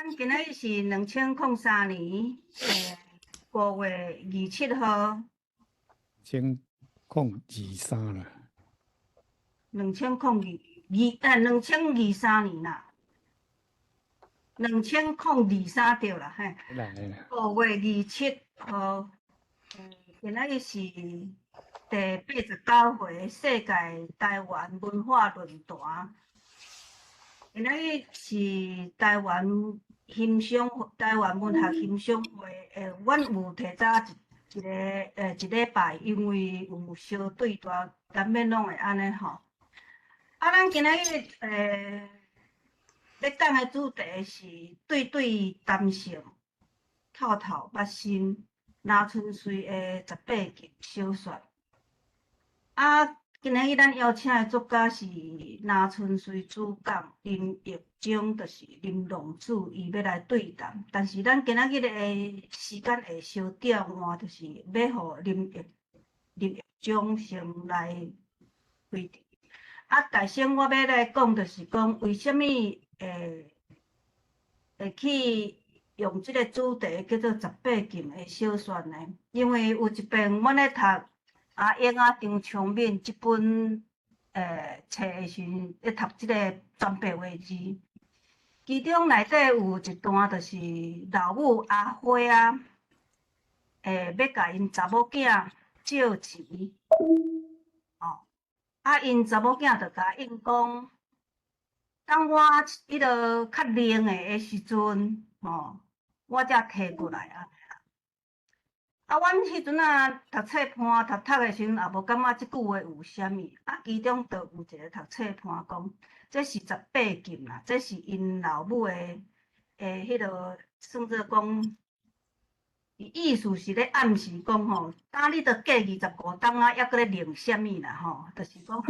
咱今仔日是2003年5月27號。 2023啦。2022，2023年啦，2023對啦，嘿。5月27號，今仔日是第89回世界台灣文化論壇。今仔日是台灣欣賞台灣文學欣賞會，阮有提早一一個一禮拜，因為有相對大，難免攏會按呢吼。啊，咱今仔日欲講的主題是對對談性，透透捌心，林春水的十八禁小說。啊，今仔日咱邀請的作家是林春水主講，林育忠就是林浪子，伊欲來對談。但是咱今仔日的時間會相調換，就是欲予林育忠先來開場。啊，大先我欲來講，就是講為啥物會去用這個主題叫做十八禁的小說呢？因為有一遍阮咧讀阿英仔張聰敏這本冊的時陣，咧讀這個全白話字，其中內底有一段就是老母阿花啊，欲共𪜶查某囝借錢，哦，啊，𪜶查某囝就共應講，等我彼个較靈的時陣，吼，我才提過來啊。啊，阮彼陣啊讀冊伴讀讀的時陣，也無感覺這句話有啥物。啊，其中就有一個讀冊伴講，這是十八禁啦，這是𪜶老母的彼个算做講，意思是咧暗示講吼，當你都過25冬啊，猶閣咧靈啥物啦吼，就是講，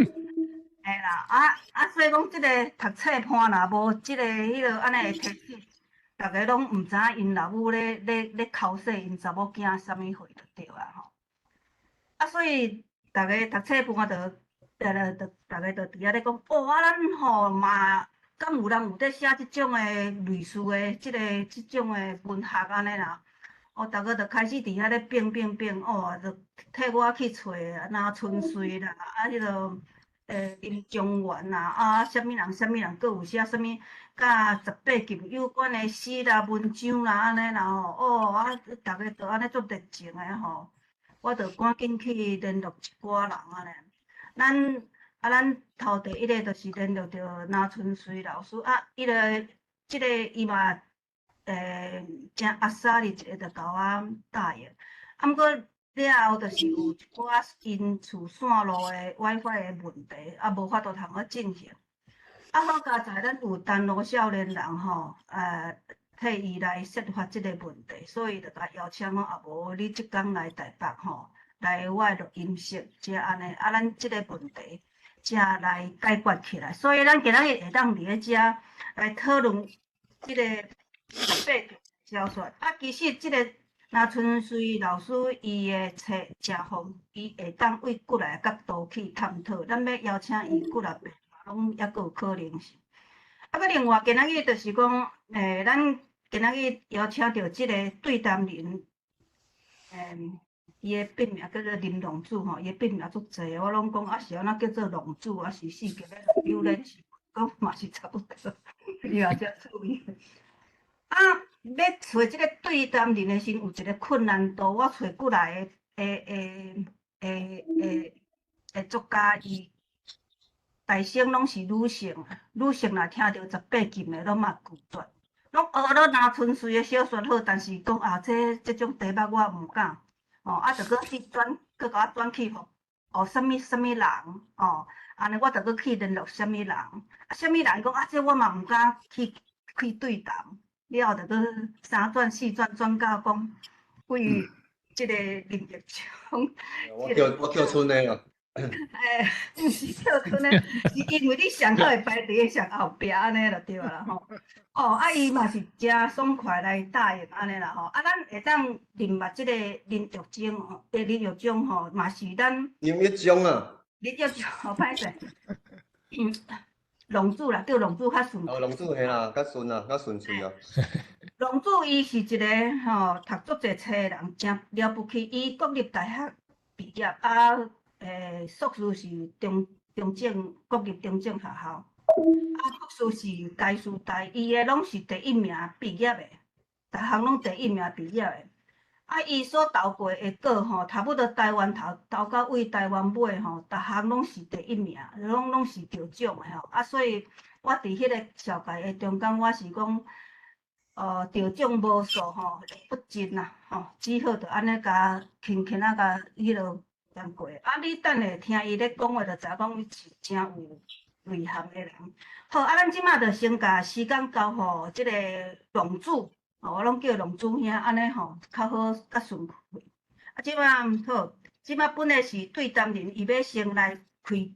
嘿啦，啊，所以講這个讀冊伴若無這个彼个按呢的提醒，逐家攏毋知影𪜶老母咧剾洗𪜶查某囝啥物貨就對啊吼。啊，所以逐家讀冊伴就，就逐家就佇遐咧講，哦，啊，咱吼嘛，敢有人有咧寫這種的類似的這个這種的文學按呢啦？哦，逐家就開始佇遐咧變變變，哦，就替我去揣林春水啦，啊，彼个林中原啦，啊，啥物人啥物人，閣有寫啥物佮十八禁有關的詩啦、文章啦，按呢啦吼，哦，啊，逐家就按呢足熱情的吼，我就趕緊去聯絡一寡人按呢。咱啊，咱頭第一个就是聯絡著林春水老師啊，伊个這个伊嘛誠阿莎力一个就共我答應，啊，毋過了後就是有一寡𪜶厝線路的 WiFi 的問題，啊，無法度通去進行。啊，好佳哉，咱有陳老少年人吼，替伊來設法這個問題，所以就共邀請講，啊無你這工來台北吼，來我的錄音室，才按呢，啊，咱這個問題才來解決起來。所以咱今仔日會當佇咧遮來討論這個十八禁小說。啊，其實這個林春水老師伊的冊誠豐，伊會當對幾个角度去探討。咱欲邀請伊幾若遍，攏猶閣有可能性。啊，閣另外今仔日就是講，咱今仔日邀請著這个對談人，伊的筆名叫做林浪子吼，伊的筆名足濟，我攏講啊是按怎叫做浪子，還是四格咧榴蓮是，講嘛是差不多，伊嘛誠趣味。啊，欲揣這个對談人的時陣，有一个困難度，我揣過來的作家，伊大先攏是女性，女性若聽著十八禁的，攏嘛拒絕，攏學了林春水的小說好，但是講啊，這種題目我毋敢，哦，啊，就閣去轉，閣共我轉去予哦，啥物啥物人，哦，按呢我就閣去聯絡啥物人，啊，啥物人講啊，這我嘛毋敢去對談。了後就閣三轉四轉轉到講，為這个林育忠。我叫春的哦。欸，毋是叫春的，是因為你上好會排佇咧上後壁按呢就對啦吼。哦，啊，伊嘛是誠爽快來答應按呢啦吼。啊，咱會當認捌這个林育忠吼，林育忠吼，嘛是咱。林育忠啊。林育忠，好歹勢。龍子啦，叫龍子較順。哦，龍子嘿啦，較順啊，較順喙啊。龍子伊是一個吼讀足濟冊的人，誠了不起。伊國立大學畢業，啊，碩士是中正國立中正學校，啊，博士是台師大，伊的攏是第一名畢業的，逐項攏第一名畢業的。啊，伊所投過的稿吼，差不多台灣頭投到尾台灣尾吼，逐項攏是第一名，攏是得獎的吼。啊，所以我佇彼個紹介的中間，我是講，得獎無數吼，不盡啦，吼，只好就按呢共輕輕仔共彼落講過。啊，你等下聽伊咧講話，就知影講伊是誠有內涵的人。好，啊，咱這馬就先共時間交予這個龍子。哦，我攏叫龍子兄，按呢吼較好較順氣。啊，這馬好，這馬本來是對談人，伊欲先來開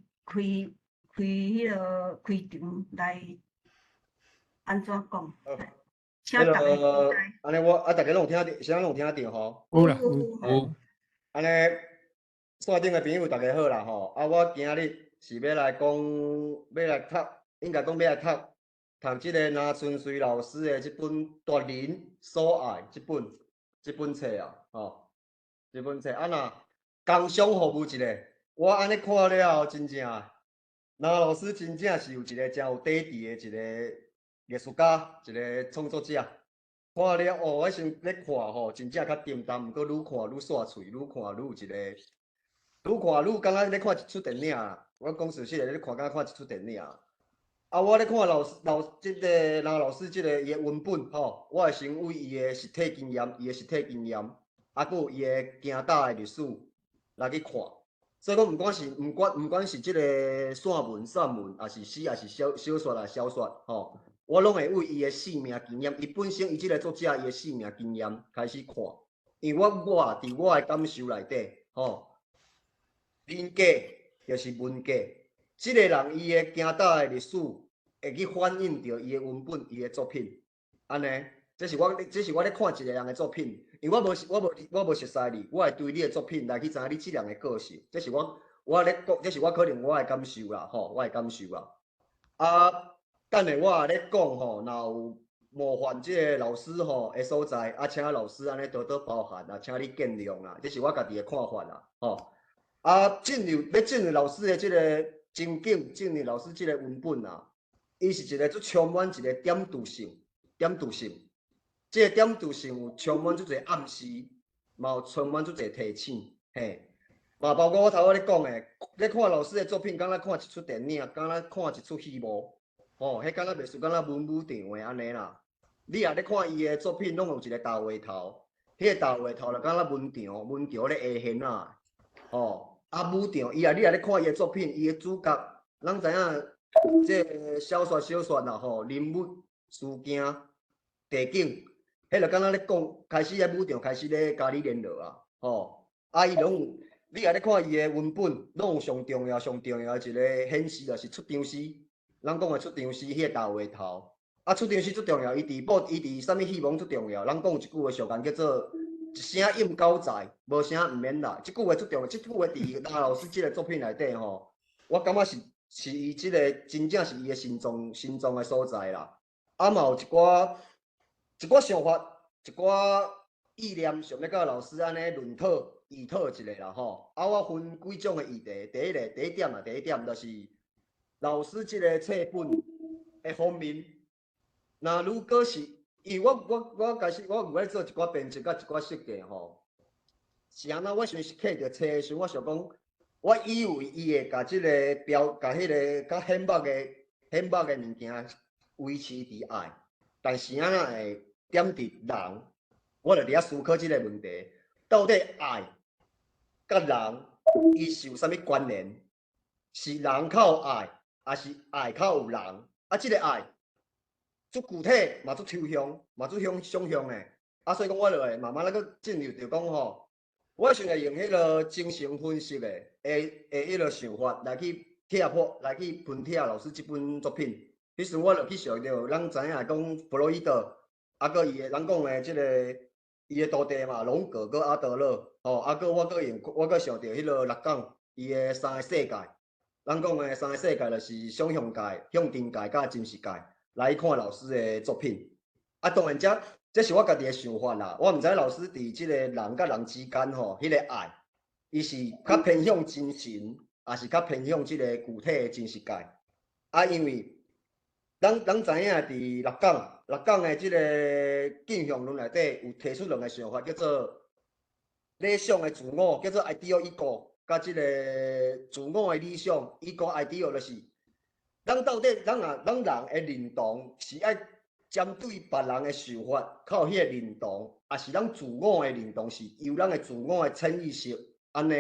彼个開場來按怎講？請大家。按呢我啊，逐家攏有聽著，啥攏有聽著吼？有啦，有。有。按呢，線頂的朋友逐家好啦吼。啊，我今日是欲來講，欲來讀，應該講欲來讀。讀這个林春水老師的這本《奪人所愛》這本冊啊，吼，這本冊啊若工商服務一下，我按呢看了後，真正林老師真正是有一個誠有底蘊的一個藝術家，一個創作者。看了哦，我先咧看吼，真正較沉重，毋過愈看愈煞喙，愈看愈有一個，愈看愈感覺咧看一齣電影啦。我講事實的，咧看敢若看一齣電影。啊！我咧看老師老這个林老師這个伊的文本吼，我會先為伊的實體經驗，伊的實體經驗，啊，閣有伊的行搭的歷史來去看。所以講，毋管是毋管毋管是這个散文、散文，抑是詩，抑是小說啊小說吼，我攏會為伊的生命經驗，伊本身伊這个作者伊的生命經驗開始看。因為我佇我的感受內底吼，人格就是文格，這个人伊的行搭的歷史，會去反映著伊的文本、伊的作品，按呢，這是我咧看一個人的作品，因為我無熟似你，我會對你的作品來去知影你這人的個性，這是我咧講，這是我可能我的感受啦，吼，我的感受啦。啊，等下我也咧講吼，若有冒犯這个老師吼的所在，啊，請老師按呢多多包涵啊，請你見諒啦，這是我家己的看法啦，吼。啊，欲進入老師的這个情景，進入老師這个文本啊。伊是一個足充滿一個點綴性，點綴性，這个點綴性有充滿足濟暗示，嘛有充滿足濟提醒，嘿，嘛包括我頭仔咧講的，咧看老師的作品，敢若看一齣電影，敢若看一齣戲無，吼，彼敢若袂輸，敢若文武場的按呢啦。你若咧看伊的作品，攏有一個大話頭，彼个大話頭就敢若文場，文場咧下現啊，吼，啊武場，伊若你若咧看伊的作品，伊的主角，咱知影。這个小說小說啦吼，人物、事件、地景，彼就敢若咧講，開始咧武場開始咧共你聯絡啊，吼，啊伊攏有，你若咧看伊的文本，攏有上重要、上重要的一个顯示，就是出場詩。咱講的出場詩，彼个大話頭，啊出場詩足重要，伊佇報，伊佇啥物戲攏足重要。咱講一句話俗諺叫做一聲應九在，無聲毋免來。這句話足重要，這句話佇林老師這个作品內底吼，我感覺是。是伊這个真正是伊的心臟的所在啦。啊，嘛有一寡想法，一寡意念，想欲佮老師按呢論討、議討一下啦吼。啊，我分幾種的議題，第一个，第一點啊，第一點就是老師這个冊本的方面，若如果是，因為我開始我有咧做一寡編輯佮一寡設計吼，是按怎？我想是看著冊的時陣，我想講。我以為伊會共這个標，共彼个較顯目的物件維持佇愛，但是按怎會點佇人？我就佇遐思考這个問題：到底愛佮人伊是有啥物關聯？是人較有愛，抑是愛較有人？啊，這个愛足具體，嘛足抽象，嘛足想像的。啊，所以講我就會慢慢仔閣進入著講吼。我想會用彼个精神分析的彼个想法來去拆破，來去分拆老師這本作品。彼時我就去想著，咱知影講弗洛伊德，啊，閣伊的咱講的這个伊的徒弟嘛，榮格閣阿德勒，吼，啊，閣我閣用我閣想著彼个拉岡伊的三个世界，咱講的三个世界就是想象界、向定界佮真實界來看老師的作品。啊，當然這是我家己的想法啦。我毋知老師佇這個人佮人之間吼，彼個愛，伊是較偏向精神，抑是較偏向這個具體的真實界？啊，因為咱知影佇鹿港的這個鏡像論內底有提出兩個想法，叫做理想的自我，叫做 ideal ego，佮這個自我的理想 ego ideal 就是，咱到底咱啊咱人的認同是愛針對別人的想法，較有彼個認同，抑是咱自我的認同是由咱的自我的潛意識按呢？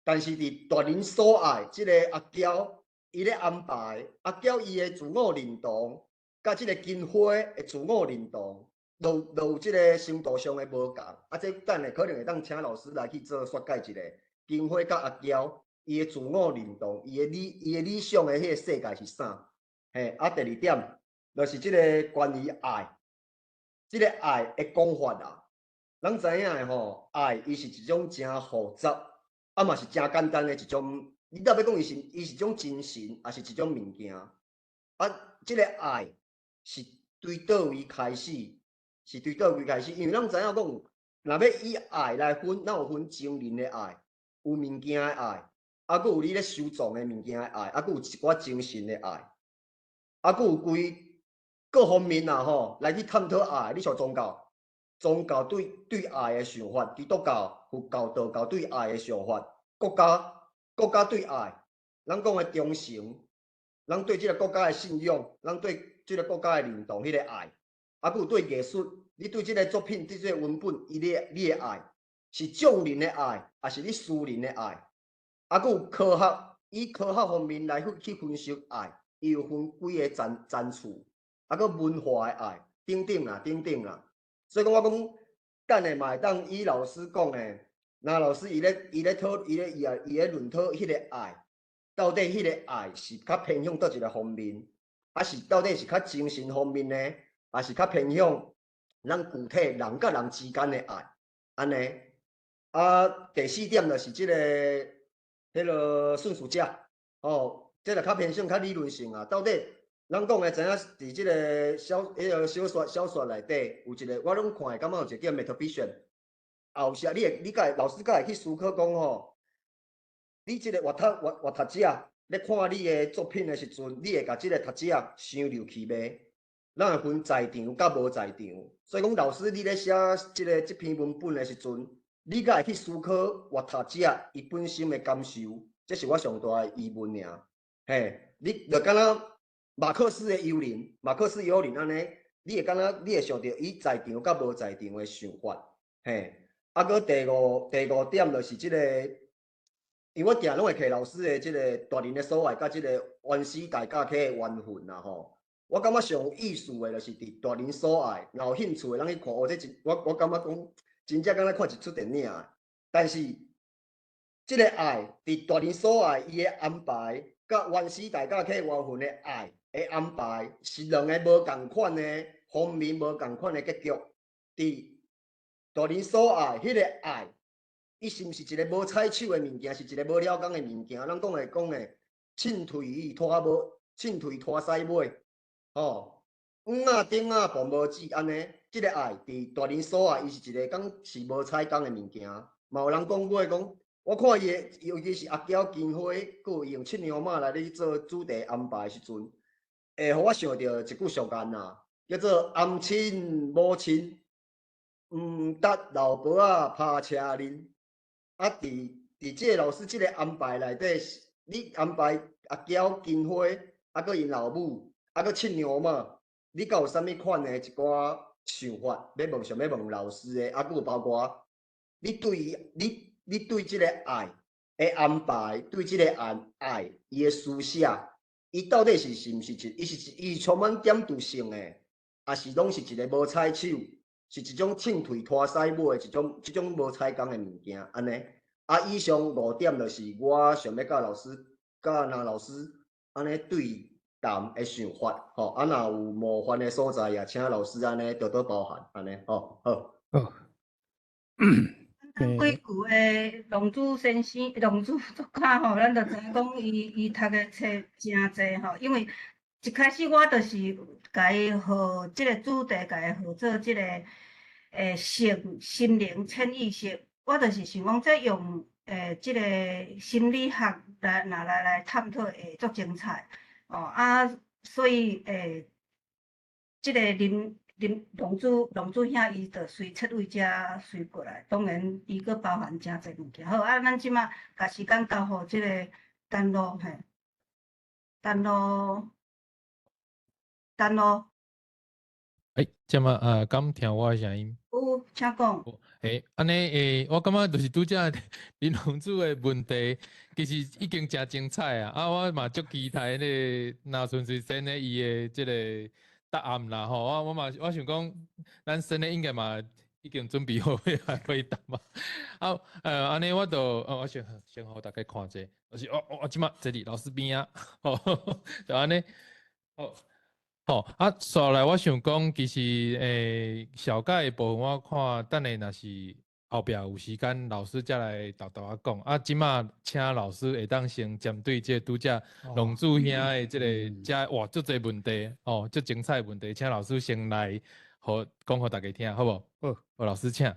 但是佇大人所愛這个阿嬌，伊咧安排阿嬌伊的自我認同，佮這个金花的自我認同，都有這个程度上的無仝。啊，這等下可能會當請老師來去做說解一下。金花佮阿嬌，伊的自我認同，伊的理想的彼个世界是啥？嘿，啊，第二點就是這个關於愛，這个愛的講法啊，咱知影的吼，愛伊是一種誠複雜，啊嘛是誠簡單的一種。你若欲講伊是種精神，抑是一種物件？啊，這个愛是對佗位開始？是對佗位開始？因為咱知影講，若欲以愛來分，咱有分情人的愛，有物件的愛，啊，閣有你咧收藏的物件的愛，啊，閣有一寡精神的愛，啊，閣有規各方面啊吼，來去探討愛。你像宗教，宗教對愛的想法，基督教、佛教、道教對愛的想法，國家對愛，咱講的忠誠，咱對這个國家的信仰，咱對這个國家的認同，彼个愛，啊，閣有對藝術，你對這个作品、對這个文本，伊的你的愛，是眾人的愛，抑是你私人的愛？啊，閣有科學，以科學方面來去分析愛，伊有分幾个層次，啊，閣文化的愛，等等啦，等等啦。所以講，我講，等下嘛會當以老師講的，那老師伊咧討伊咧伊也伊咧論討彼个愛，到底彼个愛是較偏向佗一个方面，抑是到底是較精神方面呢，抑是較偏向咱具體人佮人之間的愛，按呢？啊，第四點就是這个彼个順序者，哦，這个較偏向較理論性啊。到底咱講的知影佇這个小彼个小說內底有一个，我攏看會感覺有一个叫 metafiction。啊，有時你會你敢會老師敢會去思考講吼，你這个閱讀閱閱讀者咧看你的作品的時陣，你會共這个讀者想入去袂？咱會分在場佮無在場，所以講老師你咧寫這个這篇文本的時陣，你敢會去思考閱讀者伊本身的感受？這是我上大的疑問爾。嘿，你就敢若馬克思的幽靈，馬克思幽靈按呢，你會敢若你會想著伊在場佮無在場的想法，嘿。啊，閣第五點就是這个，因為我定攏會摕老師的這个大人的所愛佮這个原始大家體的緣分啦吼。我感覺上有意思的就是佇大人所愛，若有興趣的人去看，哦，這真我感覺講真正敢若看一齣電影。但是這个愛佇大人所愛伊的安排，佮原始大家體緣分的愛的安排，是兩个無仝款的方面，無仝款的結局。佇大人所愛，彼个愛，伊是毋是一个無彩手的物件，是一个無了工的物件？咱講的講的，凊腿拖無，凊腿拖屎尾，吼，黃仔頂仔磅無子按呢？這个愛佇大人所愛，伊是一个敢是無彩工的物件。嘛有人講過講，我看伊的，尤其是阿嬌金花，閣有用七娘媽來咧做主題安排的時陣，會予我想著一句俗諺啊，叫做頷親母親。毋值老婆仔拍車輪，啊！佇這个老師這个安排內底，你安排阿嬌金花，啊，閣𪜶老母，啊，閣七娘媽，你敢有啥物款的一寡想法？欲問想欲問老師的，啊，閣有包括你對你對這个愛的安排，對這个愛伊的書寫，伊到底是毋是一，伊是充滿點綴性的，抑是攏是一个無彩手？是一種凊腿拖屎尾的一種，這種無彩工的物件，按呢。啊，以上五點就是我想欲佮老師、佮林老師按呢對談的想法，吼。啊，若有冒犯的所在，也請老師按呢多多包涵，按呢，吼，好。好。幾句的龍珠先生、龍珠作家吼，咱就知影講伊讀的冊誠濟吼，因為一開始我就是共伊號這个主題，共伊號做這个性心靈潛意識，我就是想講這用這个心理學來拿來探討會足精彩哦啊，所以這个林龍珠兄伊就隨切位遮隨過來，當然伊閣包含誠濟物件。好啊，咱這馬共時間交予這个丹露嘿，丹露，丹露。欸，這馬啊，敢聽我的聲音？有，請講。欸，按呢欸，我感覺就是拄才林龍珠的問題，其實已經誠精彩啊！啊，我嘛足期待彼個林春水先生伊的這个答案啦吼。我嘛我想講，咱先生應該嘛已經準備好欲來回答嘛。啊，按呢我就，我先予大家看者，就是我這馬坐佇老師邊仔，吼，就按呢，好。吼，啊，紲落來我想講，其實小解的部分我看，等下若是後壁有時間，老師才來沓沓仔講。啊，這馬請老師會當先針對這個拄才龍珠兄的這个遮哇，足濟問題，哦，足精彩的問題，請老師先來予講予大家聽，好無？好，好，老師請。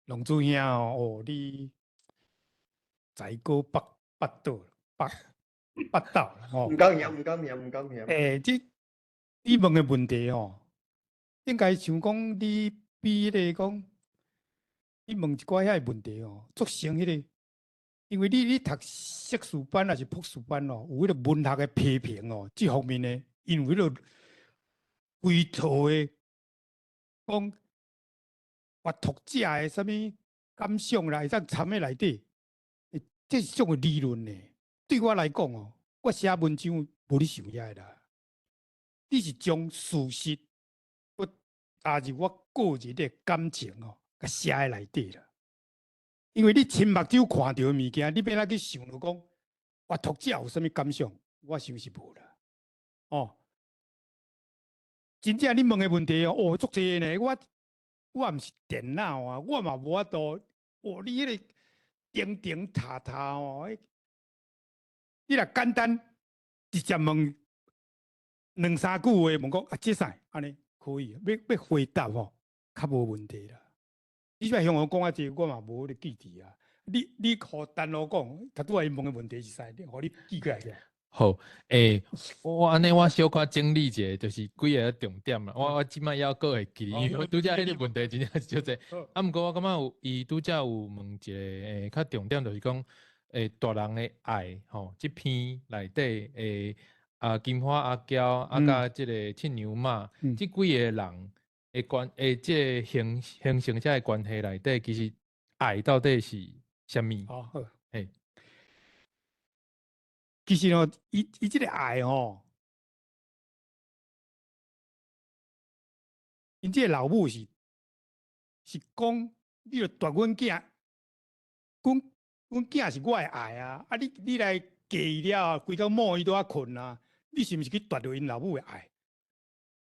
龍珠兄哦，你才高八斗八斗吼。毋敢嫌，毋敢嫌，毋敢嫌。欸，這你問的問題吼，應該像講你比彼个講，你問一寡遐个問題吼，足成彼个，因為你讀碩士班抑是博士班哦，有彼个文學的批評哦，這方面的，因為彼个規套的講，閱讀者的啥物感想啦，會當參佇內底，這是種的理論呢。對我來講哦，我寫文章無咧想遐个啦。你是將事實，我加入我個人的感情哦，共寫佇內底啦。因為你親目睭看著的物件，你欲按怎去想著講，閱讀者有啥物感想？我想是無啦。哦，真正你問的問題哦，哦，足濟呢。我毋是電腦啊，我嘛無法度。哦，你彼个釘釘塔塔哦，你若簡單直接問兩三句話，問講啊，這使按呢可以，欲回答吼，較無問題啦。你這向我講啊濟，我嘛無咧記佇啊。你予陳老講，頭拄仔伊問的問題是啥？予你記起來者。好，欸，我按呢我小可整理一下，就是幾个重點啦。我這擺猶閣會記，因為拄才彼个問題真正是足濟。啊，毋過我感覺有伊拄才有問一个較重點，就是講大人的愛吼，這篇內底啊金花阿嬌啊，佮這个七娘媽，這幾个人的關這个形成這个關係內底，其實愛到底是啥物？哦，好。嘿。其實吼，伊這个愛吼，𪜶這个老母是講，你著奪阮囝，阮囝是我的愛啊！啊，你來嫁伊了後，規工摸伊都愛睏啊！你是毋是去奪著𪜶老母的愛？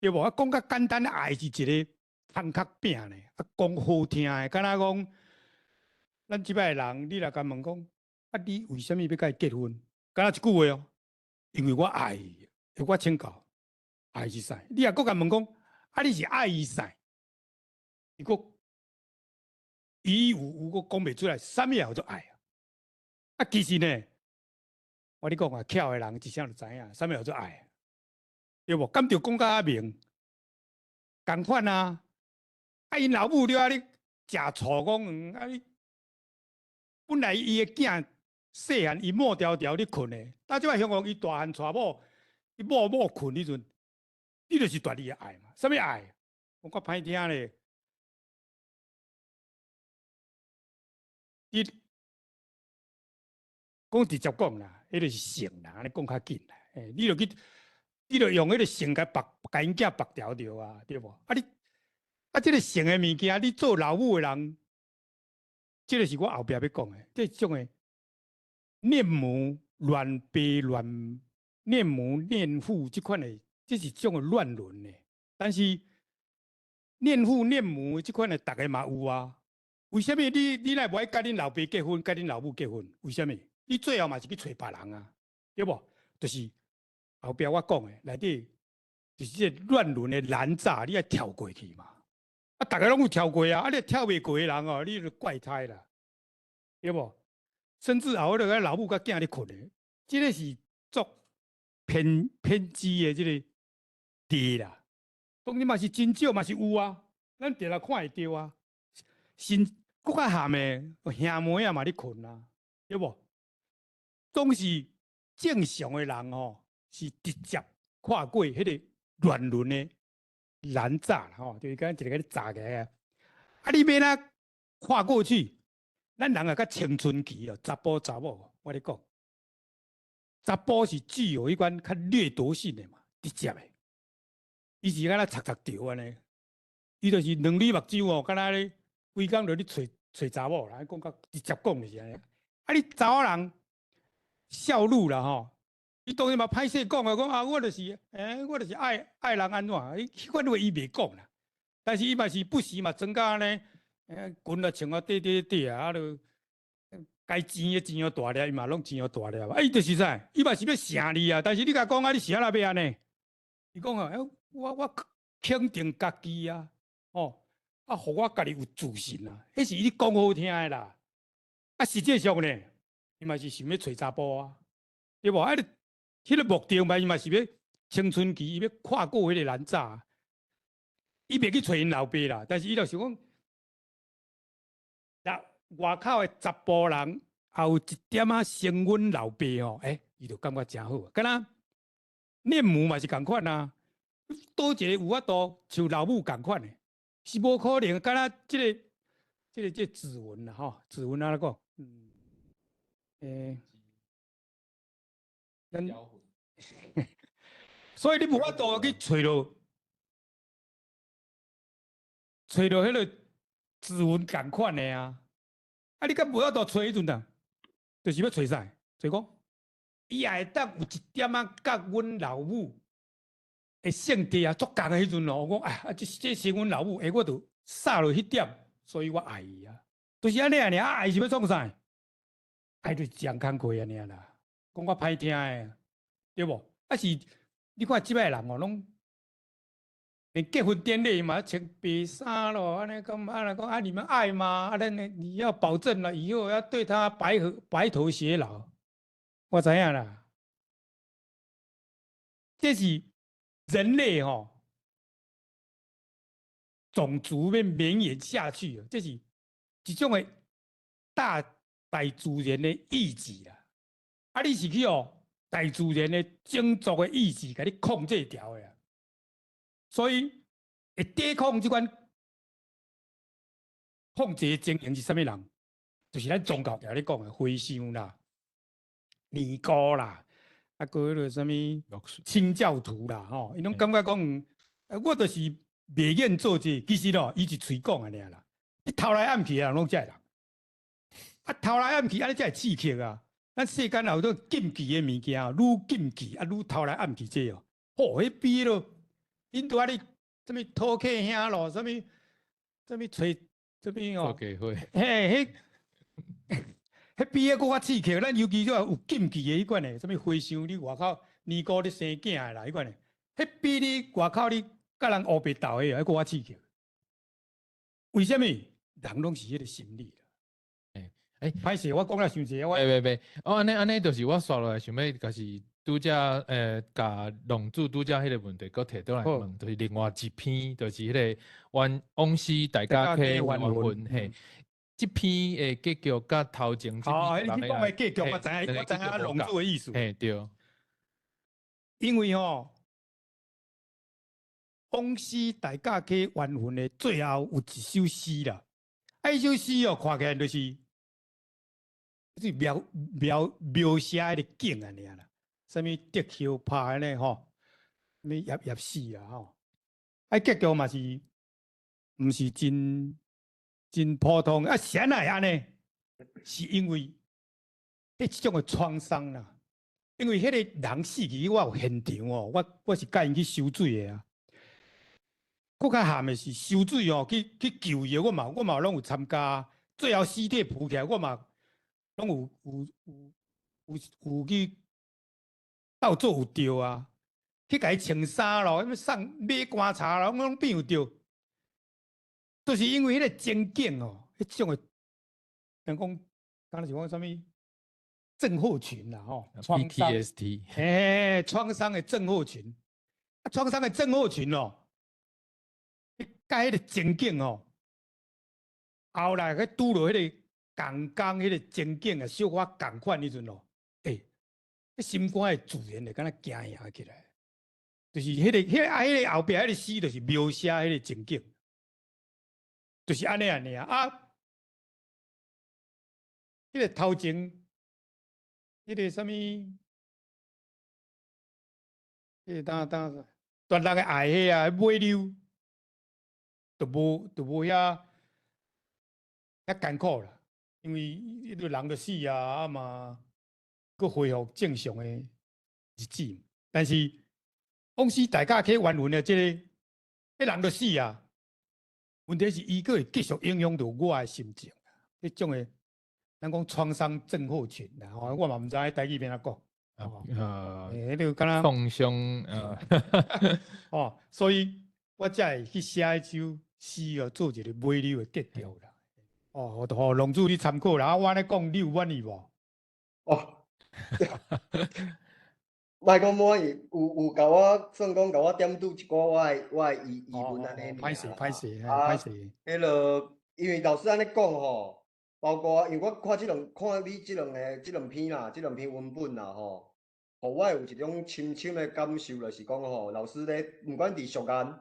對無？啊，講較簡單，愛是一个空殼餅呢。啊，講好聽的，敢若講，咱這擺的人，你若共問講，啊，你為啥物欲共伊結婚？敢若一句話哦，因為我愛伊，我請教，愛是啥？你若閣共問講，啊，你是愛伊啥？伊閣伊有閣講袂出來，啥物叫做愛啊？啊，其實呢，我咧講啊，巧的人一聲就知影，啥物叫做愛，對無？敢著講甲明，仝款啊！啊，𪜶老母了啊咧食醋講，啊你本來伊的囝細漢，伊母牢牢咧睏的，到這擺鄉講伊大漢娶某，伊某某睏彼陣，你就是奪伊的愛嘛？啥物愛？講較歹聽咧，你講直接講啦，彼个是性啦，按呢講較緊啦。欸，你著去，你著用彼个性共縛，共𪜶囝縛牢著啊，對無？啊你，啊這个性的物件，你做老母的人，這个是我後壁欲講的，這種的戀母亂爸亂戀母戀父這款的，這是種的亂倫的。但是戀父戀母這款的，逐个嘛有啊。為啥物你若無愛佮恁老爸結婚，佮恁老母結婚？為啥物？你最後嘛是去揣別人啊，對無？就是後壁我講的內底，就是這個亂倫的欄柵，你愛跳過去嘛。啊，逐个攏有跳過啊，啊，你跳袂過的人哦，你就怪胎啦，對無？甚至後尾老母佮囝咧睏的，這个是足偏激的這个地啦。當然嘛是真少嘛是有啊，咱定定看會著啊。新閣較譀的兄妹仔嘛咧睏啊，對無？總是正常的人吼，是直接跨過彼个亂倫的欄柵啦吼，就是講一个共你閘起來啊。啊，你欲按怎跨過去？咱人啊，較青春期哦，查埔查某，我咧講，查埔是具有彼款較掠奪性的嘛，直接的。伊是敢若插插著按呢，伊就是兩癥目睭哦，敢若咧規工就咧揣揣查某啦，講較直接講就是按呢。啊，你查某人少女啦吼，伊當然嘛歹勢講啊，講啊，我就是，我就是愛人按怎，彼款話伊袂講啦。但是伊嘛是不時嘛裝甲按呢，裙啊穿啊短短短啊，啊就該錢的錢予大粒，伊嘛攏錢予大粒。啊，伊就是啥，伊嘛是欲成你啊，但是你共講啊，你是按怎欲按呢？伊講啊，我肯定家己啊，吼，啊，予我家己有自信啊，彼是伊講好聽的啦。啊，實際上呢，伊嘛是想欲揣查埔啊，對無？啊，你彼个目的嘛，伊嘛是欲青春期，伊欲跨過彼个欄柵，伊袂去揣𪜶老爸啦，但是伊就想講，若外口的查埔人也有一點仔像阮老爸吼，伊就感覺誠好。敢若戀母嘛是仝款啊，佗一个有法度像老母仝款的，是無可能。敢若這個指紋啦吼，指紋按怎講？咱所以你無法度去揣著彼个指紋仝款的啊！啊，你敢無法度揣彼陣啊？就是欲揣啥？揣講，伊也會當有一點仔佮阮老母的性質啊，足仝的彼陣哦。我講啊，這是阮老母，我就捎落彼點，所以我愛伊啊。就是按呢爾，啊愛是欲創啥？愛就是一項工課按呢爾啦。講較歹聽的，對無？啊是，你看這擺人哦，攏連結婚典禮嘛穿白衫咯，按呢講，按呢講啊，你們愛嗎？啊，咱呢你要保證了，以後要對他白頭偕老。我知影啦，這是人類吼種族欲綿延下去，這是一種的大自然的意志啦。啊，你是去予大自然的種族的意志，共你控制牢的啊。所以會抵抗這款控制的情形是啥物人？就是咱宗教常咧講的和尚啦、尼姑啦，啊，閣彼个啥物清教徒啦，吼，𪜶攏感覺講，我就是袂願做這個，其實哦，伊是喙講按呢爾啦。你偷來暗去的人攏這个人，啊，偷來暗去，按呢才會刺激啊。咱世間也有種禁忌的物件，愈禁忌啊，愈偷來暗去這哦，吼，彼比咯，𪜶拄仔咧啥物討客兄咯，啥物啥物揣啥物哦，嘿，彼比彼閣較刺激。咱尤其這有禁忌的彼款的，啥物和尚佇外口尼姑咧生囝的啦，彼款的，彼比你外口你佮人烏白鬥的，彼閣較刺激。為啥物？人攏是彼个心理啦。歹勢，我講了傷濟。我袂袂袂，哦，按呢按呢，就是我紲落來想欲，就是拄才共浪子拄才彼个問題，閣提倒來問，就是另外一篇，就是彼个往事大家溪冤魂，嘿，這篇的結局佮頭前這篇，你講的結局，我知影，我知影浪子的意思。嘿，對。因為吼，往事大甲溪冤魂的最後有一首詩啦，啊，彼首詩哦，看起來就是。是描寫彼个景按呢爾啦，啥物竹葉拍按呢吼，啥物葉葉死啊吼，啊結局嘛是毋是真普通啊？是按怎會按呢？是因為彼種的創傷啦，因為彼个人死去，我有現場哦，我是佮𪜶去收水的啊。閣較譀的是泅水吼，去救伊，我嘛攏有參加。最後屍體浮起來，我嘛攏有去鬥做有著啊，去共伊穿衫咯，啥物送買棺材咯，攏變有著。就是因為彼个情景哦，彼種的，人講，敢若是講啥物症候群啦吼，創傷 PTSD，嘿，創傷的症候群，啊，創傷的症候群哦，你佮彼个情景哦，後來去拄著彼個仝工彼個情景啊，小可仝款彼陣哦，欸，彼心肝會自然會敢若驚嚇起來，就是彼個、彼個啊，彼個後壁彼个詩就是描寫彼個情景。就是按呢按呢啊！彼个頭前，彼个啥物，彼个當當大人的愛彼啊，尾溜，就無遐艱苦啦。因為彼个人就死啊，啊嘛，閣恢復正常的日子。但是往死大家去冤魂的這个，彼人就死啊。問題是，伊閣會繼續影響著我的心情，彼種的，咱講創傷症候群啦，吼，我嘛毋知影台語欲按怎講，欸，彼个敢若創傷啊，哦，所以我才會去寫彼首詩哦，做一个尾溜的結局啦。哦，予龍主你參考啦，啊，我按呢講，你有滿意無？哦，莫講滿意，有共我算講共我點拄一寡我的疑問按呢。歹勢歹勢，歹勢。彼个因為老師按呢講吼，包括因為我看這兩看你這兩篇啦，這兩篇文本啦吼，予我有一種深深的感受，就是講吼，老師咧，毋管佇俗言，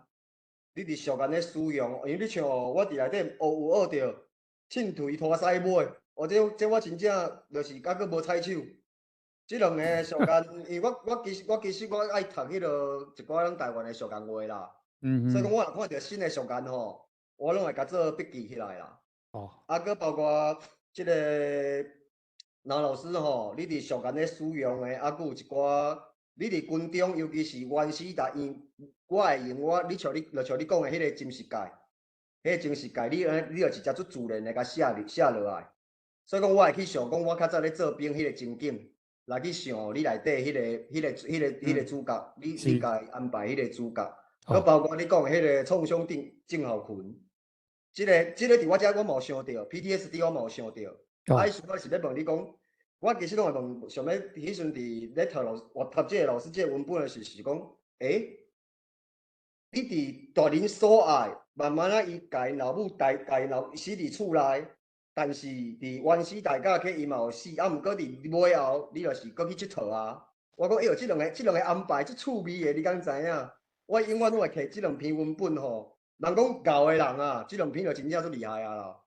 你佇俗言咧使用，因為你像我佇內底學有學著凊槌拖屎尾，哦，這我真正就是猶閣無踩手。這兩个俗諺，因為我其實我愛讀彼个一寡咱台灣的俗諺話啦，所以講我若看著新的俗諺吼，我攏會共做筆記起來啦。啊，閣包括這个林老師吼，你佇俗諺咧使用的，啊，閣有一寡，你佇軍中，尤其是原始代，因我會用我，你像你講的彼个真實界，彼个真實界，你按呢，你就直接足自然的共寫入寫落來。所以講，我會去想講，我較早咧做兵彼个情景。來去想你內底彼个主角，你共伊安排彼个主角，閣包括你講的彼个創傷症候群，這个佇我遮我嘛有想著，PTSD 我嘛有想著。啊，彼時我是欲問你講，我其實攏會問，想欲彼陣佇咧讀老師，我讀這个老師這个文本的時，是講，欸，你佇大人所愛，慢慢仔伊共𪜶老母帶，共𪜶老死佇厝內。但是佇原始大家去，伊嘛有死，啊，毋過佇尾後，你就是閣去𨑨迌啊。我講，哎喲，這兩个安排足趣味的，你敢知影？我永遠攏會摕這兩篇文本吼，人講𠢕的人啊，這兩篇就真正足厲害啊啦。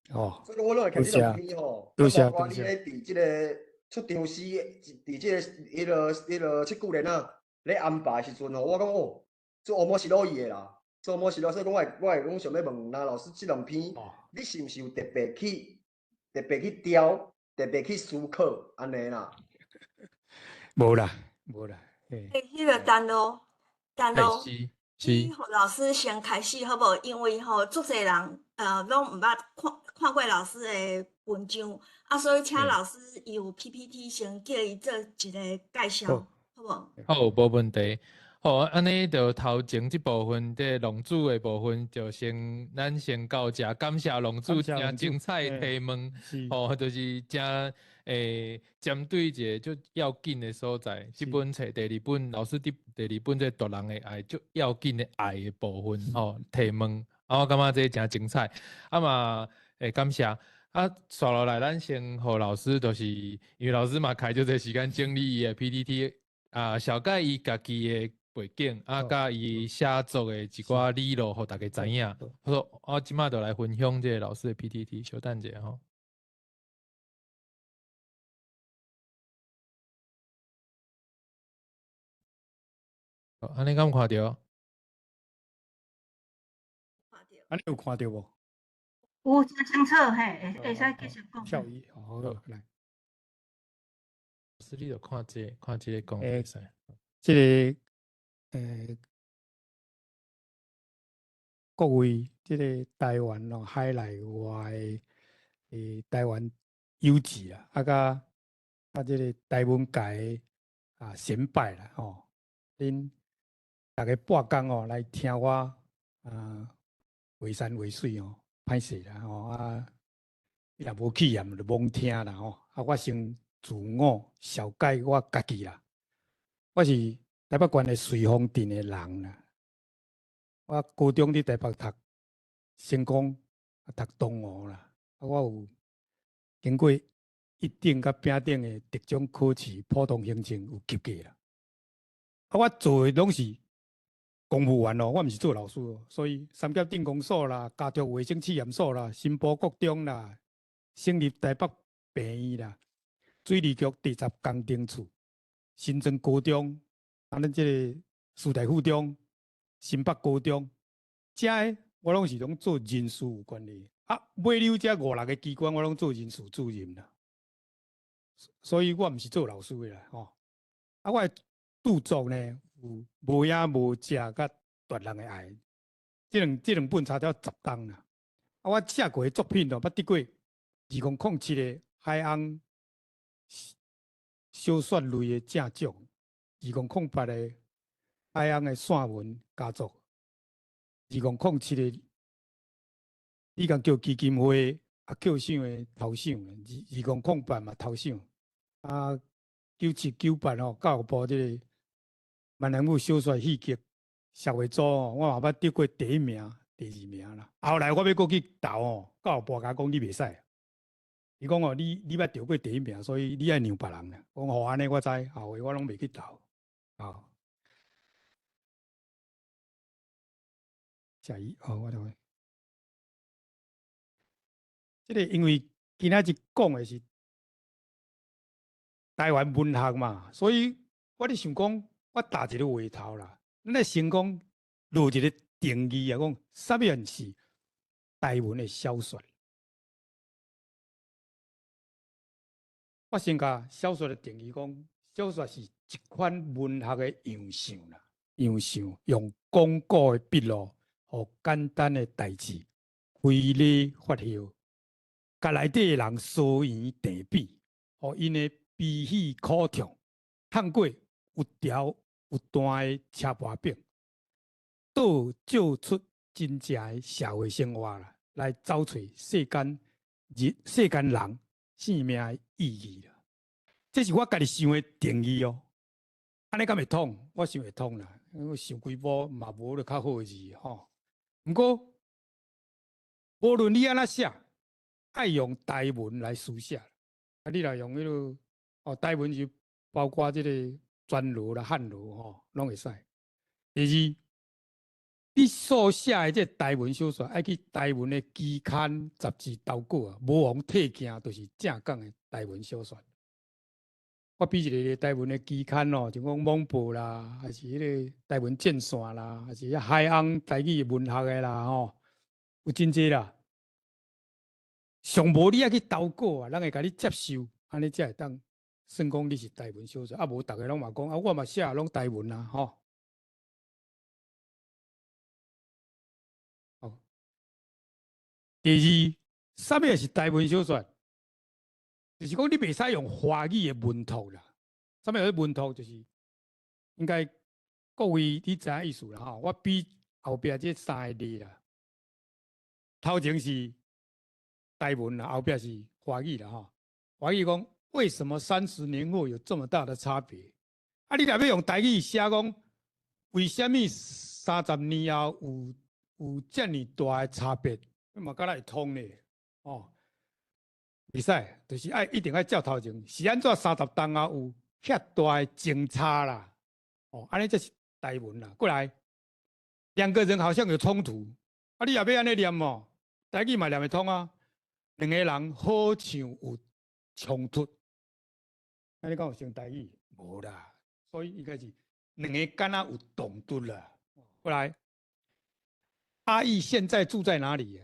所以講我攏會摕這兩篇吼，包括你咧佇這个出場詩，佇這个、彼个七句聯仔咧安排的時陣吼，我講哦，這烏毛是老伊的啦，這烏毛是老，所以講我會講想欲問林老師這兩篇，你是毋是有特別去雕，特別去思考，按呢啦？無啦，無啦。欸，彼个陳露，陳露，是，你予老師先開始好無？因為吼，足濟人攏毋捌看過老師的文章，啊，所以請老師伊有 PPT 先叫伊做一个介紹，好無？好，無問題。好，按呢就頭前這部分，這龍主的部分就先咱先到這，感謝龍主誠精彩的提問，吼，就是誠針對一个足要緊的所在。這本冊第二本，老師佇第二本這大人的愛足要緊的愛的部分，吼，提問，啊，我感覺這誠精彩，啊嘛會感謝。啊，紲落來，咱先予老師，就是因為老師嘛開足濟時間整理伊的 PPT，啊，紹介伊家己的背景，啊，佮伊寫作的一寡理路，予大家知影。好，我這擺就來分享這个老師的 PPT，稍等一下吼。好，按呢敢有看著？按呢有看著無？有，誠清楚嘿，會使繼續講。效益，好，來。老師，你就看這个，看這个講會使。這个，各位這个台灣哦海內外的台灣友誼啦，啊佮啊這个台文界的啊先輩啦吼，恁逐家撥工哦來聽我啊畫山畫水哦，歹勢啦吼啊，若無去驗就罔聽啦吼，啊我先自我紹介我家己啦，我是台北縣的瑞芳鎮的人啦，我高中佇台北讀成功，啊讀東吳啦，啊我有經過一等佮丙等的特種考試，普通行政有及格啦。啊，我做的攏是公務員哦，我毋是做老師哦，所以三峽鎮公所啦、家族衛生試驗所啦、新埔國中啦、省立台北病院啦、水利局第十工程處、新莊高中、啊，咱這个師大附中、新北高中，遮个我攏是攏做人事有關係。啊，尾溜遮五六个機關，我攏做人事主任啦。所以我毋是做老師的啦，吼。啊，我的著作呢有無影無跡佮奪人的愛，這兩本差了10冬啦。啊，我寫過的作品哦，捌得過2007个海翁小說類的正獎，2008个海翁的散文佳作，2007个李江橋基金會啊扣賞的頭賞，2008嘛頭賞，啊97、98吼教育部這个閩南語小說戲劇社會組吼，我嘛捌得過第一名、第二名啦。後來我欲閣去投吼，教育部共我講你袂使，伊講哦，你捌得過第一名，所以你愛讓別人啦。講予按呢我知，後回我攏袂去投。啊，下一哦，我來。這个因為今仔日講的是台灣文學嘛，所以我咧想講，我搭一个話頭啦。咱來先講落一个定義啊，講啥物人是台文的小說？我先共小說的定義講，小說是一款文學的樣式啦，樣式用廣古的筆路予簡單的代誌，推理發酵，共內底的人疏言地比，予𪜶的悲喜苦痛，通過有條有段的車盤餅，倒照出真正的社會生活啦，來找揣世間人生命的意義啦。這是我家己想的定義哦。按呢敢會通？我想會通啦，因為想幾步嘛無咧較好的字吼。毋過無論你按怎寫，愛用台文來書寫。啊，你若用彼个哦，台文就包括這个全羅啦、漢羅吼，攏會使。第二，你所寫的這台文小說，愛去台文的期刊、雜誌投稿啊，無予退件，就是正港的台文小說。我比一个台文的期刊哦，像講《網報》啦，還是彼个台文戰線啦，還是海翁台語文學的啦吼，有真濟啦。上無你愛去投稿啊，人會共你接受，按呢才會當算講你是台文小說。啊，無逐个攏嘛講啊，我嘛寫攏台文啊，吼。好，第二，啥物是台文小說？就是講你袂使用華語的文套啦。啥物叫文套？就是應該各位你知影意思啦吼。我比後壁這三個例啦，頭前是台文啦，後壁是華語啦吼。華語講為什麼30年後有這麼大的差別？啊，你若欲用台語寫講，為啥物30年後有遮爾大的差別？嘛敢若會通咧，哦。袂使，就是愛一定愛照頭前，是按怎30冬後有遐大的前差啦？哦，按呢這是台文啦。過來，兩個人好像有衝突，啊，你若欲按呢念哦，台語嘛念會通啊。兩個人好像有衝突，啊，你講有成台語？無啦，所以應該是兩个敢若有衝突啦。過來，阿義現在住在哪裡？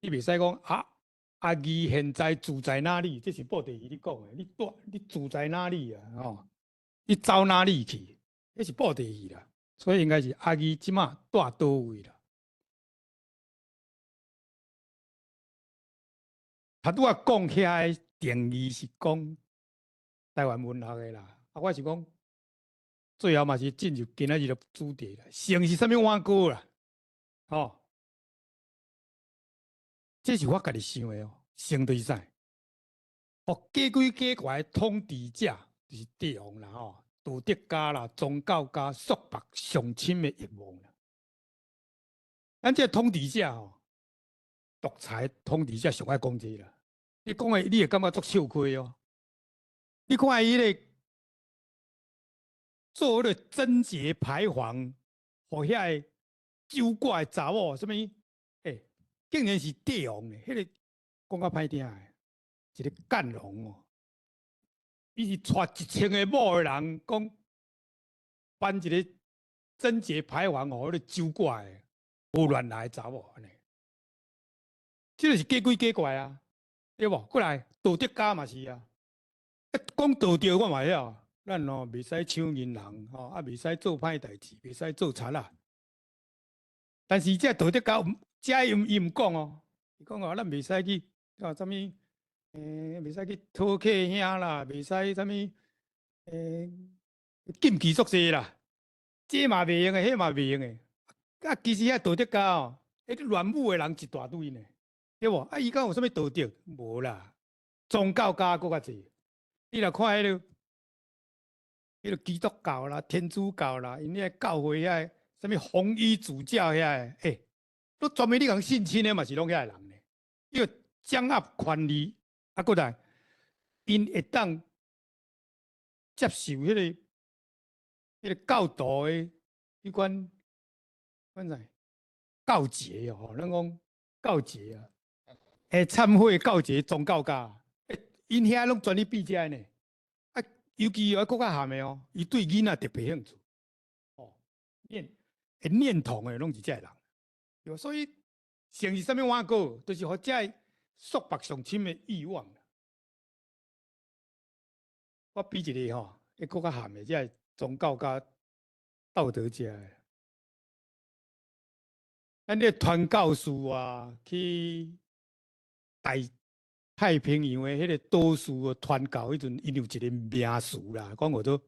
你袂使講啊。阿義現在住在哪裡？這是布袋戲咧講的。你住你住在哪裡啊？吼，你走哪裡去？這是布袋戲啦。所以應該是阿義這馬蹛佗位啦。頭拄仔講遐个定義是講台灣文學的啦，啊，我是講最後嘛是進入今仔日的主題啦。性是啥物碗糕啦？吼，這是我家己想的哦。性就是啥？哦，假鬼假怪的統治者就是帝王啦，吼，道德家啦，宗教家束縛上深的慾望啦。咱這個統治者吼，獨裁統治者上愛講這個啦。你講的，你會感覺足笑虧哦。你看伊個做彼個貞節牌坊，予遐个酒鬼的查某，啥物？欸，竟然是帝王呢？彼個講較歹聽的，一個干龍哦，伊是娶1000個某的人，講頒一個貞節牌坊予彼個酒鬼的無亂來的查某按呢。這個是假鬼假怪啊，對無？過來道德家嘛是啊，講道德我嘛會曉，咱哦袂使搶銀人吼，啊袂使做歹代誌，袂使做賊仔。但是這道德家，這伊毋講哦，伊講哦，咱袂使去啊，啥物？袂使去討客兄啦，袂使啥物？禁忌足濟啦，這嘛袂用的，彼嘛袂用的。啊，其實遐道德家哦，彼個亂舞的人一大堆呢，對無？啊，伊敢有啥物道德？無啦。宗教家閣較濟。你若看彼個基督教啦、天主教啦，𪜶遐教會遐啥物紅衣主教遐個，欸，攏專門你共性侵的嘛是攏遐個人呢。伊個掌握權力，啊，閣來，𪜶會當接受彼個教徒的彼款款啥教節哦，咱講教節啊，會懺悔教節宗教家，欸，𪜶遐攏專去比這个呢。啊，尤其還閣較譀的哦，伊對囡仔特別興趣，哦，戀會戀童的攏是這个人，對，所以性是啥物碗糕，就是予這個束縛上深的慾望。我比一個吼，彼閣較譀的，這個宗教家道德家的。咱這傳教士啊，去大太平洋的彼個島嶼傳教彼陣，𪜶有一個名詞啦，講叫做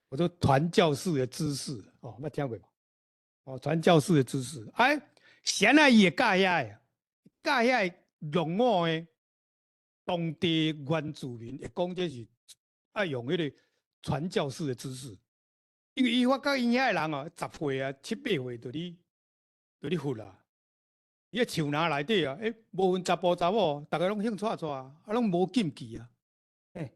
叫做傳教士的姿勢，哦，捌聽過無？哦，傳教士的姿勢，哎，啥人伊會教遐個？教遐個落伍的當地原住民會講這是愛用彼個傳教士的姿勢，因為伊發覺𪜶遐個人哦，10歲啊、7、8歲就咧佛啦，伊個樹林內底啊，欸，無分查埔查某，逐个攏興掣掣，啊，攏無禁忌啊，欸，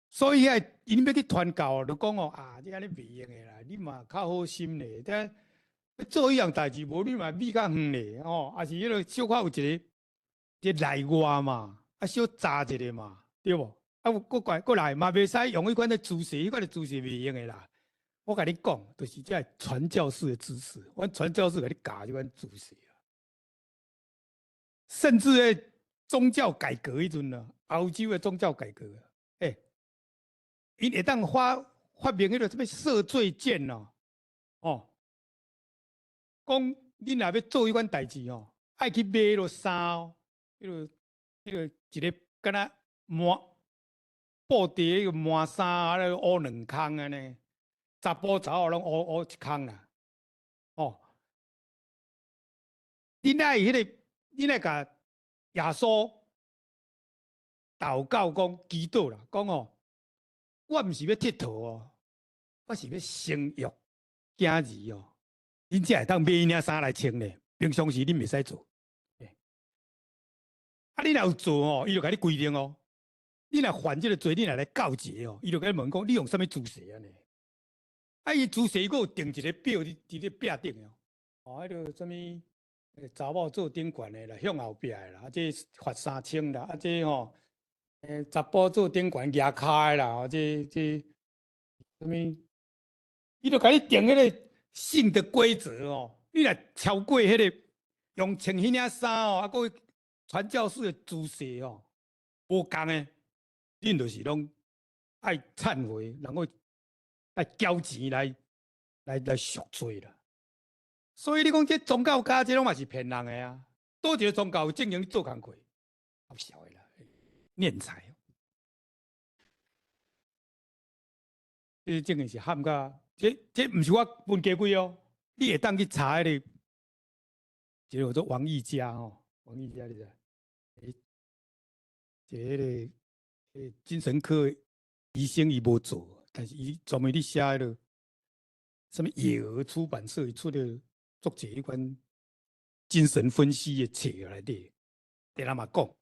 所以遐𪜶欲去傳教，就講哦，啊，你按呢袂用的啦，你嘛較好心咧，這做彼樣代誌，無你嘛覕較遠咧，吼，抑是彼個小可有一個例外嘛，啊，小查一下嘛，對無？啊，有閣過閣來嘛，袂使用彼款的姿勢，彼款的姿勢袂用的啦。我共你講，就是這傳教士的姿勢，阮傳教士共你教這款姿勢啊。甚至咧宗教改革彼陣啊，歐洲的宗教改革，欸，𪜶會當發明彼個啥物赦罪券哦，哦，講恁若欲做彼款代誌哦，愛去買彼衫哦，彼個一個敢若麻布袋彼個麻衫啊，咧烏兩空按呢，查埔查某攏烏烏一空啦，哦，恁愛彼個，恁愛共耶穌禱告講祈禱啦，講哦，我毋是欲𨑨迌哦，我是欲生育囝兒哦，恁才會當買彼領衫來穿咧。平常時恁袂使做，啊，你若有做哦，伊就共你規定哦。你若犯這个罪，你若來告解哦，伊就共你問講，你用啥物姿勢按呢？啊，伊姿勢閣有定一個表佇咧壁頂哦。哦，彼个啥物查某做頂懸的啦，向後壁的啦，啊，這罰3000啦，啊，這吼，查埔做頂懸舉跤的啦，哦，這啥物？伊就共你定彼个性的規則哦。你若超過彼个用穿彼領衫哦，啊，閣傳教士的姿勢哦，無仝的，恁就是攏愛懺悔，然後愛繳錢來贖罪啦。所以你講這宗教家這攏嘛是騙人的啊！佗一個宗教有證明你做工課？痟的啦，敛財。這證明是喊甲，這毋是我分家鬼哦，你會當去查彼个，一个叫做王逸嘉吼，王逸嘉你知？欸，一个彼个精神科醫生伊無做，但是伊專門咧寫彼个，啥物野鵝出版社伊出了足濟彼款精神分析的冊內底，定定嘛講，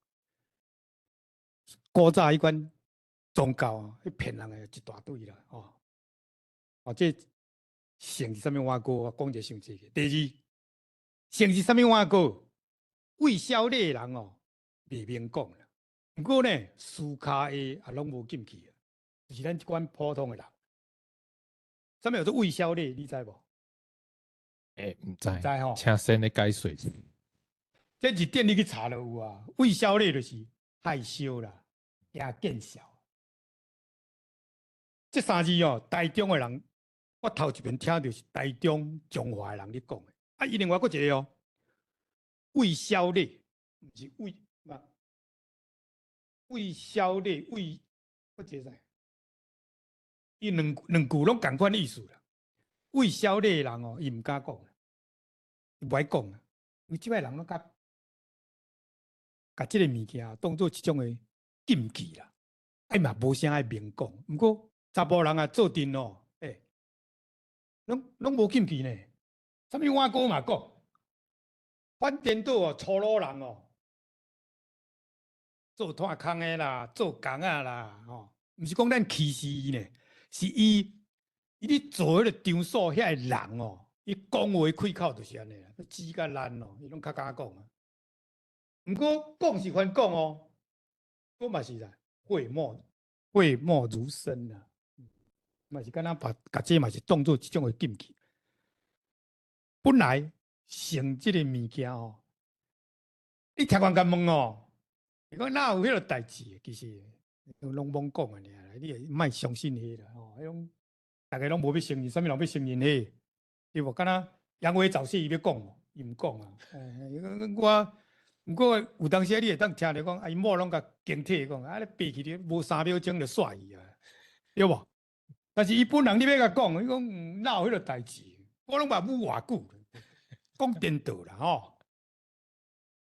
古早彼款宗教啊，彼騙人的一大堆啦，吼。哦，這性是啥物碗糕？我講一個傷濟個。第二，性是啥物碗糕？畏痟禮的人哦，袂明講啦。毋過呢，私跤的也攏無禁忌啊，就是咱這款普通的人。啥物叫做畏痟禮？你知無？欸，毋知。知吼？請先咧解說。這字典你去查就有啊。畏痟禮就是害羞啦，驚見笑。這三字哦，台中的人。我頭一遍聽著是台中彰化的人咧講的，啊，伊另外閣一個哦，畏痟禮，毋是畏嘛？畏痟禮，畏，閣一個啥？伊兩兩句攏仝款意思啦。畏痟禮的人哦，伊毋敢講，伊無愛講啊，因為這擺人攏較共這个物件當做一種的禁忌啦，啊，伊嘛無啥愛明講。毋過查埔人啊做陣哦。攏攏無禁忌呢，啥物碗糕嘛講，反顛倒哦，粗魯人哦，做炭空的啦，做工仔啦，吼，毋是講咱歧視伊呢，是伊伊咧做彼个場所遐個人哦，伊講話開口就是按呢啦，舌較爛哦，伊攏較敢講啊。毋過講是番講哦，我嘛是啦，諱莫如深啦。嘛是敢若把共這嘛是當做一種的禁忌。本來性這个物件哦，你聽人共問哦，伊講哪有彼个代誌？其實攏罔講的爾，你也莫相信彼啦吼。彼種逐家攏無欲承認，啥物人欲承認彼？對無？敢若陽痿早泄伊欲講無？伊毋講啊。我毋過有當時你會當聽著講，啊𪜶某攏共警惕講，啊你爬去你無3秒鐘就煞去啊，對無？但是伊本人你欲共講，伊講哪有彼个代誌？我攏嘛舞偌久，講顛倒啦吼。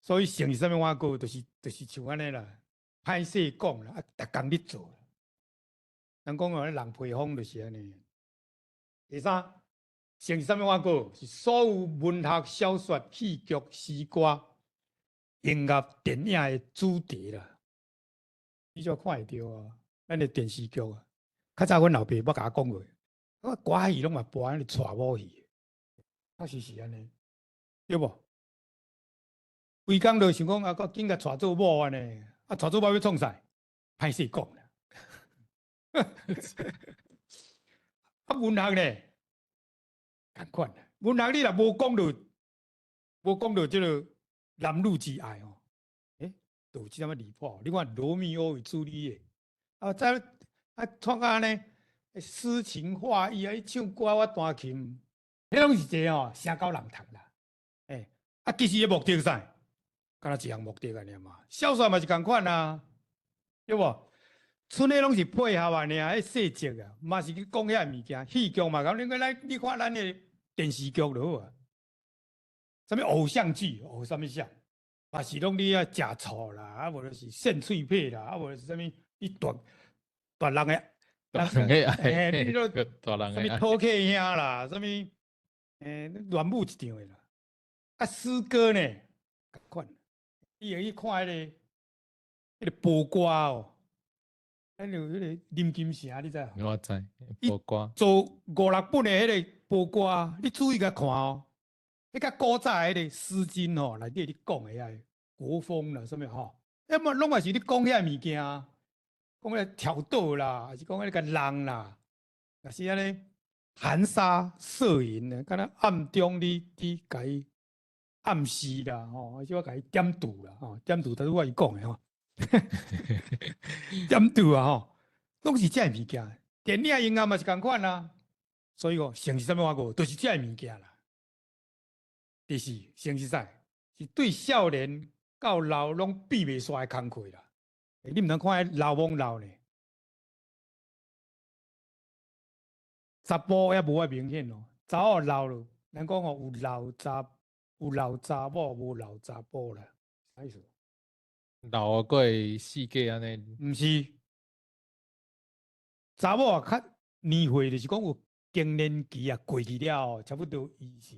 所以性是啥物碗糕，就是像按呢啦，歹勢講啦，啊，逐工咧做。人講哦，人皮風就是按呢。第三，性是啥物碗糕？是所有文學、小說、戲劇、詩歌、音樂、電影的主題啦。你才看會著啊，咱的電視劇啊。較早阮老爸捌共我講過，我歌戲攏嘛播按呢娶某戲，確實是按呢，對無？規工就想講啊，閣緊共娶做某按呢，啊，娶做某欲創啥？歹勢講啦。啊，文學呢？仝款啦，文學你若無講著，無講著這个男女之愛吼，欸，就有這麼離譜。你看羅密歐與朱麗葉，啊，再啊，創按呢，詩情畫意啊，伊唱歌我彈琴，彼攏是一个吼，寫予人讀啦。欸，啊，其實伊目的啥？敢若一項目的按呢嘛。小說嘛是仝款啊，對無？賰的攏是配合按呢，彼細節啊，嘛是去講遐个物件。戲劇嘛，共你看咱，你看咱的電視劇就好啊。啥物偶像劇，偶啥物像，嘛是攏你愛食醋啦，啊無就是扇喙皮啦，啊無就是啥物你奪奪人的，奪人的愛，你都奪人的啥物討客兄啦，啥物亂舞一場的啦。啊，詩歌呢，仝款，你會去看彼个播歌哦，咱有彼个林金城，你知無？我知，播歌。做五六本的彼个播歌，你注意共看哦。彼較古早彼个詩經吼，內底咧講的遐個國風啦，啥物吼，彼嘛攏嘛是咧講遐个物件，講彼個挑逗啦，還是講彼個人啦，若是按呢含沙射影的，敢若暗中你佇共伊暗示啦，吼，還是我共伊點注啦，吼，點注，拄拄仔伊講的吼，點注啊吼，攏是這个物件。電影音樂嘛是仝款啊，所以講性是啥物碗糕，就是這个物件啦。第四，性是啥？是對少年到老攏變袂煞的工課啦。欸，你毋通看彼老罔老呢，查埔也無遐明顯哦，查某老了，人講哦，有老查某，無老查埔啦，啥意思？老啊，閣會四界按呢？毋是，查某啊，較年歲就是講有更年期啊，過去了後，差不多伊是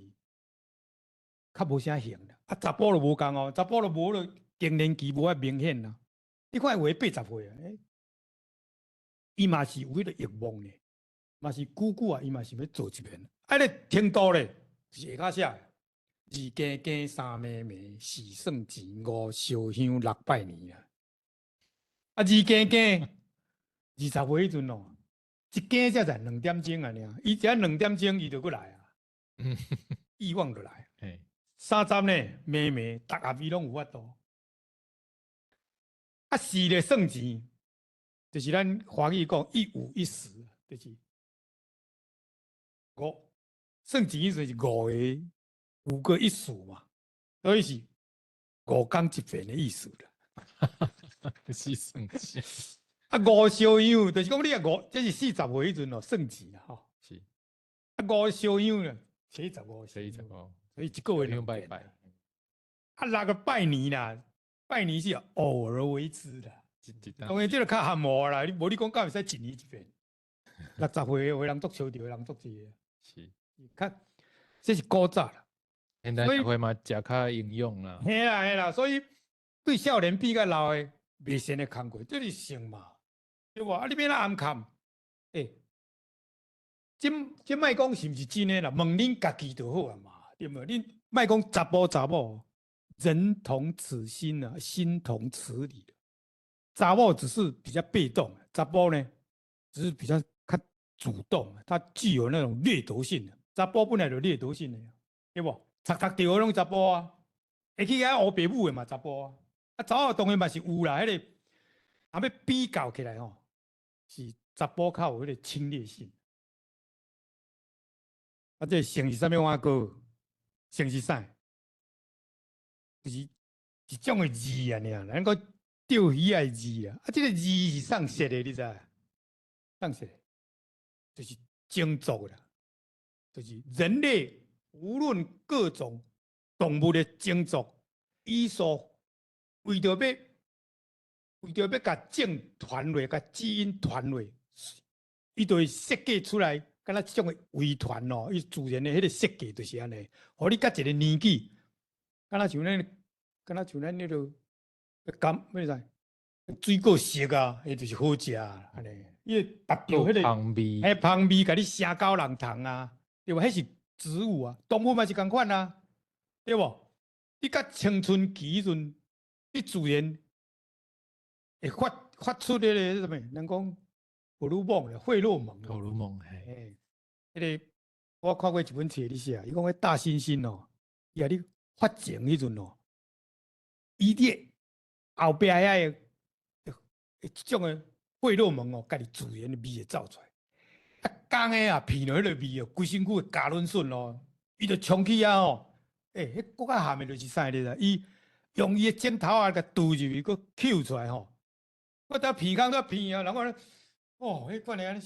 較無啥型啦。啊，查埔就無仝哦，查埔就無了更年期無遐明顯啦。你看有的80歲啊，欸，伊嘛是有彼個欲望呢，嘛是久久啊，伊嘛是欲做一遍。啊，彼個程度咧，是下跤寫的。二更更，三暝暝，四算錢，五燒香，六拜年啊。啊，二更更，20歲彼陣哦，一更才才2點鐘啊爾，伊只2點鐘，伊就閣來啊，欲望就來。30呢，暝暝，逐暗伊攏有法度。啊，四咧算錢，就是咱華語講一五一十，就是五算錢意思是五個五個一數嘛，所以是5工一遍的意思啦。是算錢。啊，五燒香就是講你啊五，這是40歲彼陣哦，算錢啦吼。啊，五燒香啦，75，75，所以一個月兩遍。拜拜。啊，六個拜年啦，拜年是偶爾為之啦。當然這個較含糊啦，你無你講敢會使一年一遍。60歲有的人足相著的人足濟的。較這是古早啦。現代社會嘛，食較營養啦。嘿啦嘿啦，所以對少年比較老的，袂善的工課，這是性嘛，對無？啊，你欲按怎暗崁？欸，這莫講是毋是真的啦，問恁家己就好啊嘛，對無？恁莫講查埔查某，人同此心啊，心同此理。查某只是比較被動，查埔呢，只是比較較主動，他具有那種掠奪性。查埔本來就掠奪性的，對無？賊賊著的攏查埔啊，會去遐烏爸母的嘛查埔啊。啊，查某當然嘛是有啦，彼個啊欲比較起來吼，是查埔較有彼個侵略性。啊，這個性是啥物碗糕？性是啥？就是一種的字啊，爾，咱講釣魚仔的字啊。啊，這個字是送設的，你知？送設的，就是種族啦，就是人類無論各種動物的種族，伊所為著欲共種傳落，共基因傳落，伊就會設計出來，敢若這種的遺傳哦，伊自然的彼個設計就是按呢，予你到一個年紀，敢若像咱彼個柑，咩知？水果熟啊，彼就是好食啊，按呢，伊會達到彼個香味，彼香味，共你聲狗人蟲啊，對無？彼是植物啊，動物嘛是仝款啊，對無？你到青春期彼陣，你自然會發出彼個啥物？人講荷爾蒙咧，費洛蒙。荷爾蒙嘿。欸，彼個我看過一本冊咧寫，伊講彼大猩猩哦，伊共你發情彼陣哦，伊佇後壁遐個一種的費洛蒙哦，家己自然的味會走出來。啊，公的啊，鼻著彼个味哦，規身軀會加卵筍哦，伊就衝去遐哦，欸，彼閣較譀的就是啥你知？伊用伊的指頭仔共揬入去，閣抾出來吼。我佇鼻孔都鼻啊，然後呢，哦，彼款的按呢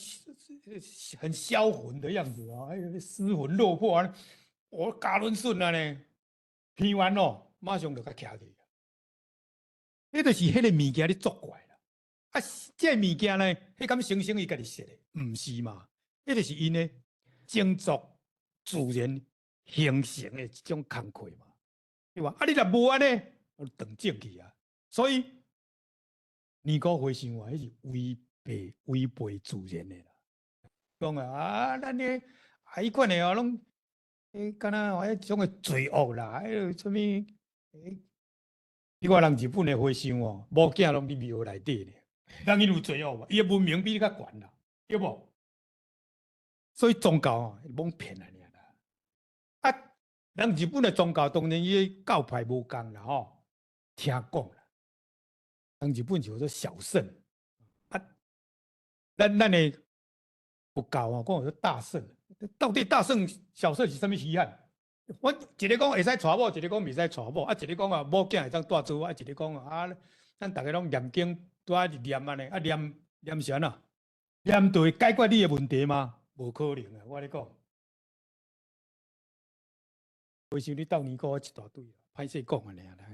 很銷魂的樣子啊，哎，失魂落魄啊，我加卵筍啊呢，鼻完哦，馬上就共徛去。彼就是彼個物件咧作怪啦。啊，這個物件呢，彼敢生生伊家己設的？毋是嘛？彼就是𪜶的種族自然形成的一種工課嘛，對吧？啊，你若無按呢，斷正去啊。所以年縞和尚話，彼是違背自然的啦。講啊，咱呢啊，彼款的哦，攏彼敢若彼種的罪惡啦，彼個啥物？你看人日本的和尚哦，某囝攏佇廟內底咧，人𪜶有罪惡無？伊的文明比你較懸啦，對無？所以宗教哦，罔騙啊爾啦。啊，人日本的宗教當然伊的教派無仝啦吼，聽講啦，人日本叫做小乘，啊，咱的佛教哦，講叫做大乘，到底大乘小乘是啥物稀罕？我一个講會使娶某，一個講袂使娶某，啊，一個講啊某囝會當帶做，啊，一個講啊，咱逐家攏念經，拄仔伫念按呢，啊念念是按怎？念就會解決你的問題嗎？無可能啊！我咧講，袂像你鬥年糕一大堆，歹勢講按呢啦，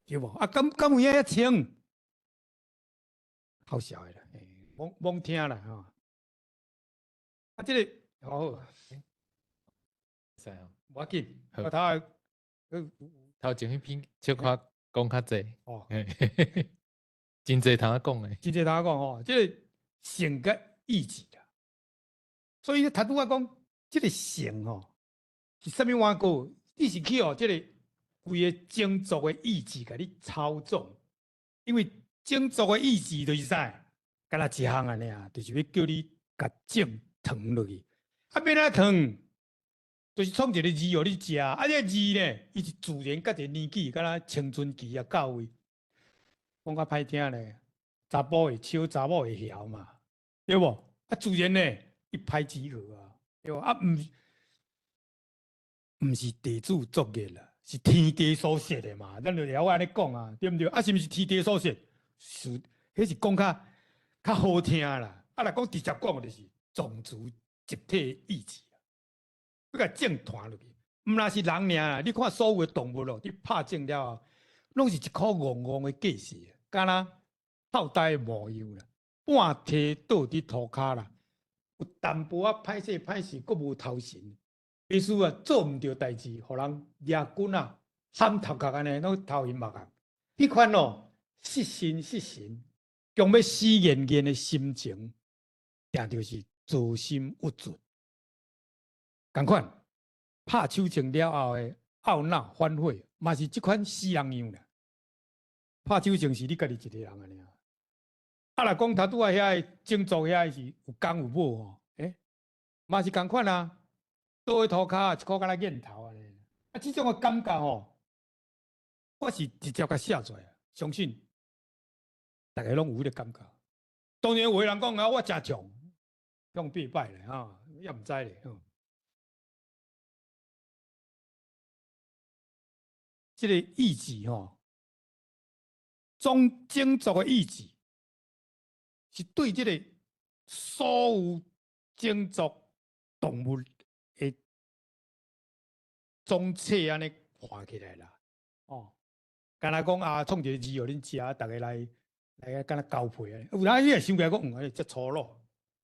對無？啊，敢有影遐清？好笑的啦，罔罔聽啦吼。啊，這個好，使哦。無要緊，我頭下頭前彼篇小可講較濟，哦，真濟通仔講的。真濟通仔講吼，這個性佮意志啦。所以頭拄仔講，這個性吼是啥物碗糕？你是去予這個規个種族的意志共你操縱，因為種族的意志就是啥？敢若一項按呢啊，就是欲叫你共種糖落去。啊，欲按怎糖？就是創一个字予你食，啊，這个字呢，伊是自然佮一個年紀，敢若青春期啊到位。講較歹聽咧，查埔會笑，查某會囂嘛，對無？啊，自然呢，一拍即合啊，對無？啊，毋是地主作業啦，是天地所設的嘛，咱就會曉按呢講啊，對毋對？啊，是毋是天地所設？是，彼是講較好聽啦。啊，若講直接講，就是種族集體意志。欲共種團落去，毋但是人爾，你看所有的動物咯，你拍種了後，攏是一箍戇戇的架勢，敢若炮台的模樣啦，半䖙倒佇塗跤啦，有淡薄仔歹勢歹勢，閣無頭神，意思啊做毋著代誌，予人掠棍仔砍頭殼按呢，攏頭暈目眩。彼款哦，失心失神，強欲死癮癮的心情，定著是躁心鬱卒。仝款拍手槍了後的懊惱反悔，嘛是這款死人樣啦。拍手槍是你家己一个人按呢。啊，若講頭拄仔遐个種族遐个是有公有母吼，欸，嘛是仝款啊。倒佇塗跤一箍敢若癮頭按呢。啊，這種的感覺吼，我是直接共寫出來，相信逐家攏有彼个感覺。當然有的人講啊，我誠強，強八擺咧吼，也毋知咧。這個意志吼，種族的意志是對這個所有種族動物的總體按呢看起來啦，哦，敢若講啊，創一個字予恁食，逐家來敢若交配啊，有當你會想起來講，嗯，遮粗魯，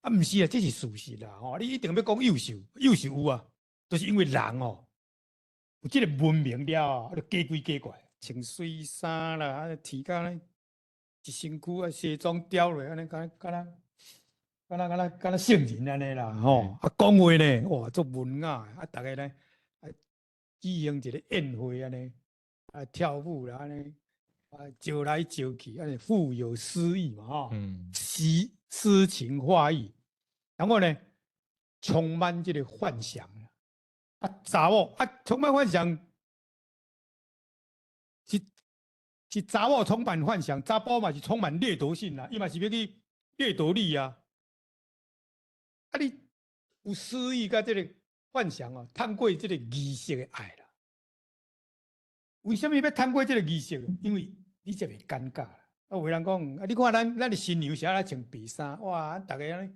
啊，毋是啊，這是事實啦，吼，你一定欲講幼獸，幼獸有啊，就是因為人哦。有這个文明了後，就假鬼假怪，穿媠衫啦，啊，剃甲呢一身軀啊，西裝叼落，按呢，敢若敢若敢若敢若敢若聖人按呢啦，吼！啊，講話呢，哇，足文雅，啊，逐家呢，啊，舉行一个宴會按呢，啊，跳舞啦按呢，啊，招來招去，按呢富有詩意嘛，吼，詩情畫意，然後呢，充滿這个幻想。啊，查某啊，充滿幻想，是查某充滿幻想，查埔嘛是充滿掠奪性啦，伊嘛是欲去掠奪你啊！啊，你有詩意佮這个幻想哦，通過這个儀式的愛啦。為啥物欲通過這个儀式？因為你才袂尷尬啦。啊，有人講啊，你看咱的新娘是按怎穿白衫，哇，逐家按呢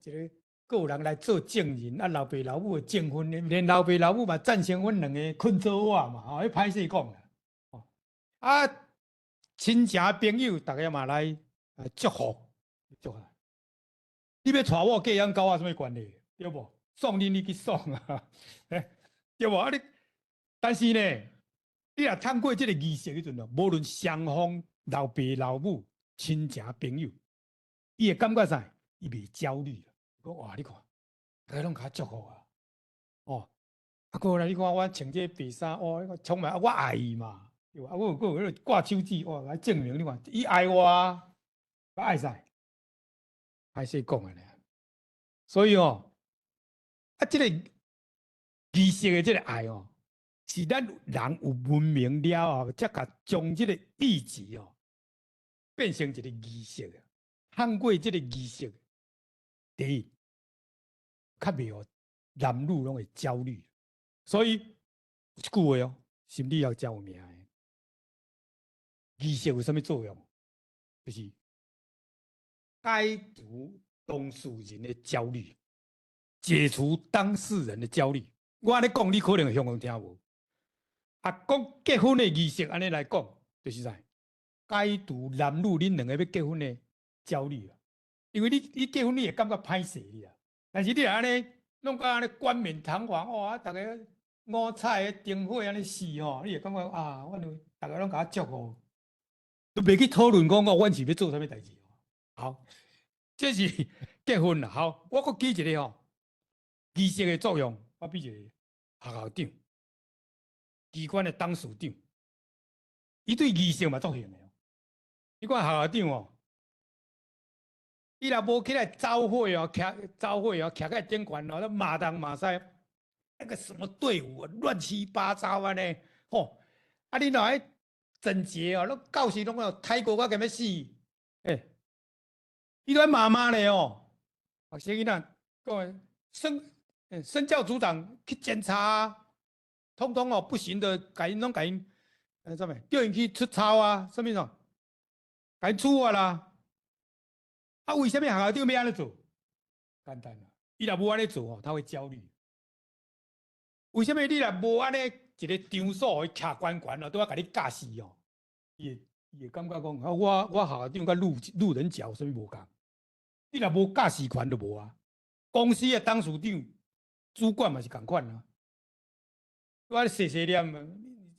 一个。閣有人來做證人，啊，老爸老母的證婚，連老爸老母嘛贊成阮兩个睏做伙嘛，吼，彼歹勢講啦。啊，親情朋友逐家嘛來祝福，祝福。你欲娶某嫁人，佮我有啥物關係？對無？爽你你去爽啊，對無？啊你，但是呢，你若通過這个儀式彼陣咯，無論雙方老爸老母、親情朋友，伊會感覺啥？伊袂焦慮。講哇，你看，逐家攏共我祝福啊！哦，啊，閣來你看我穿這个白衫，哦，你看充滿我愛伊嘛，對無？啊，我有閣有彼个掛手指，哇，來證明你看，伊愛我，我愛啥？歹勢講的呢。所以哦，啊，這个儀式的這个愛哦，是咱人有文明了後，才共將這个意志哦，變成一个儀式，通過這个儀式。第一，較袂予男女攏會焦慮，所以一句話哦，心理學誠有名的，儀式有啥物作用？就是解除當事人的焦慮，解除當事人的焦慮。我按呢講，你可能會向講聽無。啊，講結婚的儀式按呢來講，就是啥？解除男女恁兩個欲結婚的焦慮啊。因為你結婚你會感覺歹勢你啊，但是你若按呢弄甲按呢冠冕堂皇哦，啊，逐个五彩的燈火按呢試吼，你會感覺啊，阮有逐个攏共我祝福，都袂去討論講哦，阮是欲做啥物代誌。好，這是結婚啦。好，我閣舉一個吼，儀式的作用，我比一個學校長、機關的董事長，伊對儀式嘛足興的。你看學校長哦，伊若無起來走會哦，徛走會哦，徛在頂懸哦，咧罵東罵西，那個什麼隊伍亂七八糟按呢，吼！啊，你若愛整潔哦，攏教室攏有泰國甲欲死，欸，伊都愛罵罵咧哦。學生囡仔講，生教組長去檢查，統統哦不行的，共𪜶攏共𪜶，啥物，叫𪜶去出操啊，啥物種，共𪜶處罰啦。啊，為啥物學校長欲按呢做？簡單啦，伊若無按呢做吼，他會焦慮。為啥物你若無按呢一個場所予伊徛懸懸哦，拄仔共你教示哦，伊會感覺講啊，我學校長佮路人甲有啥物無仝？你若無教示權就無啊。公司的董事長、主管嘛是仝款啊。我細細念啊，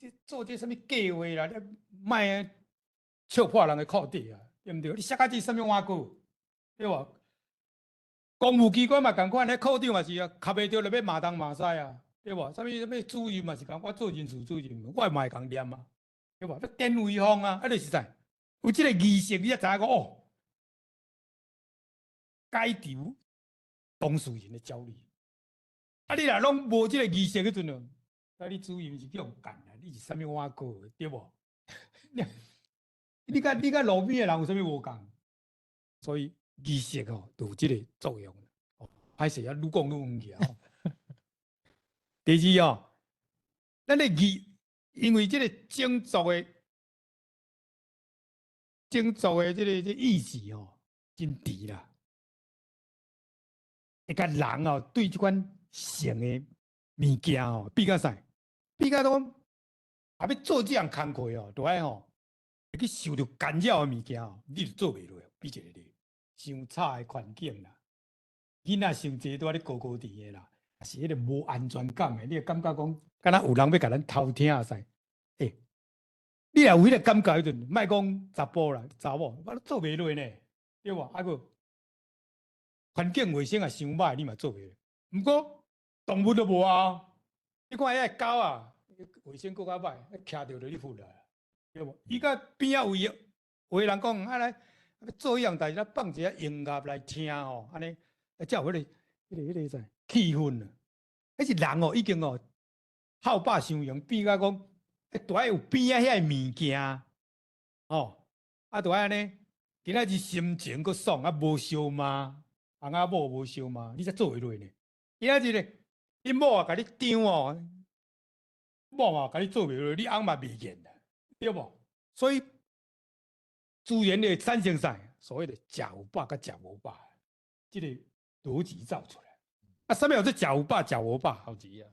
你這做這啥物計劃啦？你莫笑破人的褲底啊，對毋對？你寫甲這啥物碗糕？對無？公務機關嘛仝款，彼科長嘛是啊，磕袂著就欲罵東罵西啊，對無？啥物啥物主任嘛是共，我做人事主任，我嘛會共念啊，對無？欲典威風啊，啊就是啥？有這個儀式，你才知影講哦，解除當事人的焦慮。啊，你若攏無這個儀式彼陣哦，啊，你主任是叫人幹啊，你是啥物碗糕，對無？你佮路邊的人有啥物無仝？所以儀式吼，就有這個作用。哦，歹勢啊，愈講愈遠去啊。第二哦，咱的儀，因為這個種族的這個意志吼，真甜啦，會共人哦，對這款性的物件吼，比較啥？比較講，啊，欲做這項工課哦，就愛吼，會去受著干擾的物件哦，你就做袂落。比一個例，傷吵的環境啦，囡仔傷濟拄仔咧高高甜的啦，抑是彼個無安全感的，你會感覺講，敢若有人欲共咱偷聽會使。欸，你若有彼個感覺彼陣，莫講查埔啦，查某，我都做袂落呢，對無？啊閣環境衛生也傷歹，你嘛做袂落。毋過動物都無啊，你看遐個狗啊，衛生閣較歹，徛著就你糞啦，對無？伊佮邊仔位有的人講，啊來做彼項代誌，咱放一下音樂來聽吼，按呢，才有彼個啥氣氛啊。彼是人哦，已經哦，好霸傷用，變甲講，著愛有邊仔遐個物件，吼，啊，著愛按呢，今仔日心情閣爽，啊無相罵，翁仔某無相罵，你才做會落呢。今仔日咧，你某也共你張哦，某嘛共你做袂落，你翁嘛袂見啦，對無？所以自然會產生啥？所謂的食有飽佮食無飽，這個邏輯走出來。啊，啥物叫做食有飽、食無飽？好字啊，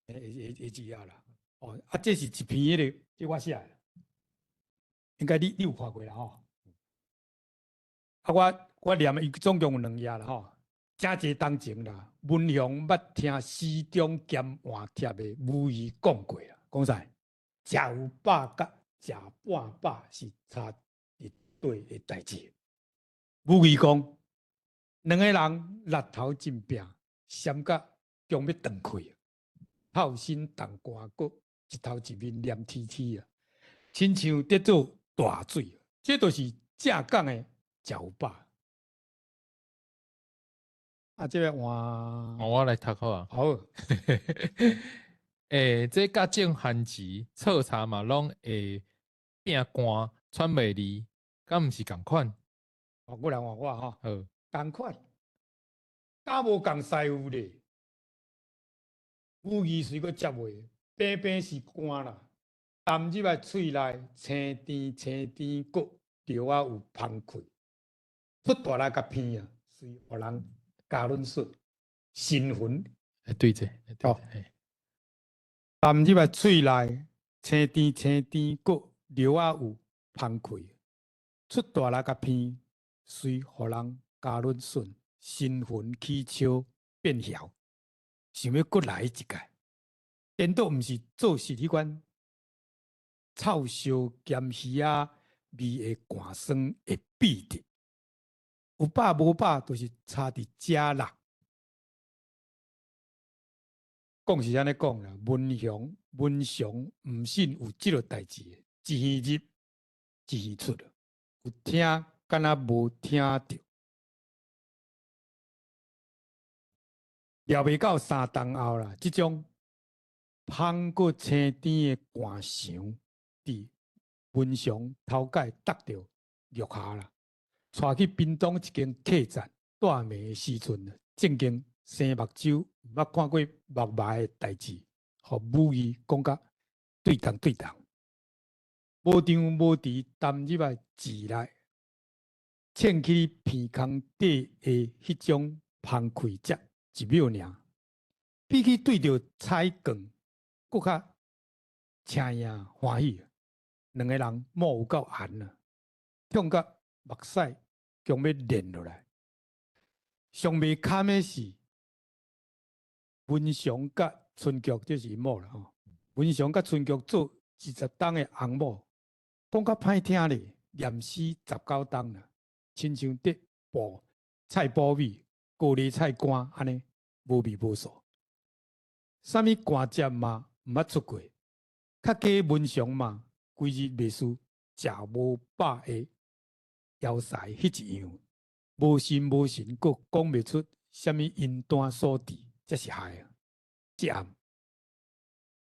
會會啊啦。哦，啊，這是一篇彼個，這我寫的，應該你有看過啦吼。啊，我念伊總共有兩頁啦吼。誠濟當前啦，文雄捌聽司長兼換帖的母語講過啦，講啥？食有飽佮食半飽是差一對的代誌。母語講，兩个人力頭真拼，閃甲強欲斷氣，透身澹汗閣一頭一面黏黐黐啊，親像佇做大水，這就是正港的食有飽。啊，這个換，我來讀好啊。好。欸，這佮種番薯、燥茶嘛，攏會變乾，喘袂利，敢毋是仝款？哦，過來換我吼。好。仝款，敢無仝師傅咧？母語隨閣接話，平平是寒啦，澹入來喙內，青甜青甜，閣著仔有芳氣，出大力共鼻啊，隨予人加論述，神魂。來對者，哦，澹入來喙內，青甜青甜，閣著仔有芳氣，出大力共鼻，隨予人加論述，神魂起笑變囂，想欲閣來一擺。顛倒毋是做實彼款臭燒鹹魚仔味的寒酸會比的，有飽無飽，就是差佇遮啦。講是按呢講啦，文雄文常毋信有這個代誌，一耳入，一耳出，有聽敢若無聽著。料袂到三冬後啦，這種芳閣青甜的寒泅，佇文常頭蓋觸著玉霞啦，帶去屏東一間客棧蹛暝的時陣，正經生目睭毋捌看過目眉的代誌，予母語講甲對動對動，無張無遲澹入來舌內，衝起鼻空底的彼種芳氣才一秒爾，比起對著彩棍，閣較青影歡喜。兩个人某有夠絚啊，痛甲目屎強欲連落來。上袂堪的是文常佮春菊，這是𪜶某啦吼。文常佮春菊做20冬的翁某，講較歹聽咧，念死19冬啦，親像佇爆菜脯米、高麗菜乾按呢，無味無素。啥物寒節嘛毋捌出過，較加文常嘛，規日袂輸食無飽的枵屎彼一樣，無心無神，閣講袂出啥物因單所致，才是害啊！這暗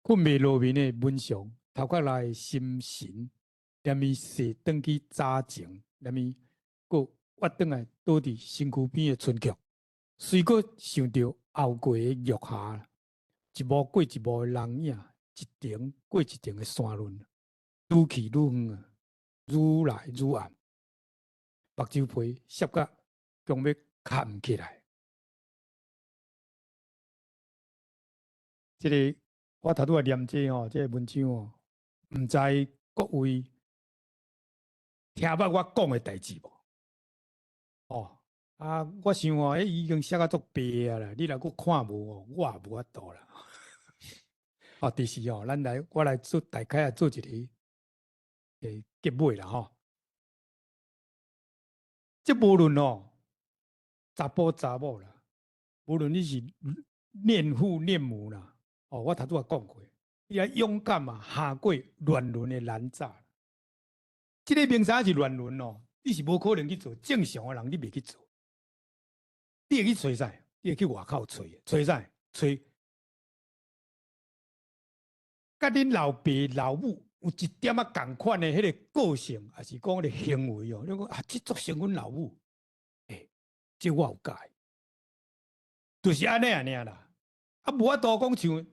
睏袂落眠的文常，頭殼內心神連伊踅轉去早前，連伊閣挖轉來倒佇身軀邊的春菊，隨閣想著後過的玉霞，一幕過一幕的人影，一重過一重的山崙，愈去愈遠啊，愈來愈暗，目睭皮澀甲強欲崁起來。這个我頭拄仔念這吼，這个文章哦，毋知各位聽捌我講的代誌無？哦，啊，我想哦，彼已經寫甲足白啊啦，你若閣看無哦，我也無法度啦。哦，就是哦，咱來我來做大概來做一個結尾啦吼。這無論哦，查埔查某啦，無論你是戀父戀母啦，哦，我頭拄仔講過，你愛勇敢啊，行過亂倫的難閘。這个明知影是亂倫哦，你是無可能去做，正常的人你袂去做，你會去揣啥？你會去外口揣，揣啥？揣佮恁老爸老母有一點仔仝款的彼个個性，抑是講彼个行為哦？你講啊，這足像阮老母，欸，這我有佮意，就是按呢爾啦。啊，無法度講像，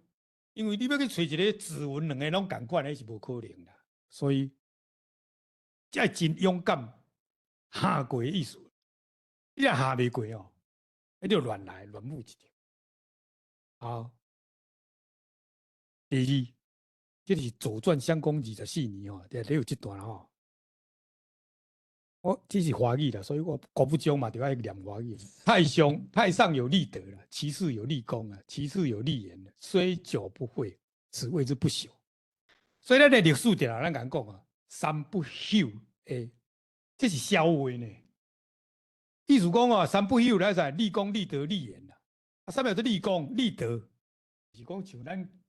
因為你欲去揣一个指紋兩个攏仝款，彼是無可能啦。所以，這真勇敢行過的意思。你若行袂過哦，彼就亂來亂舞一場。好，第二，這是左傳襄公24年吼，內底有這段吼。我這是華語啦，所以我國不中嘛，就愛念華語。太上太上有立德啦，其次有立功啊，其次有立言，雖久不廢，此謂之不朽。所以咱的歷史定咱共講啊，三不朽的，這是笑話呢。意思講哦，三不朽來在立功、立德、立言啦。啊，啥物叫做立功、立德？是講像咱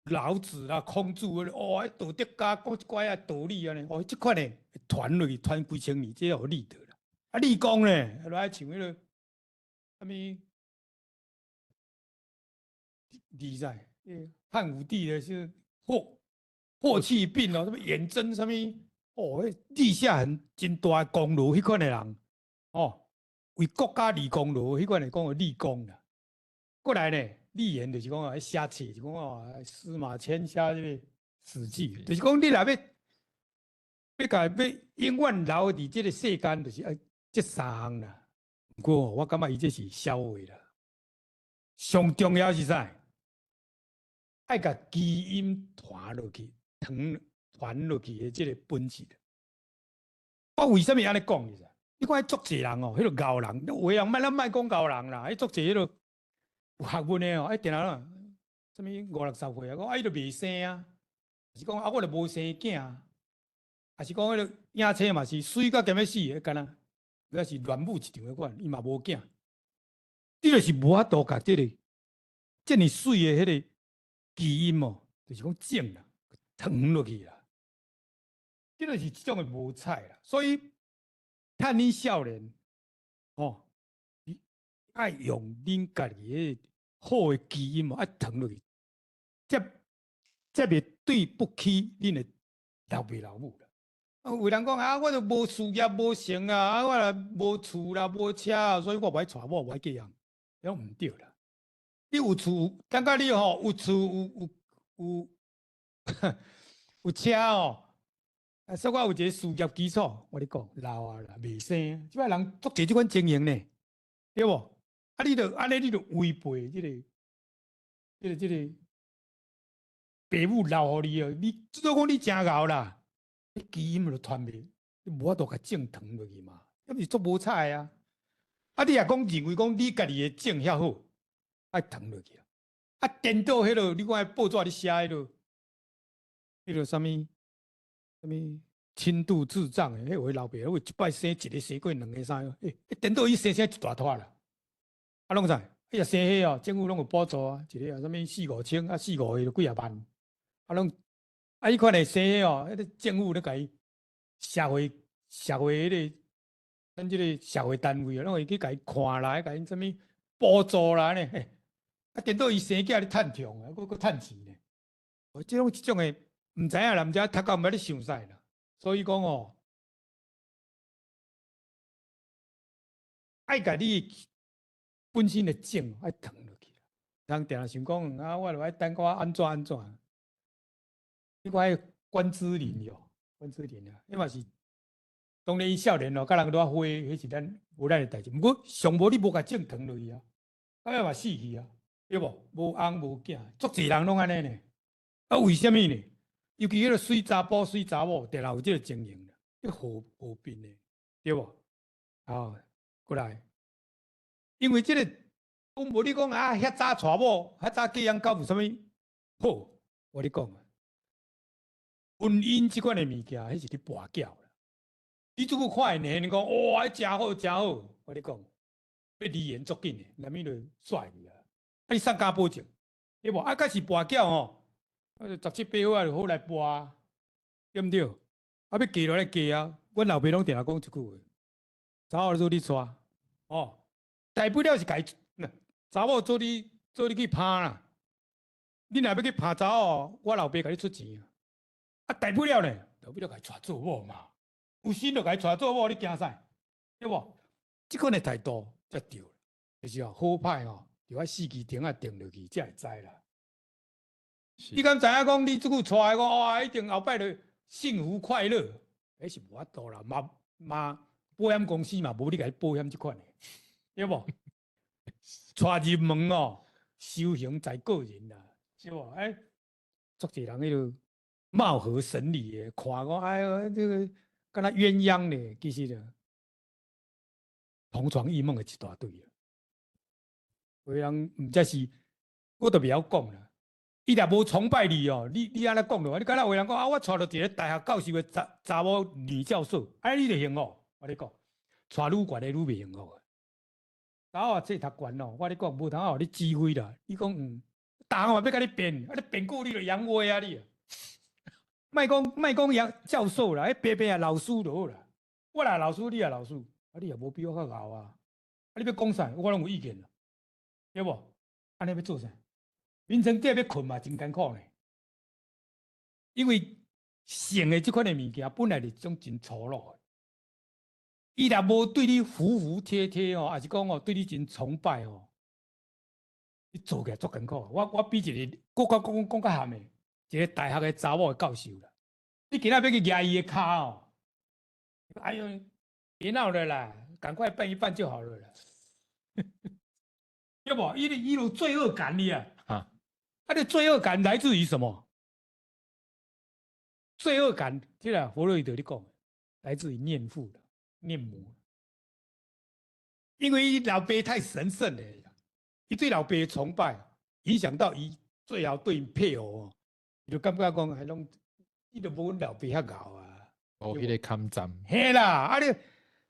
老子啦、孔子哦，道德家講一寡仔道理按呢，哦，這款的傳落去傳幾千年，這叫立德啦。啊，立功呢，來像彼个啥物李在，漢武帝的是霍去病哦，啥物遠征啥物，哦，立下很真大的功勞，彼款的人，哦，為國家立功勞，彼款的講做立功啦。過來呢，立言就是講啊，寫冊就講啊，司馬遷寫這個史記，就是講你若欲共欲永遠留佇這個世間，就是愛這三項啦。毋過我感覺伊這是笑話啦。上重要是啥？愛共基因傳落去，傳傳落去的這個本質。我為啥物按呢講？你知？你看彼足濟人哦，彼個𠢕人，有的人莫咱莫講𠢕人啦，彼足濟彼個有學問的哦，彼定定啦，啥物五六十歲啊，講啊伊就袂生啊，是講啊我就無生囝，抑是講彼個影冊嘛是媠甲兼欲死的，敢若，抑是亂舞一場彼款，伊嘛無囝。你就是無法度共這個遮爾媠的彼個基因哦，就是講種啦，傳落去啦。這就是一種的無彩啦。所以趁你少年，吼，你愛用恁家己的好的基因哦，愛傳落去，才才袂對不起恁的老爸老母啦。啊，有人講啊，我就無事業無成啊，啊，我若無厝啦，無車啊，所以我無愛娶某，無愛嫁人，遐毋對啦。你有厝，感覺你吼有厝有有有有車哦，啊，說我有一個事業基礎，我咧講老啊啦，袂生，這擺人足濟這款情形呢，對無？啊，你著按呢，你著違背這個、這個、這個爸母留予你的，你做講你誠𠢕啦，你基因就傳袂，你無法度共種傳落去嘛，抑是足無彩啊！啊，你若講認為講你家己的種遐好，愛傳落去啊！啊，顛倒彼個，你看彼報紙咧寫彼個，彼個啥物啥物輕度智障的，彼有的老爸，有一擺生一個生過兩個三個，欸，顛倒伊生生一大拖啦！啊，攏知，彼若生彼哦，政府攏有補助啊，一個啊啥物四五千啊，四五個就幾仔萬，啊攏啊，彼款的生彼哦，彼個政府咧共伊社會社會彼個，咱這個社會單位啊，攏會去共伊看啦，共伊啥物補助啦按呢，欸，啊，顛倒伊生囝咧趁窮啊，閣閣趁錢呢。哦，這種這種的，毋知影啦，毋知影讀到毋捌咧想啥啦。所以講哦，愛共你本身的種愛傳落去。人定定想講啊，我著愛等我按怎按怎。你看彼關之琳喲，關之琳啊，彼嘛是當然伊少年咯，佮人拄仔花，彼是咱無咱的代誌。毋過上無你無共種傳落去啊，到尾嘛死去啊，對無？無翁無囝，足濟人攏按呢呢。啊，為啥物呢？尤其彼個媠查埔、媠查某，定定有這個情形啦，這和和平的，對無？好，過來，因為這個，講無你講啊，遐早娶某，遐早嫁翁，敢有啥物好？我咧講啊，婚姻這款的物件，彼是咧跋筊啦。你這久看會你講哇，誠好誠好，我咧講，欲離緣足緊的，難免就煞去啊。啊，你啥敢保證？對無？啊，敢是跋筊吼？啊，十七八歲啊，就好來跋，對毋對？啊，欲嫁落來嫁啊！阮老爸攏定定講一句話：查某做你娶，哦，大不了是共伊，查某做你做你去拍啦。你若欲去拍查某，我老爸共你出錢啊！啊，大不了呢，大不了共伊娶做某嘛。有心就共伊娶做某，你驚啥？對無？這款的態度才對，就是哦，好歹吼，就愛四支釘仔釘落去，才會知啦。你敢知影講？你這久娶的講哇，一定後擺就幸福快樂，彼是無法度啦。嘛嘛，保險公司嘛無你共伊保險這款的，對無？娶入門哦，修行在個人啦，是無？欸，足濟人彼個貌合神離的，看講哎喲，這個敢若鴛鴦呢，其實就同床異夢的一大堆啊。有的人毋才是，我都袂曉講啦。伊若無崇拜你哦，你你按呢講落，你敢若有人講啊，我娶著一個大學教授的查查某女教授，啊，你就幸福。我咧講，娶愈懸的愈袂幸福。查某冊讀懸哦，我咧講無通予你指揮啦。你講嗯，逐項嘛欲共你變，啊你變久你就揚威啊你。莫講莫講楊教授啦，彼白白啊老師就好啦。我若老師，你也老師，啊你也無比我較𠢕啊。啊你欲講啥，我攏有意見啦，對無？按呢欲做啥？眠床底欲睏嘛，真艱苦呢。因為性的這款的物件本來就是一種真粗魯的。伊若無對你服服帖帖哦，抑是講哦對你真崇拜哦，你做起來足艱苦。我比一个，閣較講講較含的，一个大學的查某的教授啦。你今仔欲去蜈伊的跤哦，哎喲，別鬧了啦，趕快辦一辦就好了啦。對無？伊有罪惡感哩啊！啊，你罪惡感來自於什麼？罪惡感，這個弗洛伊德咧講，來自於戀父、戀母。因為伊老爸太神聖了，伊對老爸的崇拜，影響到伊最後對𪜶配偶哦，伊就感覺講，還攏伊就無阮老爸遐𠢕啊。無彼个抗戰。嘿啦，啊你，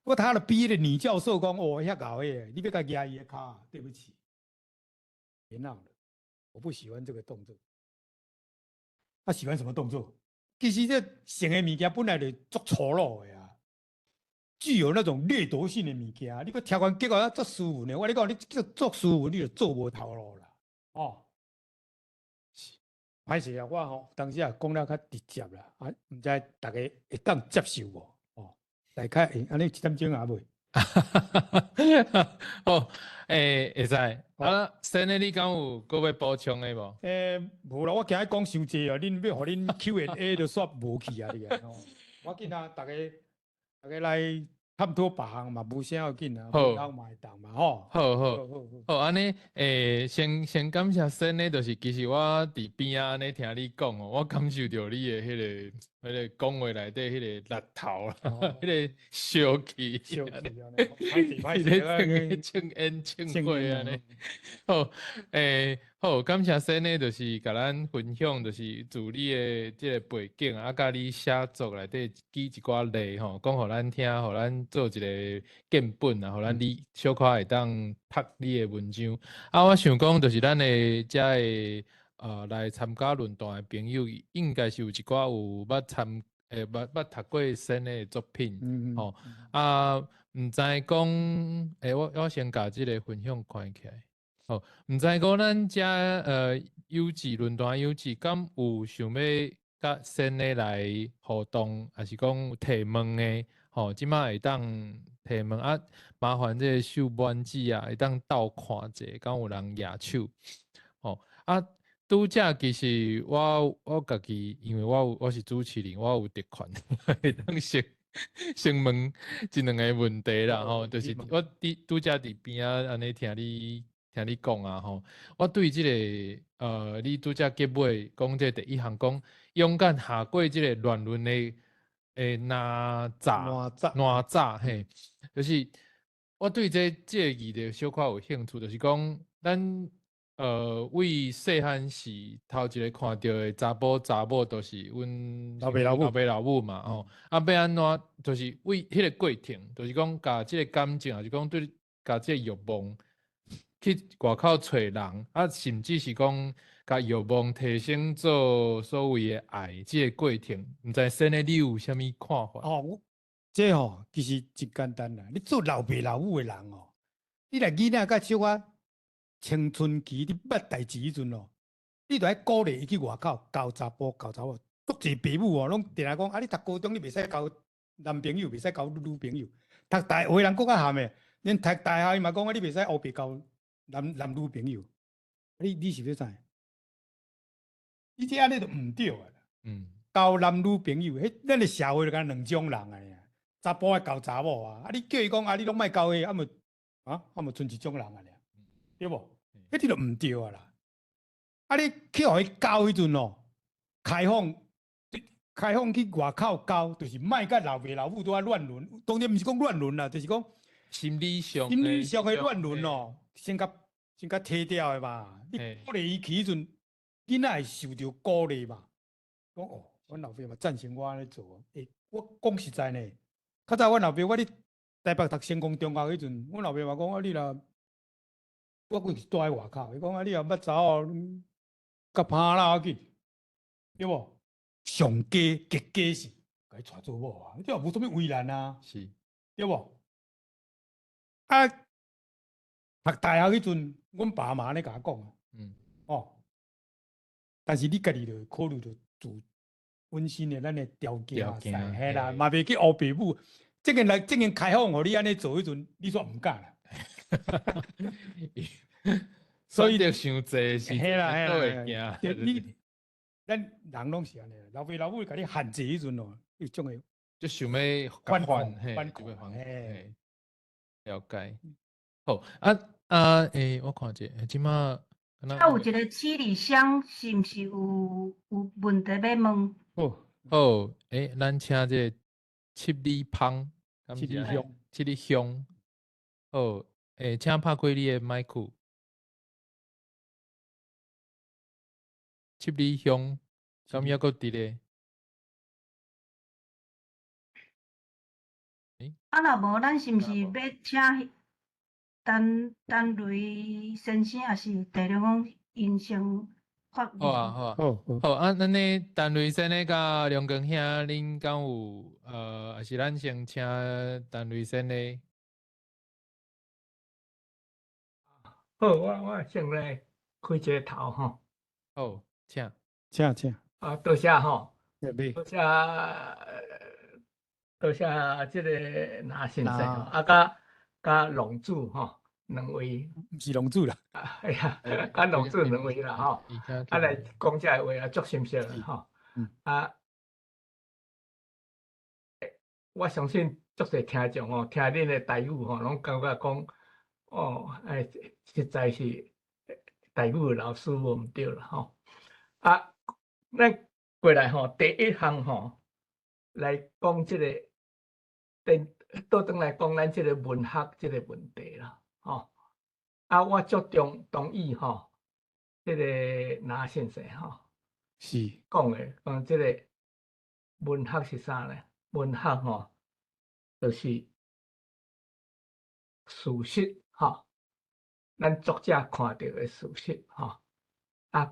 我他的畢業的女教授講，哦，遐𠢕的，你欲共蜈伊的跤，對不起，別鬧了，我不喜歡這個動作。他喜歡什麼動作？其實這性的物件本來就足粗魯的啊，具有那種掠奪性的物件。你閣聽完結果足斯文的，我跟你講，你這做斯文，你就做無頭路啦。哦，是，歹勢啊，我吼當時也講了較直接啦，啊，毋知大家會當接受無？哦，大概會按呢一點鐘也未。好，會使。啊，先生你敢有閣欲補充的無？無啦，我驚講傷濟啊，恁欲予恁 Q&A 就煞無去啊，你啊。我緊啊，大家大家來探討別項嘛，無啥要緊啊，好別項嘛會當嘛，吼。好好好好好，按呢，先感謝先生，就是其實我佇邊仔按呢聽你講哦，我感受著你的彼個講話內底彼個力頭啦，彼個燒氣，燒氣按呢，歹勢歹咧勢，唱演唱會按呢。好，好，感謝先生，就是共咱分享，就是自你的這個背景，啊，佮你寫作內底舉一寡例吼，講予咱聽，予咱做一個見本啊，予咱你小可會當讀你的文章。啊，我想講，就是咱的遮的來參加論壇的朋友，應該是有一寡有捌參，捌讀過先的作品，吼，啊，毋知講，我先共這個分享關起來。好，毋知講咱遮有志論壇有志，敢有想欲佮先的來互動，抑是講提問的，吼，這馬會當提問啊，麻煩這個秀滿子啊，會當鬥看者，敢有人舉手，吼啊，拄才其實我家己，因為我是主持人，我有特權，會當先問一兩個問題啦，吼，就是我佇拄才佇邊仔按呢聽你講啊，吼，我對這個你拄才結尾講這第一項講勇敢下過這個亂倫的哪吒哪吒嘿，就是我對這個議題小可有興趣，就是講咱為細漢時頭一個看著的查埔查某，都是阮老爸老母老爸老母嘛，吼，啊，欲按怎，就是為彼個過程，就是講共這個感情，抑是講對共這個欲望去外口揣人，啊，甚至是講共欲望提升做所謂的愛，這個過程，毋知先生你有啥物看法？哦，我這吼其實真簡單啦。你做老爸老母的人哦，你若囡仔較小可青春期，你捌代誌彼陣哦，你著愛鼓勵伊去外口交查埔、交查某。足濟爸母哦，攏定定講啊，你讀高中你袂使交男朋友，袂使交女朋友。讀大學人閣較含的，連讀大學伊嘛講啊，你袂使烏白交男女朋友。你是欲怎？你這按呢就毋對啊！交男女朋友，彼咱的社會就敢若兩種人啊，查埔愛交查某啊，啊你叫伊講啊，你攏莫交彼，啊毋啊毋賰一種人啊，對無？彼你就毋對啊啦！啊你去予伊交彼陣哦，開放去外口交，就是莫佮老爸老母拄仔亂倫。當然毋是講亂倫啦，就是講心理上心理上的亂倫哦，先共提掉的嘛。你鼓勵伊去彼陣，囡仔會受著鼓勵嘛。講哦，阮老爸嘛贊成我按呢做。我講實在呢，較早阮老爸我佇台北讀成功中學彼陣，阮老爸嘛講啊，你若我閣是蹛佇外口，伊講啊，你若捌查某，共拍啦要緊，對無？上佳極佳是共伊娶做某啊，這也無啥物為難啊，對無？啊，讀大學彼陣，阮爸嘛按呢共我講啊，哦，但是你家己著考慮著自本身的咱的條件啊，嘿啦，嘛袂去烏爸母。這個開放予你按呢做彼陣，你煞毋敢啦。所以選擇傷濟是嘿啦嘿啦會驚。對你，咱人攏是按呢，老爸老母共你限制彼陣哦，你總會就想欲反抗反，反抗，反嘿。了解。好啊啊，欸，我看者，這馬啊，有一個七里香，是毋是有問題欲問？好，好，欸，咱請這個七里香，七里香，七里香。好，欸，請拍開你的麥克。七里香，敢猶閣佇咧？啊，若無，咱是毋是欲請陳陳雷先生，抑是鄭良講𪜶先發問？好啊，好啊，好，好啊，咱呢陳雷先生佮梁光兄，恁敢有？抑是咱先請陳雷先生？好，我先來開一個頭吼。好，請，請請。啊，多謝吼，多謝多謝這個林先生，啊，佮龍子吼，兩位。毋是龍子啦。哎呀，佮龍子兩位啦吼，啊來講這个話啊，足心酸啦吼。啊，我相信足濟聽眾吼，聽恁的台語吼，攏感覺講，哦，哎，實在是台語的老師無毋對啦吼。啊，咱過來吼，第一項吼，來講這個，倒轉來講咱這個文學這個問題啦，吼。啊，我足同意吼，這個林先生吼，是講的，講這個文學是啥呢？文學吼，就是事實吼，咱作者看著的事實吼，啊，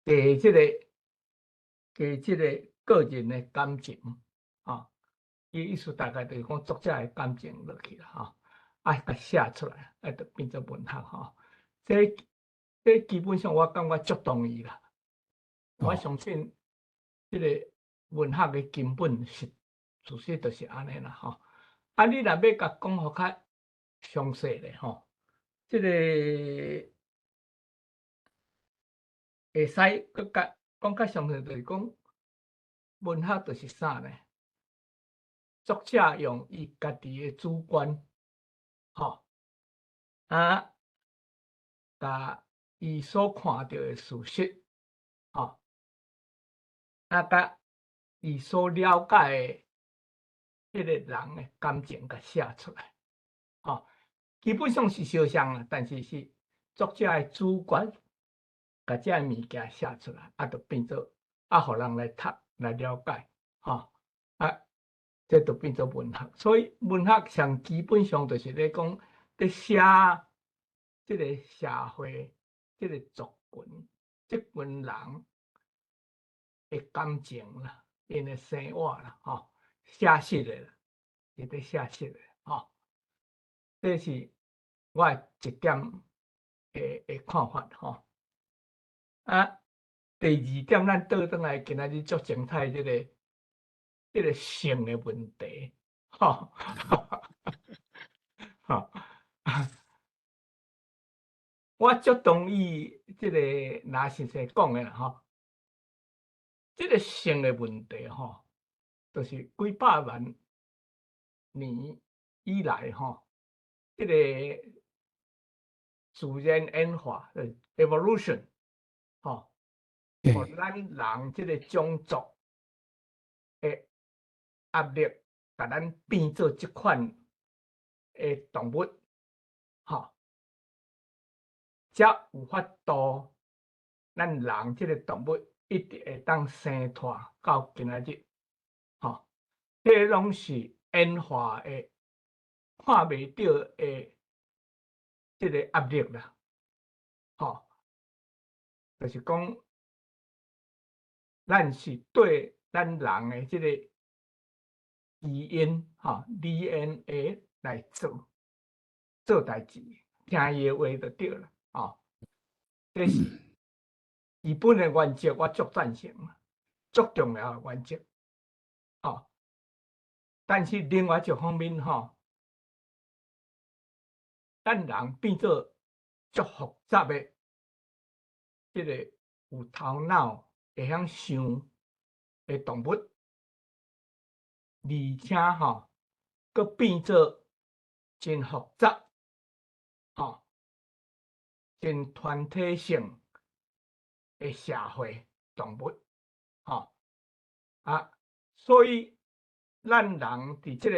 加這個個人的感情，吼，伊意思大概就是講作者的感情落去啦，吼，啊，共寫出來，啊，就變做文學吼。這基本上我感覺足同意啦。我相信這個文學的根本是事實就是按呢啦，吼。啊，你若欲共講予較詳細咧，吼，這個會使閣共講較詳細，就是講文學就是啥呢？作者用伊家己的主觀，吼，啊，共伊所看著的事實，吼，啊，佮伊所了解的彼個人的感情，共寫出來，吼，基本上是相像啦，但是是作者的主觀，共這个物件寫出來，啊，就變做啊，予人來讀來了解，吼，啊，這就變做文學。所以文學上基本上就是咧講，咧寫這個社會、這個族群、這群人的感情啦，𪜶的生活啦，吼，寫實的啦，是咧寫實的，吼。這是我的一點的看法，吼。啊，第二點，咱倒轉來今仔日足精彩這個性的問題，吼，吼，我足同意這個林先生講的啦，吼。這個性的問題，吼，就是幾百萬年以來，吼，這個自然演化，evolution，吼，予咱人這個種族的壓力，共咱變做這款的動物，吼，才有法度，咱人這個動物一直會當生湠到今仔日，吼，這攏是演化的看袂著的這個壓力啦，吼，就是講，咱是對咱人的這個基因，吼 DNA 來做代誌，聽伊的話就對啦，吼，這是基本的原則，我足贊成，足重要的原則，吼。但是另外一方面，吼，咱人變做足複雜的，這個有頭腦會曉想的動物，而且吼，閣變做真複雜，吼，真團體性的社會動物，吼啊，所以咱人佇這個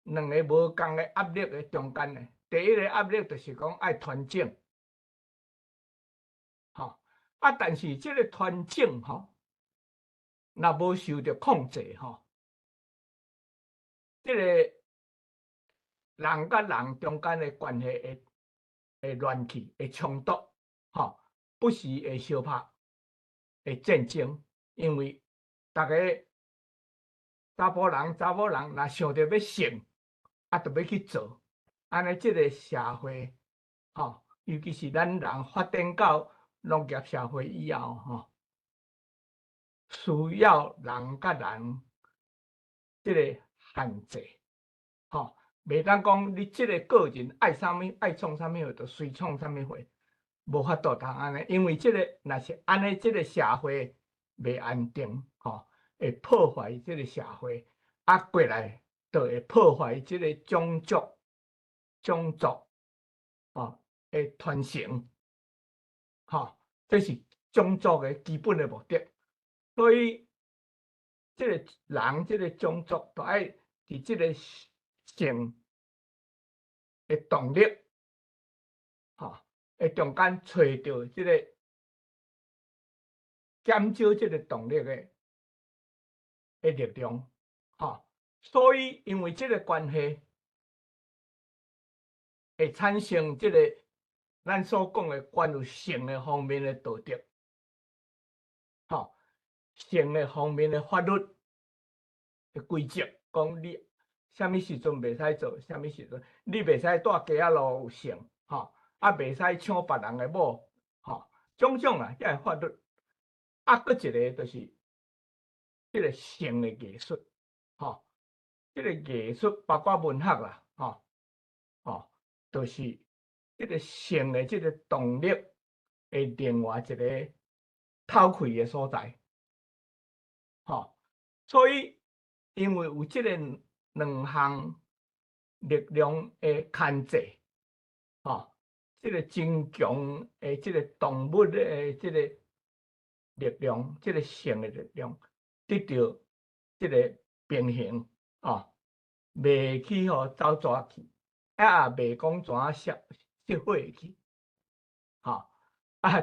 兩个無仝的壓力的中間呢，第一个壓力就是講愛傳種，吼啊，但是這个傳種吼，若無受著控制吼，這个人佮人中間的關係會亂去，會衝突，吼，不時會相拍，會戰爭，因為逐个查埔人、查某人若想著欲性，啊，就欲去做，按呢，這个社會，吼，尤其是咱人發展到農業社會以後，吼，需要人佮人這个限制，吼，袂當講你這个個人愛啥物愛創啥物貨就隨創啥物貨，無法度通按呢，因為這个若是按呢，這个社會袂安定，吼，會破壞這个社會，啊，過來就會破壞這个種族，吼的傳承，吼，這是種族的基本的目的。所以，這个人，這个種族，都愛佇這个性的動力，吼，的中間揣著這个減少這个動力的力量，吼，所以因為這个關係，會產生這个咱所講的關於性的方面的道德，吼，性的方面的法律的規則，講你啥物時陣袂使做，啥物時陣你袂使蹛街仔路有性，吼，啊，袂使搶別人的某，吼，種種啦，這个法律，啊，閣一个就是這个性的藝術，吼，這个藝術包括文學啦，吼，吼，就是這个性的這个動力的另外一个透氣的所在，吼，所以因為有這個兩項力量的牽制，吼，這个真強的這个動物的這個力量，這个性的力量，得著這个平衡，哦，袂去予走蛇去，啊也袂講怎啊失火去，吼，啊，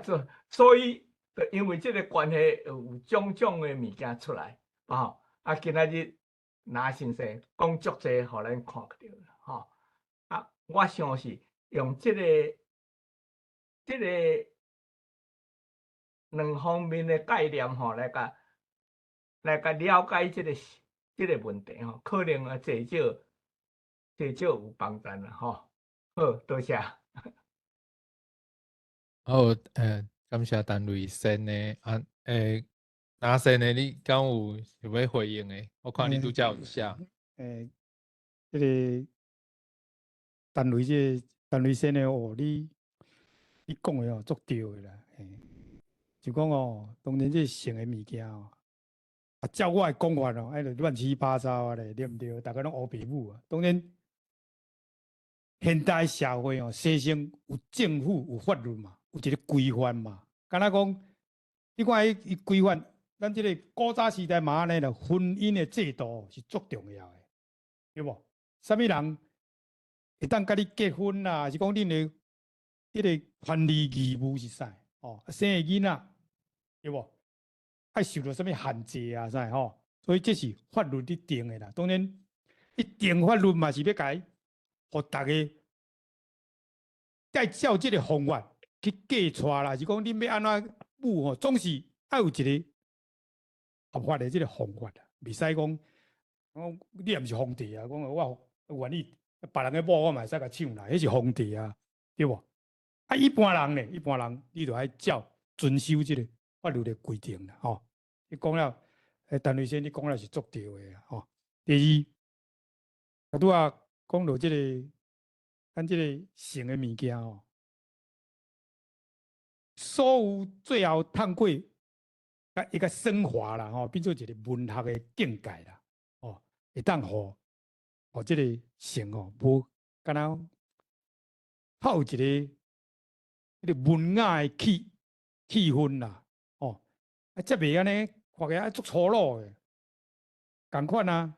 所以，因為這个關係有種種的物件出來，吼，啊，今仔日林先生講足濟，予咱看著，吼，啊，我想是用這个兩方面的概念，吼，來共了解這个問題，吼，可能啊，濟少有幫助啦，吼。好，多謝。好，感謝陳瑞先的，啊，林先的，你敢有想欲回應的？我看你拄才有寫。這个陳瑞這個陳瑞先的哦，你講的哦，足對的啦，嘿，就講哦，當然這性的物件哦，啊，照我的講法哦，哎，就亂七八糟啊咧，對毋對？逐个攏烏白母啊。當然，現代社會哦，西方有政府有法律嘛，有一个規範嘛。敢若講，你看伊伊規範，咱這个古早時代嘛按呢啦，婚姻的制度是足重要的，對無？啥物人會當佮你結婚啦，還是講恁的彼个權利義務是啥？哦，生的囡仔，對無？愛受著啥物限制啊？啥吼？所以這是法律佇定的啦。當然，伊定法律嘛是欲共，予逐个愛照這个方法去計帶啦，是講恁欲按怎舞吼，總是愛有一个合法的這个方法啦，袂使講，講你也毋是皇帝啊，講我願意別人的某我嘛會使共搶來，彼是皇帝啊，對無？啊，一般人咧，一般人你著愛照遵守這个法律的規定啦，吼。你講了，陳律師你講了是足對的啦，吼。第二，啊拄仔講著這个，咱這个性的物件吼，所有最後透過佮一個升華啦，吼，變做一個文學的境界啦，哦，會當予予這個性吼，無敢若較有一個彼個文雅的氣氛啦，哦，啊，才袂按呢看起來足粗魯的，仝款啊，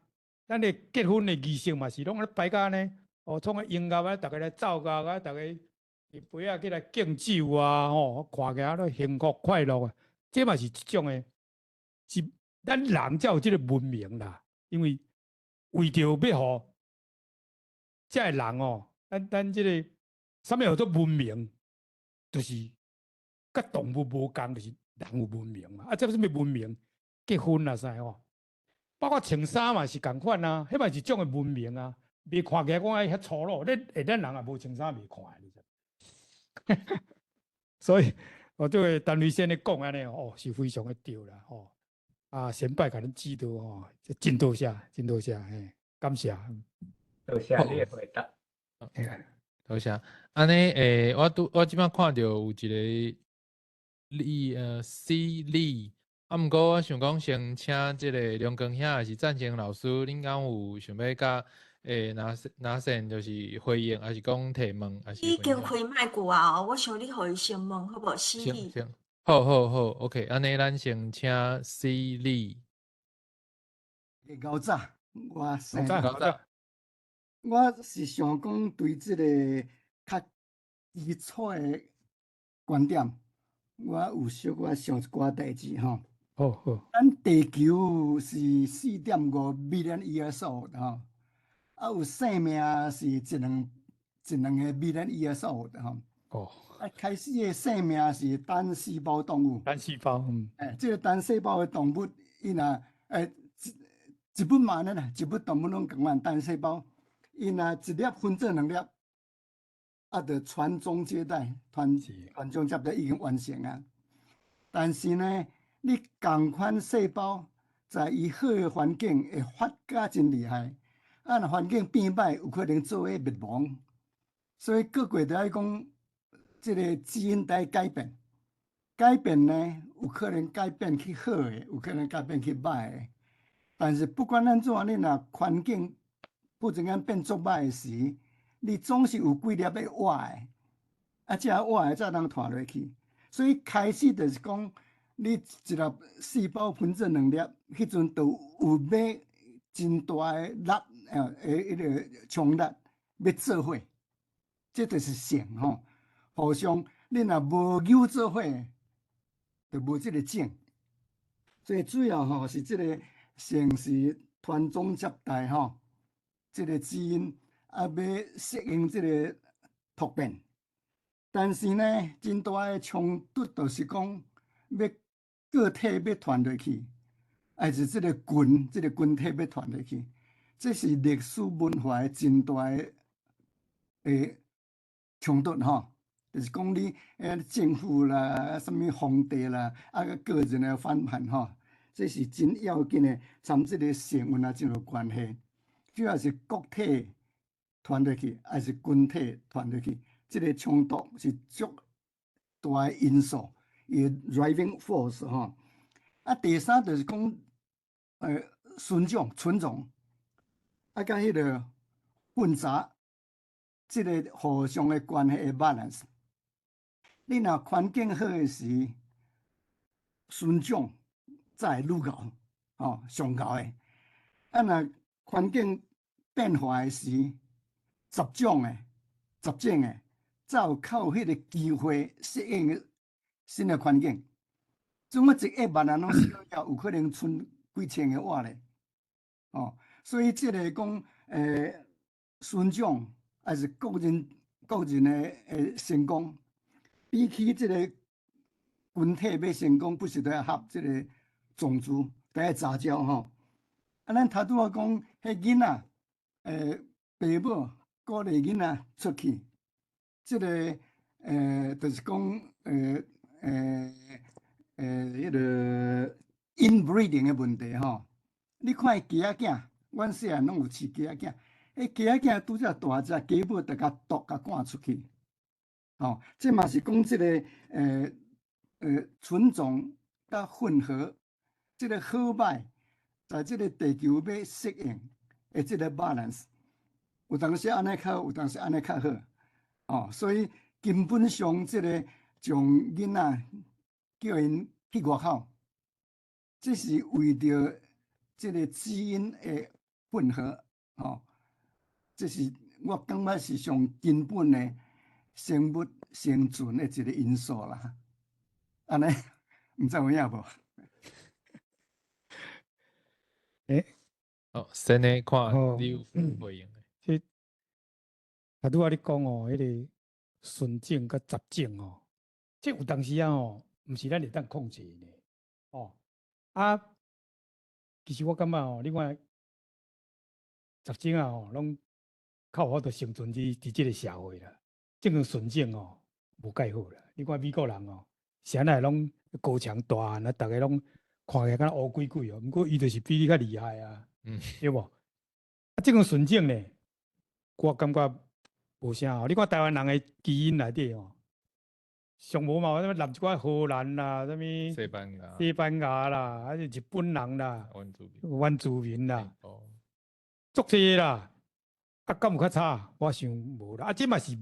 咱的結婚的儀式嘛是攏按呢擺甲按呢，哦，創個音樂啊，逐家來奏樂啊，逐家挃杯仔起來敬酒啊，吼，看起來都幸福快樂啊，這嘛是一種的，是咱人才有這個文明啦，因為為著欲予這个人哦，咱這個啥物叫做文明，就是佮動物無仝，就是人有文明嘛。啊，這啥物文明？結婚啊啥吼，包括穿衫嘛是仝款啊，彼嘛是一種的文明啊。袂看起來講愛遐粗魯，你欸咱人也無穿衫袂看的，你知。所以，我這個陳瑞先咧講按呢哦，是非常的對啦吼。啊，先輩共恁指導吼，真多謝，真多謝，嘿，感謝。多謝你的回答。多謝。按呢，欸，我拄我這擺看著有一個李C 李，啊，毋過我想講先請這個梁光兄抑是贊成老師，恁敢有想欲佮欸拿拿線就是回應，抑是講提問，抑是已經開麥克啊！我想你予伊先問好無？C 李。好好好，OK，按呢咱先請 C 李。𠢕早，我姓𠢕早。我是想講對這個較基礎的觀點，我有小可想一寡代誌吼。好好。咱地球是4.5 billion years old 吼，啊有生命是一兩個 billion years old 吼。哦。啊，開始的生命是單細胞動物。單細胞，嗯。欸，這個單細胞的動物，伊若欸，植物嘛按呢啦，植物動物攏仝款單細胞，伊若一粒分做兩粒，啊，就傳宗接代，傳宗接代已經完成啊。但是呢，你仝款細胞在伊好的環境會發甲真厲害，啊，若環境變歹，有可能做伙滅亡。所以各國都愛講，這個基因在改變，改變呢，有可能改變去好的，有可能改變去歹的。但是不管按怎，你若環境忽然間變足歹的時，你總是有幾粒欲活的，啊，這活的才通拖落去。所以開始就是講，你一粒細胞分做兩粒，彼陣就有欲真大的力，彼個衝力欲做伙，這就是性吼。互相，你若無扭做伙，就無這個種。所以主要吼是這個性是傳宗接代吼，這個基因啊欲適應這個突變。但是呢，真大的衝突就是講，欲個體欲傳落去，抑是這個群，這個群體欲傳落去，這是歷史文化的真大的衝突吼。就是講你政府啦，啥物皇帝啦，啊個人的反叛吼，這是真要緊的，參這個性運啊真有關係。主要是個體傳落去，抑是群體傳落去，這個衝突是足大的因素，伊 driving force 吼。啊，第三就是講，純種、純種，啊，佮彼個混雜，這個互相的關係的 balance。你若環境好的時，純種才會愈𠢕，吼，上𠢕的。啊，若環境變化的時，雜種的，才有較有彼個機會適應新的環境。怎麼一億萬人攏死了，有可能賰幾千個活咧，哦，所以這個講，純種抑是個人的成功，比起這個群體欲成功，不是都愛合這個種族，都愛雜交吼。啊，咱頭拄仔講，彼囡仔，爸母鼓勵囡仔出去，這個，就是講，彼個 inbreeding 的問題吼。你看雞仔囝，阮細漢攏有飼雞仔囝，彼雞仔囝拄才大隻，雞母就共啄共趕出去，吼，這嘛是講這個，純種佮混合，這个好歹，在這个地球欲適應的這个 balance，有當時按呢較好，有當時按呢較好，哦，所以根本上這个將囡仔叫𪜶去外口，這是為著這个基因的混合，哦，這是我感覺是上根本的生物生存的一个因素啦。按呢，毋知有影無？哦，先來看你有回應。這啊，拄仔你講哦，彼个純種佮雜種哦，這有當時啊吼，毋是咱會當控制的哦。啊，其實我感覺哦，你看雜種啊吼，攏較有法度生存佇這个社會啦。這種純種哦，無蓋好啦。你看美國人哦，啥會攏高牆大漢啊，逐个攏看起來敢若烏鬼鬼哦，毋過伊就是比你較厲害啊，對無？啊，這種純種呢，我感覺無啥哦。你看台灣人的基因內底哦，上無嘛，啥物納一寡荷蘭啦，啥物西班牙、西班牙啦，還是日本人啦，原住民啦，足濟啦。啊，敢有較差？我想無啦。啊，這嘛是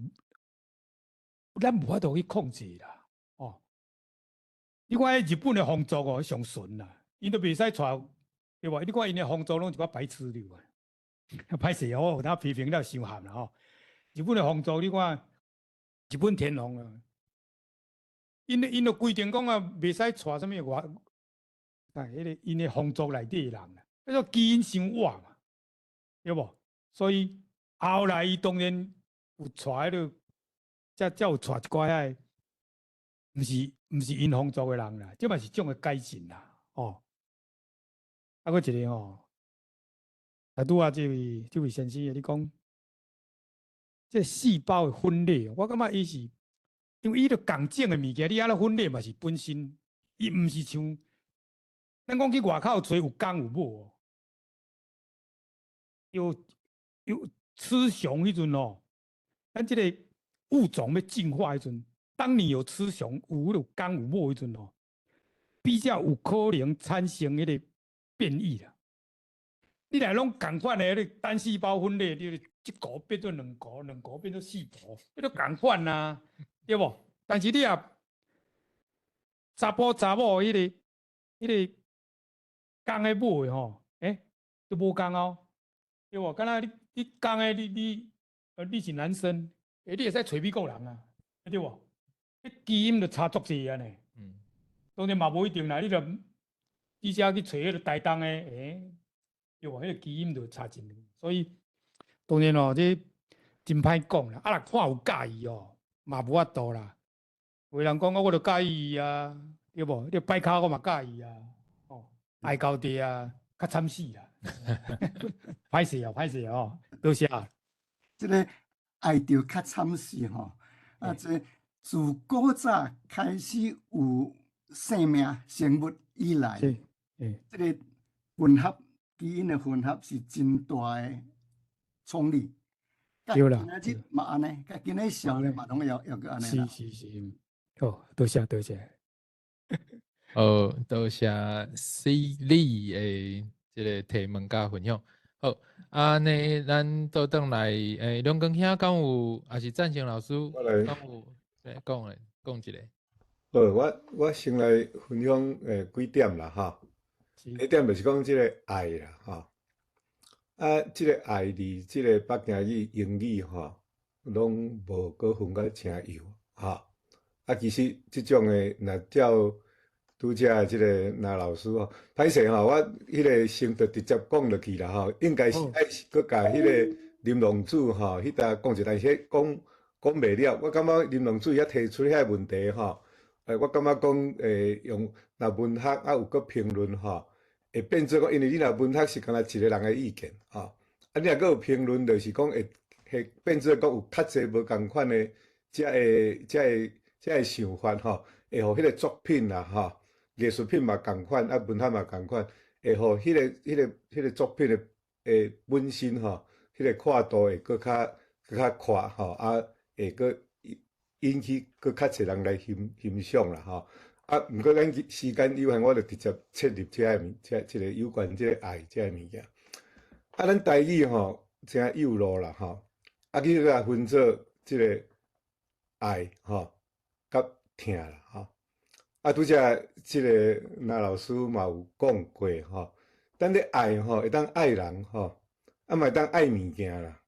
咱無法度去控制啦。哦，你看彼日本的風俗哦，上純啦，𪜶都袂使娶，對無？你看𪜶的風俗攏一寡白痴對無？歹勢哦，有當批評了傷譀啦吼。日本的風俗，你看日本天皇啊，𪜶都規定講啊，袂使娶啥物外，啊，彼个𪜶的風俗內底的人啦，彼個基因傷倚嘛，對無？所以後來伊當然有娶彼个，才有娶一寡遐个，毋是𪜶風俗的人啦，這嘛是種的改進啦，哦。啊，閣一个吼，啊，拄仔這位先生你講，這細胞的分裂，我感覺伊是，因為伊著仝種的物件，你按怎分裂嘛是本身，伊毋是像，咱講去外口揣有公有母哦，有雌雄彼陣哦，咱這个物種欲進化彼陣，當你有雌雄，有公有母彼陣哦，比較有可能產生彼个變異啦。你若攏仝款的，你單細胞分裂，你一個變做兩個，兩個變做四個，彼都仝款啊，對無？但是你若查埔查某彼个公的母的吼，都無仝哦，對無？敢若你公的你是男生，你會使揣美國人啊，對無？彼基因就差足濟啊呢。當然嘛無一定啦，你著直接去揣彼个台東的，對無？彼个基因就差真遠，所以當然哦，這真歹講啦。啊，若看有佮意哦，嘛無法度啦。有人講我就佮意伊啊，對無？你擺跤我嘛佮意啊，哦，愛交地啊，較慘死啦。歹勢哦，歹勢哦，多謝。這个愛著較慘死吼，啊，這自古早開始有生命生物以來，這个混合基因的混合是真大的衝力。對啦，今仔日嘛按呢，佮今仔社會嘛攏會閣按呢。是是是，好，多謝多謝。好，多謝 C 李的這个提問佮分享。好，按呢，咱倒轉來，梁光兄敢有，抑是贊成老師敢有來講的，講一下。好，我先來分享幾點啦，哈。第一點就是講這个愛啦，吼。啊，這个愛佇這个北京語、英語吼，攏無閣分甲誠幼，吼。啊，其實這種的，若照拄才這个林老師吼，歹勢吼，我彼个先就直接講落去啦吼，應該是愛閣共彼个林龍主吼，彼搭講一下，但是講講袂了，我感覺林龍主遐提出遐個問題吼，我感覺講用若文學啊有閣評論吼，會變做講，因為你若文學是干焦一個人的意見吼，啊你若閣有評論，就是講會變做講有較濟無仝款的這個想法吼，會予彼个作品啦吼，藝術品嘛仝款，啊文學嘛仝款，會予彼個作品的本身吼，彼個闊度會閣較闊吼，啊會閣引起閣較濟人來欣賞啦吼。啊，毋過咱時間有限，我就直接切入這个物，這這个有關這个愛這个物件。啊，咱台語吼誠幼路啦吼，啊，去共分做這个愛吼，佮疼啦吼。啊，拄才這个林老師嘛有講過吼，咱咧愛吼，會當愛人吼，啊嘛會當愛物件啦，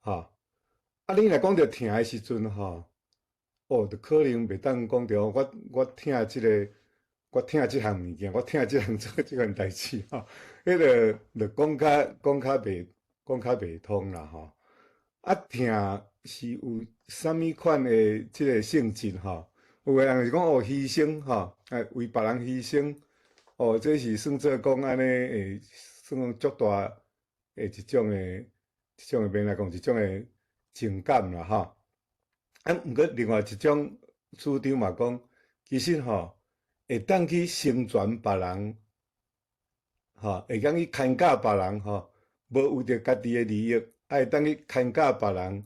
吼。啊，你若講著疼的時陣吼，哦，就可能袂當講著我我疼這个，我疼這項物件，我疼這項做這款代誌吼，彼个就講較講較袂講較袂通啦吼。啊，疼是有啥物款的這个性質吼？有的人是講哦，犧牲吼，啊為別人犧牲，哦，這是算做講按呢，會算講足大的一種的，一種的面來講，一種的情感啦吼。啊，毋過另外一種主張嘛講，其實吼會當去成全別人，吼，會當去牽教別人吼，無為著家己的利益，啊會當去牽教別人，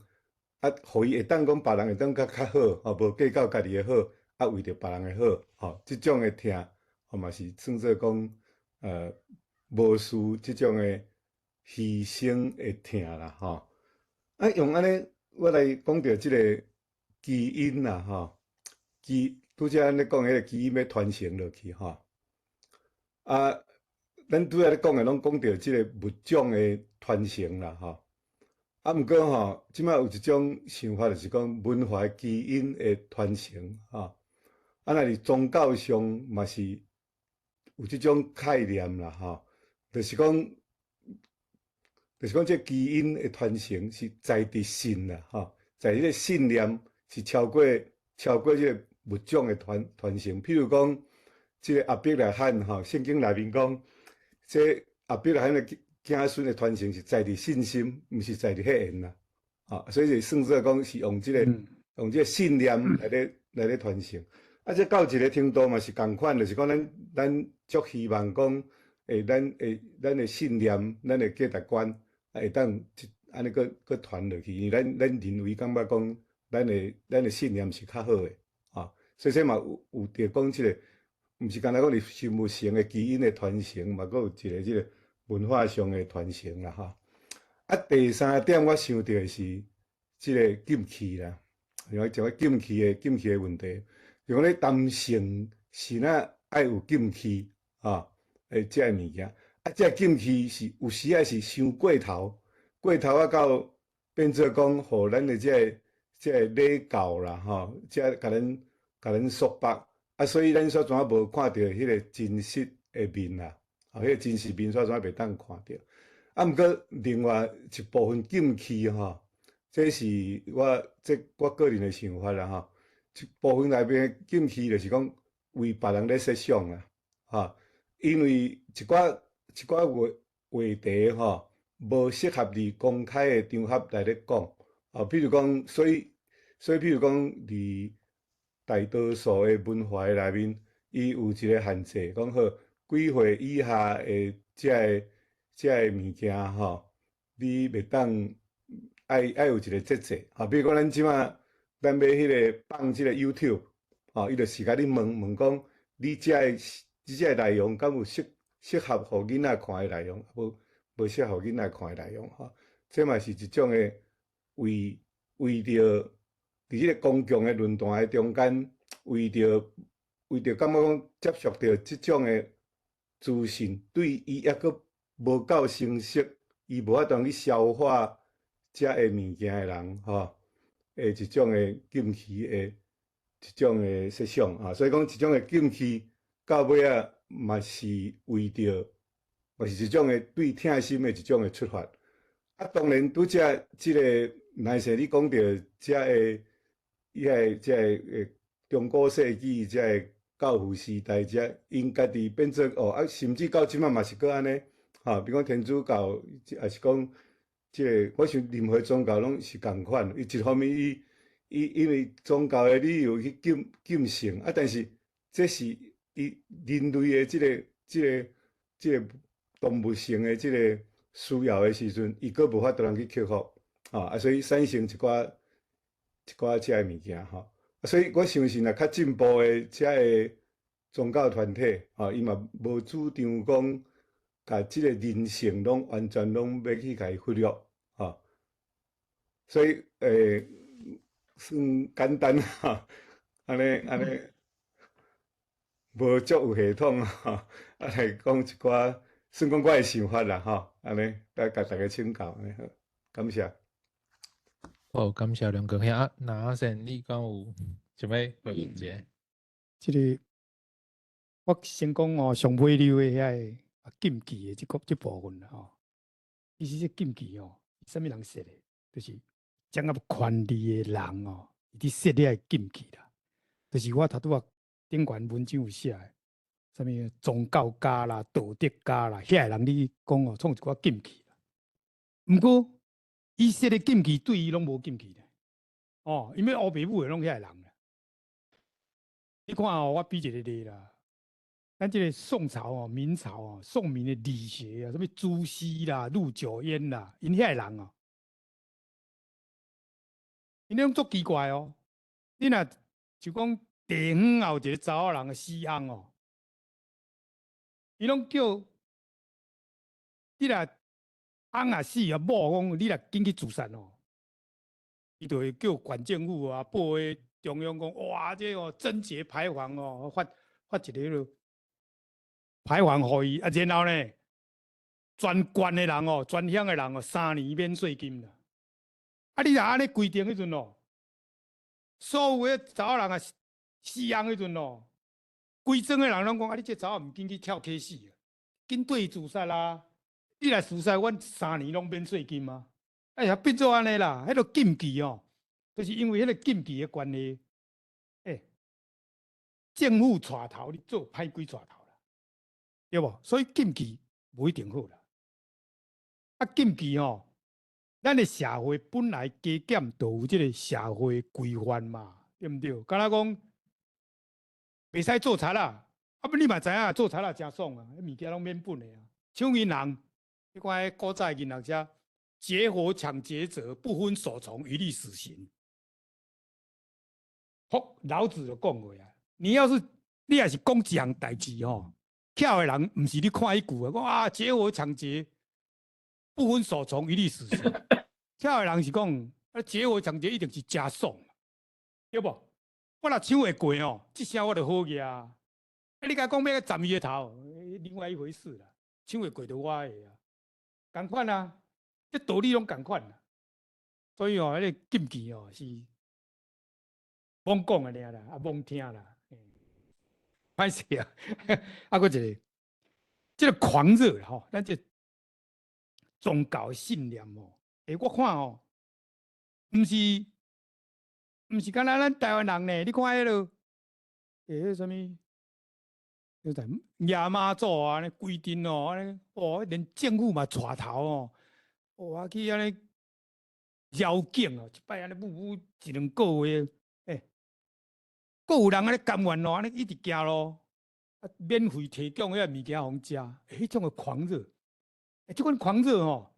啊，予伊會當講別人會當較較好，吼，無計較家己的好，啊，為著別人的好，吼，這種的疼，吼嘛是算做講，無私這種的犧牲的疼啦，吼。啊，用按呢，我來講著這个基因啦，吼，基拄才按呢講彼个基因欲傳承落去，吼。啊，咱拄才咧講的攏講著這个物種的傳承啦，吼。啊，毋過吼，這擺有一種想法，就是講文化基因的傳承，吼。啊，若是宗教上嘛是有這種概念啦，吼，就是講，就是講這基因的傳承是在佇信啦，吼，在彼个信念是超過超過這个物種的傳傳承。譬如講，這个亞伯拉罕吼，聖經內面講，這亞伯拉罕的子孫的傳承是在佇信心，毋是在佇血緣啦，吼，所以就算做講是用這个用這个信念來咧來咧傳承。啊，這到一个程度嘛是仝款，就是講咱咱足希望講，會咱會咱的信念、咱的價值觀，會當按呢閣閣傳落去，因為咱咱認為感覺講，咱的咱的信念是較好的，吼，所以這嘛有有著講這个，毋是干焦講佇生物性的基因的傳承，嘛閣有一个這个文化上的傳承啦，吼。啊，第三點我想著的是這个禁忌啦，因為一個禁忌的禁忌的問題。就講咧談性是若愛有禁忌，吼，欸，這个物件，啊，這个禁忌是有時仔是傷過頭，過頭啊到變做講，予咱的這个這个禮教啦，吼，這共咱共咱束縛，啊，所以咱煞怎無看著彼个真實的面啦，啊，彼个真實面煞怎袂當看著。啊，毋過另外一部分禁忌吼，這是我這我個人的想法啦，吼。一部分內面的禁忌就是講為別人咧設想啦，吼，因為一寡一寡話話題吼，無適合佇公開的場合來咧講，啊，比如講，所以所以比如講，佇大多數的文化的內面，伊有一个限制，講好幾歲以下的這个這个物件吼，你袂當愛愛有一个節制，啊，比如講咱這擺。咱欲彼个放這个 YouTube，吼，伊就是共你問問講，你這个你這个內容敢有適適合予囡仔看的內容，無無適合囡仔看的內容，吼，這嘛是一種的為為著佇這個公共的論壇的中間，為著為著感覺講接觸著這種的資訊，對伊猶閣無夠成熟，伊無法度去消化這个物件的人，吼。的一種的禁忌的一種的設想啊，所以講這種的禁忌到尾仔嘛是為著，嘛是一種的對疼心的一種的出發。啊，當然拄才這个乃是你講著這个伊个這个中古世紀這个教父時代這𪜶家己變做哦啊，甚至到這擺嘛是閣按呢，吼，比如講天主教，抑是講。這个我想任何宗教攏是仝款，伊一方面伊伊因為宗教的理由去禁禁性，啊，但是這是伊人類的這个這个這个動物性的這个需要的時陣，伊閣無法度通去克服，啊，所以產生一寡一寡這个物件吼，所以我相信啊，較進步的這个宗教团体，吼，伊嘛無主張講，共這个人性攏完全攏欲去共伊忽略，吼。所以，算簡單吼，按呢按呢，無足有系統吼，啊來講一寡，算講我的想法啦，吼，按呢來共大家請教，按呢好，感謝。好，感謝梁哥兄。啊，那阿賢，你敢有想欲回應一下？這个我先講哦，上尾溜的遐个禁忌的這部分啦吼。其實這禁忌哦，啥物人設的？就是掌握權力的人哦，伊佇設遐个禁忌啦。就是我頭拄仔頂懸文章有寫的，啥物宗教家啦、道德家啦，遐个人你講哦，創一寡禁忌啦。毋過伊設的禁忌對伊攏無禁忌的，哦，因為烏白母的攏遐個人啦。你看哦，我比一個例啦，咱這个宋朝哦、明朝哦、宋明的理學啊，啥物朱熹啦、陸九淵啦，𪜶遐個人哦，𪜶攏足奇怪哦。你若就講地方也有一個查某人死翁哦，伊攏叫你若翁若死啊，某講你若緊去自殺哦，伊就會叫縣政府啊報彼中央講，哇，這哦貞節牌坊哦，發發一個彼落牌坊予伊，啊，然後呢，全縣的人哦，全鄉的人哦，3年免稅金啦。啊，你若按呢規定彼陣哦，所有的查某人啊死翁彼陣哦，規莊的人攏講，啊，你這查某毋緊去跳溪死啊，緊對伊自殺啦！你若自殺，阮三年攏免稅金啊！哎呀，變做按呢啦，彼个禁忌哦，就是因為彼个禁忌的關係，欸，政府帶頭，你做歹鬼帶頭啦，對無？所以禁忌無一定好啦。啊，禁忌吼，咱的社會本來加減就有這个社會規範嘛，對毋對？敢若講袂使做賊仔，啊不，你嘛知影做賊仔誠爽啊，彼物件攏免本的啊。搶銀行，你看彼古早的銀行寫，劫夥搶劫者不分所從，一律死刑。好，老子就講過啊，你要是你若是講一項代誌吼，巧的人毋是你看彼句啊，講啊劫夥搶劫不分所從，一律死刑。巧的人是講啊劫夥搶劫一定是誠爽，對無？我若搶會過哦，這聲我就好額啊。啊，你共講欲斬伊的頭，另外一回事啦。搶會過就我的啊，仝款啊，這道理攏仝款啦。所以哦，彼个禁忌哦是罔講的爾啦，啊罔聽啦。歹勢啊，啊，閣一个，這个狂熱吼，咱這宗教信念哦，欸，我看哦，毋是敢若咱台灣人呢？你看彼落，欸，彼啥物？彼個耶媽祖啊，按呢規陣哦，按呢，哦，連政府嘛帶頭哦，哇，去按呢繞境哦，一擺按呢舞舞一兩個月，欸，閣有人按呢甘願哦，按呢一直行路，啊，免費提供彼个物件予𪜶食，欸，彼種的狂熱，欸，這款狂熱吼，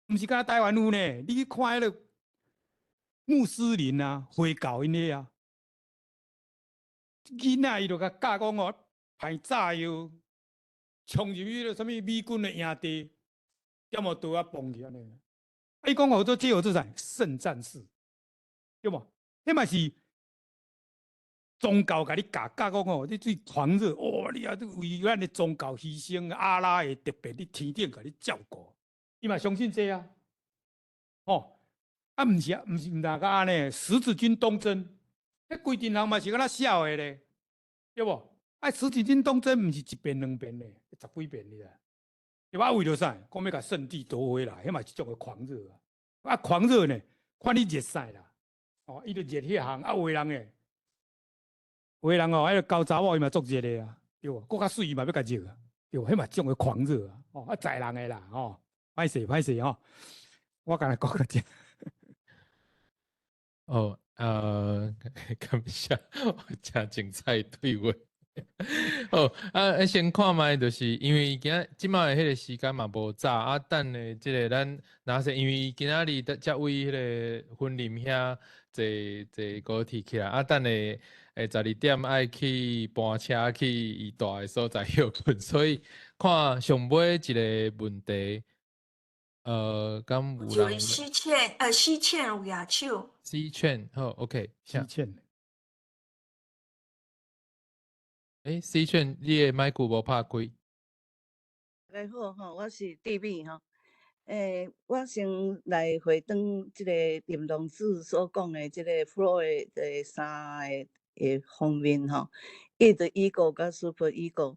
毋是敢若台灣有呢，你去看彼个穆斯林啊，回教𪜶彼啊，囡仔伊就共教講哦，派炸藥衝入去彼个啥物美軍的營地，點無刀仔崩去按呢。啊，伊講號做這號做啥？聖戰士，對無？彼嘛是宗教共你教教講吼，你最狂熱，哦，你啊，為咱的宗教犧牲，阿拉會特別佇天頂共你照顧，伊嘛相信這啊，吼，啊，毋是啊，毋是毋但敢按呢，十字軍東征，彼規陣人嘛是敢若痟的咧，對無？啊，十字軍東征毋是一遍兩遍咧，十幾遍哩啦，對吧？為著啥？講欲共聖地奪回來，彼嘛是一種的狂熱啊！啊，狂熱呢，看你熱啥啦，哦，伊就熱彼項，啊，有的人咧，有的人哦，彼个猴查某伊嘛足熱的啊，對無？閣較媠伊嘛欲共熱啊，對無？彼嘛一種的狂熱啊，哦，啊，在人的啦，吼，歹勢歹勢吼，我敢若講到這。哦，感謝，誠精彩對話。好，啊，先看覓，就是因為今這擺的彼个時間嘛無早，啊，等下這个咱若是因為今仔日才為彼个雲林遐坐坐高鐵起來，啊，等下12點愛去搬車去伊蹛的所在歇睏，所以看上尾一個問題，敢有人？許倩，許倩有舉手。許倩，好，OK，許倩。許倩，你的麥克無拍開。大家好吼，我是弟妹吼。我先來回轉這個林同志所講的這個弗洛伊的三个的方面吼，id、ego 佮 super ego。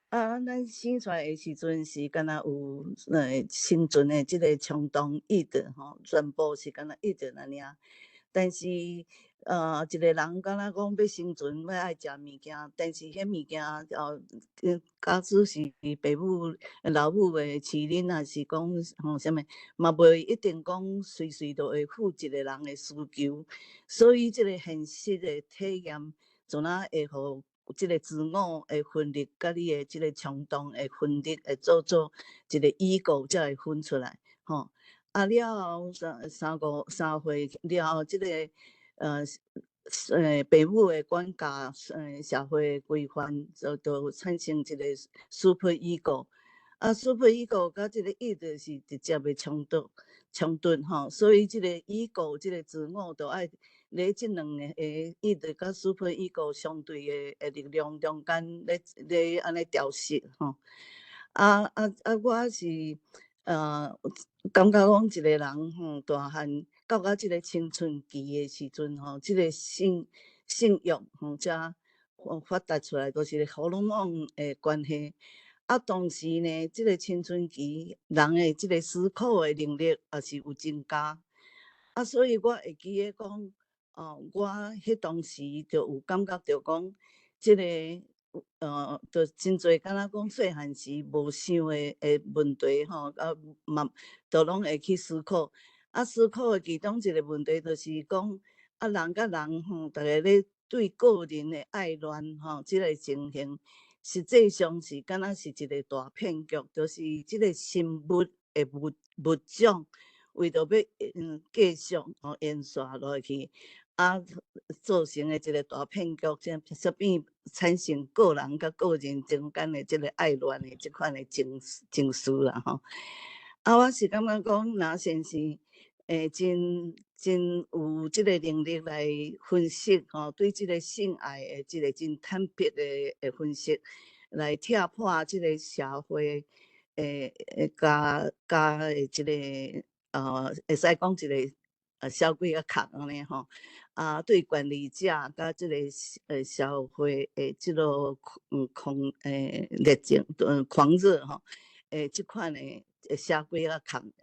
啊，咱生出來的時陣是敢若有生存的這個衝動 id 吼，全部是敢若 id 按呢爾。但是一個人敢若講欲生存，欲愛食物件，但是彼物件哦，假使是爸母、老母的飼奶，還是講吼啥物，嘛袂一定講隨時都會赴一個人的需求。所以這個現實的體驗，怎啊會予這個自我的分裂，佮你的這個衝動的分裂，會做一個 ego 才會分出來，吼。啊了後三3歲了後，這個爸母的管教，社會規範，就產生一個 super ego。啊，super ego 佮這個 id 是直接的衝突吼，所以這個 ego 這個自我，就愛咧這兩个 id 佮 super ego 相對的力量中間咧按呢調適吼。啊，我是感覺講一個人吼，大漢到這個青春期的時陣吼，這個性欲吼才發達出來，就是荷爾蒙的關係。啊，同時呢，這個青春期人的這個思考的能力也是有增加。啊，所以我會記得講，哦，我彼當時就有感覺著講，這個就真濟敢若講細漢時無想的問題吼，啊嘛，都攏會去思考。啊，思考的其中一個問題就是講，啊，人佮人吼，逐个咧對個人的愛戀吼，這個情形，實際上是敢若是一個大騙局，就是這個生物的物種，為著欲繼續吼延續落去，啊，造成的一個大騙局，才變產生個人佮個人中間的這個愛戀的這款的情緒啦吼。啊，我是感覺講，林先生真有這個能力來分析吼，對這個性愛的這個真坦白的分析，來拆破這個社會加的這個會使講一個小鬼仔殼按呢吼，啊，對權力者佮這個社會的這个狂熱情狂熱吼，這款的寫鬼仔空，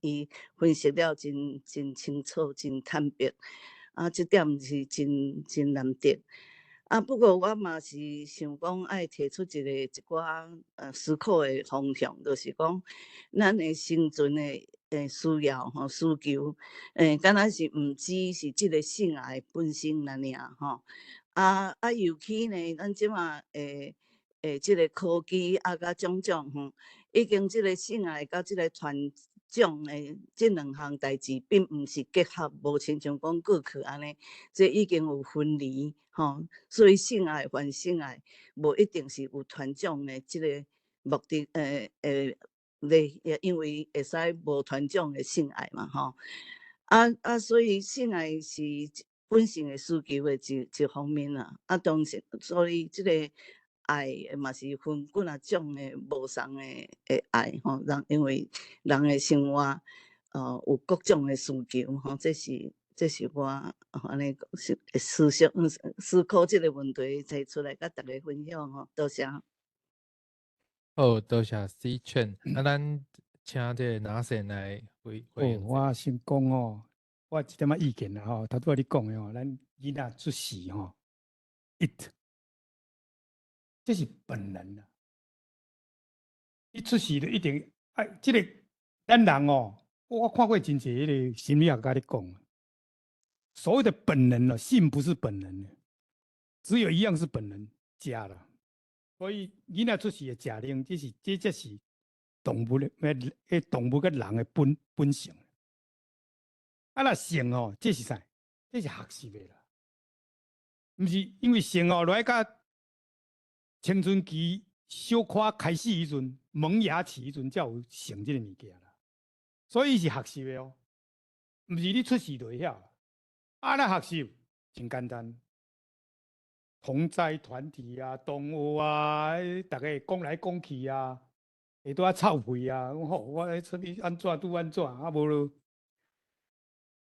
伊分析了真清楚，真坦白，啊，這點是真難得。啊，不過我嘛是想講愛提出一寡思考的方向，就是講咱的生存的需要吼需求，敢若是毋只是這個性愛本身按呢爾吼。啊，尤其呢，咱這馬這個科技啊，佮種種吼，已經這個性愛佮這個傳種的這兩項代誌，並毋是結合，無親像講過去按呢，這已經有分離吼，所以性愛還性愛，無一定是有傳種的這個目的，咧，因為會使無傳種的性愛嘛吼。啊，所以性愛是本性的需求的一方面啦。啊，當時所以這個愛嘛是分幾若種的無仝的愛吼，人因為人的生活有各種的需求吼，這是我按呢思想思考這個問題提出來，佮大家分享吼，多謝。好，多謝思勸。啊，咱請這個拿線來回應。我先講吼，我一點仔意見啦吼，頭拄仔你講的吼，咱囡仔出世吼，id，這是本能啊！一出世就一定愛這個咱人哦，我看過真濟彼个心理學家咧講，所謂的本能哦，性不是本能，只有一樣是本能，食啦。所以囡仔出世的食奶，這才是動物的，動物佮人的本性。啊，若性哦，這是啥？這是學習的啦。毋是因為性哦，來到青春期小可開始彼陣，萌芽期彼陣才有性這个物件啦。所以是學習的哦，毋是你出世就會曉。啊，咱學習真簡單，同儕團體啊，同學啊，逐家講來講去啊，會拄仔臭屁啊，講吼，我出去按怎拄按怎，啊無咯。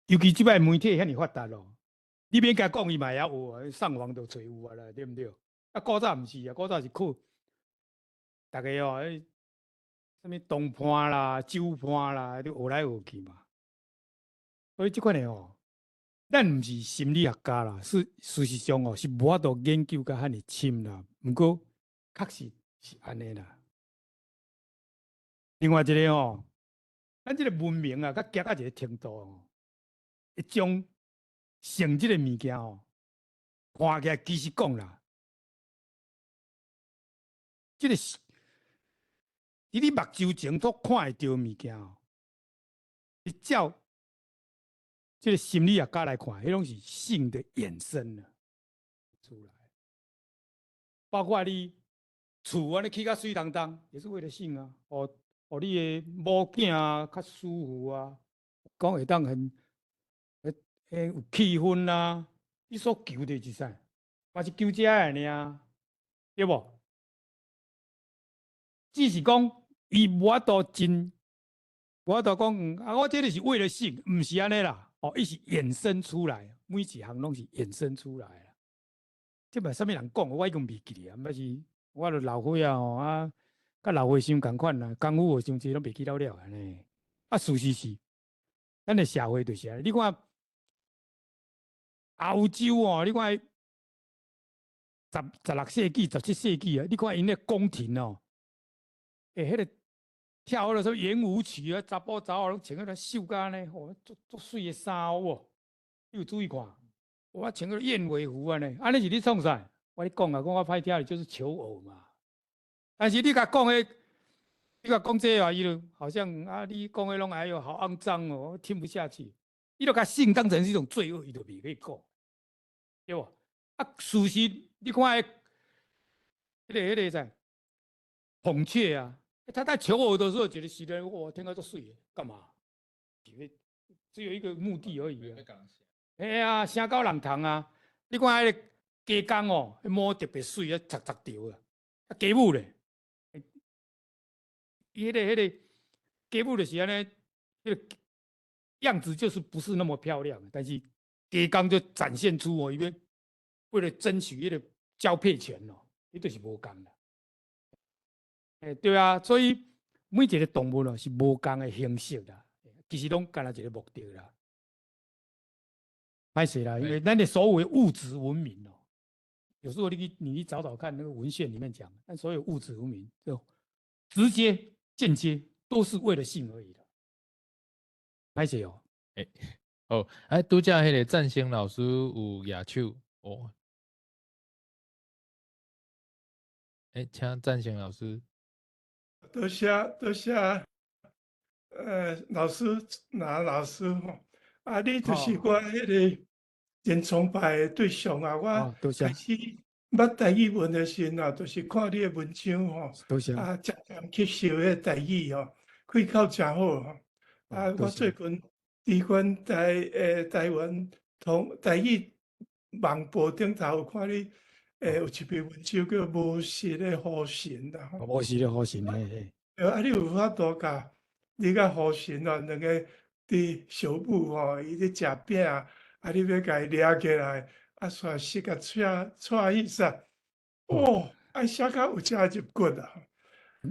尤其這擺媒體遐爾發達咯，你免共講，伊嘛會曉學啊，上網就揣有啊啦，對毋對？啊，古早毋是啊，古早是靠逐家哦，彼啥物同伴啦、酒伴啦，你學來學去嘛。所以這款的哦，咱毋是心理學家啦，是事實上哦，是無法度研究甲遐爾深啦。毋過確實是按呢啦。另外一个吼，咱這个文明啊，閣行到一个程度哦，會將性這个物件吼，看起來其實講啦，這个是佇你目睭前所看會著的物件吼，你照這个心理學家來看，彼攏是性的衍生啊出來，包括你厝按呢起較媠當當，也是為了性啊，予予你的某囝啊較舒服啊，講會當很有氣氛啊，你所求的是啥？嘛是求這个爾，對無？只是講伊無法度真，無法度講啊，我這个是為了性，毋是按呢啦。哦，伊是衍生出來，每一項攏是衍生出來啦。這嘛啥物人講，我已經袂記得啊。毋是，我著老歲仔吼啊，佮老歲傷仝款啦，功夫學傷濟攏袂記了了按呢。啊，事實是，咱的社會就是按呢。你看歐洲哦，你看16世紀、17世紀啊，你看𪜶的宮廷哦，欸，彼个跳彼个啥物圓舞曲啊，查埔查某攏穿彼个繡甲按呢，吼，足足媠的衫有無？你有注意看？我穿个燕尾服按呢，按呢是咧創啥？我咧講啊，講較歹聽的就是求偶嘛。但是你共講彼，你共講這話，伊就好像啊，你講彼攏哎喲好骯髒哦，我聽不下去。伊就共性當成是一種罪惡，伊就袂去講，對無？啊，事實你看彼，彼個啥？孔雀啊，他在求偶的時候覺得是的，哇，天個足媠的，幹嘛？只有一個目的而已啊。嘿啊，聲夠人同啊！你看彼個雞公哦，彼毛特別媠啊，插插著啊。啊，雞母咧，伊彼個雞母就是按呢，彼個樣子就是不是那麼漂亮，但是雞公就展現出哦，伊欲為了爭取彼個交配權哦，彼就是無仝啦。欸，對啊，所以每一個動物哦是無仝的形式啦，其實攏干焦一個目的啦。歹勢啦，因為咱的所謂物質文明哦，有時候你去找找看那個文獻裡面講，但所有物質文明就直接、間接都是為了性而已的。歹勢哦。欸，好，哎，拄才彼個贊星老師有舉手哦。欸，請贊星老師。多謝多謝，老師，那老師吼，啊，你就是我彼個真崇拜的對象啊！我開始捌台語文的時陣啊，就是看你的文章吼，啊，漸漸吸收彼個台語吼，開口誠好吼。啊，我最近佇阮台灣同台語網報頂頭有看你有一篇文章叫《無實的呼神》啦。無實的呼神，嘿嘿。啊，你有法度共你佮呼神哦，兩个佇相舞吼，伊咧食餅，啊，你欲共伊掠起來，啊，煞死共掣掣去煞，哦，啊，寫甲有遮入骨啊！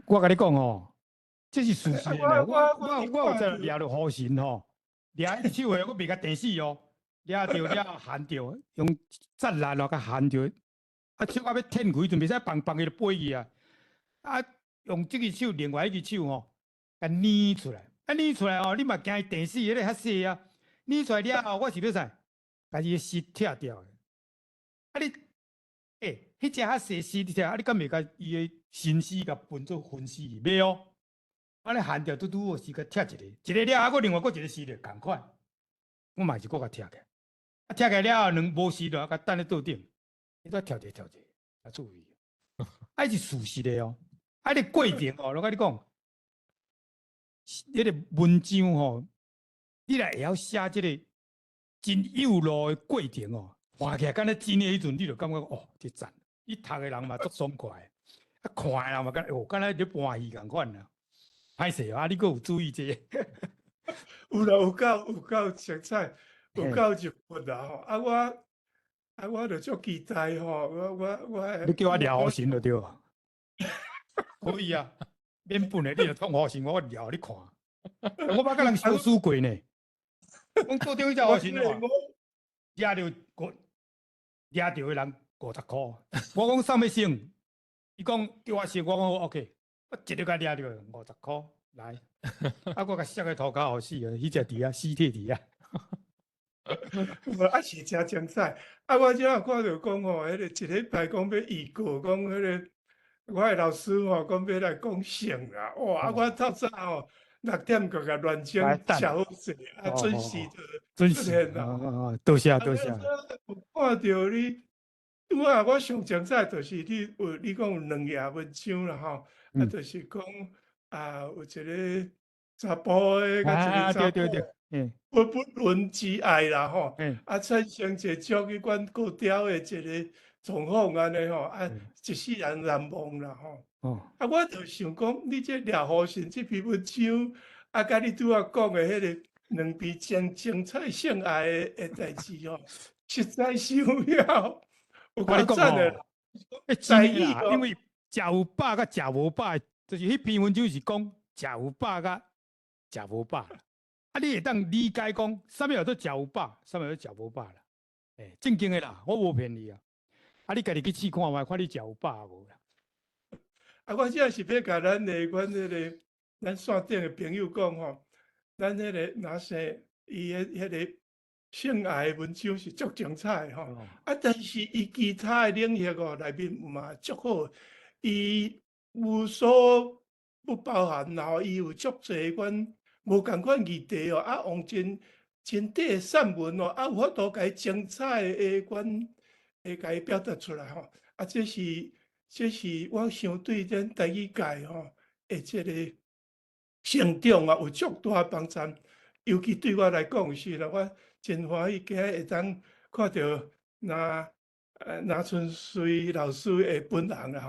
我共你講吼，這是事實的。我有在掠著呼神吼，掠彼手的，我袂共電死哦，掠著了含著，用鐵力咯，共含著，啊，手仔欲褪開陣，袂使放放伊就飛去啊！啊，用這支手，另外一支手吼，共捏出來，啊，捏出來哦，你嘛驚伊電死，彼个較細啊，捏出來了後，我是欲啥？共伊的絲拆掉。啊你，欸，彼隻較細絲你拆，啊你敢袂共伊的心絲共分做分絲去？袂哦，按呢含著拄拄好時共拆一个，一个了後，閣另外閣一个絲就仝款，我嘛是閣共拆起來，啊拆起來了後，兩無絲就共等咧桌頂。你都跳者跳者，啊注意，啊是事實的哦，啊你過程哦，我佮你講，彼個文章吼，你若會曉寫這个真幼路的過程哦，看起來敢若真的彼陣，你就感覺哦，這讚，你讀的人嘛足爽快，啊看的人嘛敢哦，敢若咧搬戲仝款啊。歹勢啊，你閣有注意這个？有啦，有夠有夠精彩，有夠入骨啦吼！啊我啊我就足期待吼，我我我你叫我掠予神就對啊。可以啊，免本的，你若創予神，我掠予你看。我捌佮人相輸過呢。講做頂彼隻予神哦，掠著五掠著的人50箍。我講啥物先？伊講叫我先，我講 OK。我一个共掠著50箍來。啊！我共摔个塗跤予死啊！彼隻佇遐，屍體佇遐。無啊是誠精彩。啊，我這下看著講吼，彼个一禮拜講欲預告，講彼个我的老師吼，講欲來講性啦。哇！啊，我透早吼6點就共亂鐘食好勢，啊，準時就準時啦。多謝多謝。有看著你，拄仔我上精彩就是你有你講有兩頁文章啦吼，啊，就是講啊，有一个查埔的，佮一个查埔，不不倫之愛啦吼，啊，產生一個足彼款高調的一个狀況按呢吼，啊，一世人難忘啦吼。啊，我就想講，你這掠予神這篇文章，啊，佮你拄仔講的彼个兩篇真精彩性愛的的代誌吼，實在傷了，有夠讚的。欸，真的啦，因為食有飽佮食無飽，就是彼篇文章是講食有飽佮食無飽。啊，你會當理解講，啥物叫做食有飽，啥物叫做食無飽啦？欸，正經的啦，我無騙你啊。啊，你家己去試看覓，看你食有飽無啦？啊，我這是欲共咱的阮彼个咱線頂的朋友講吼，咱彼个若是伊的彼个性愛的文章是足精彩的吼，啊，但是伊其他的領域哦內面嘛足好，伊無所不包含，然後伊有足濟款無仝款議題哦，啊，用真真短的散文哦，啊，有法度共伊精彩的款會共伊表達出來吼，啊，這是我想對咱台語界吼的這个成長啊，有足大幫助。尤其對我來講是啦，我真歡喜今仔會當看著林春水老師的本人啦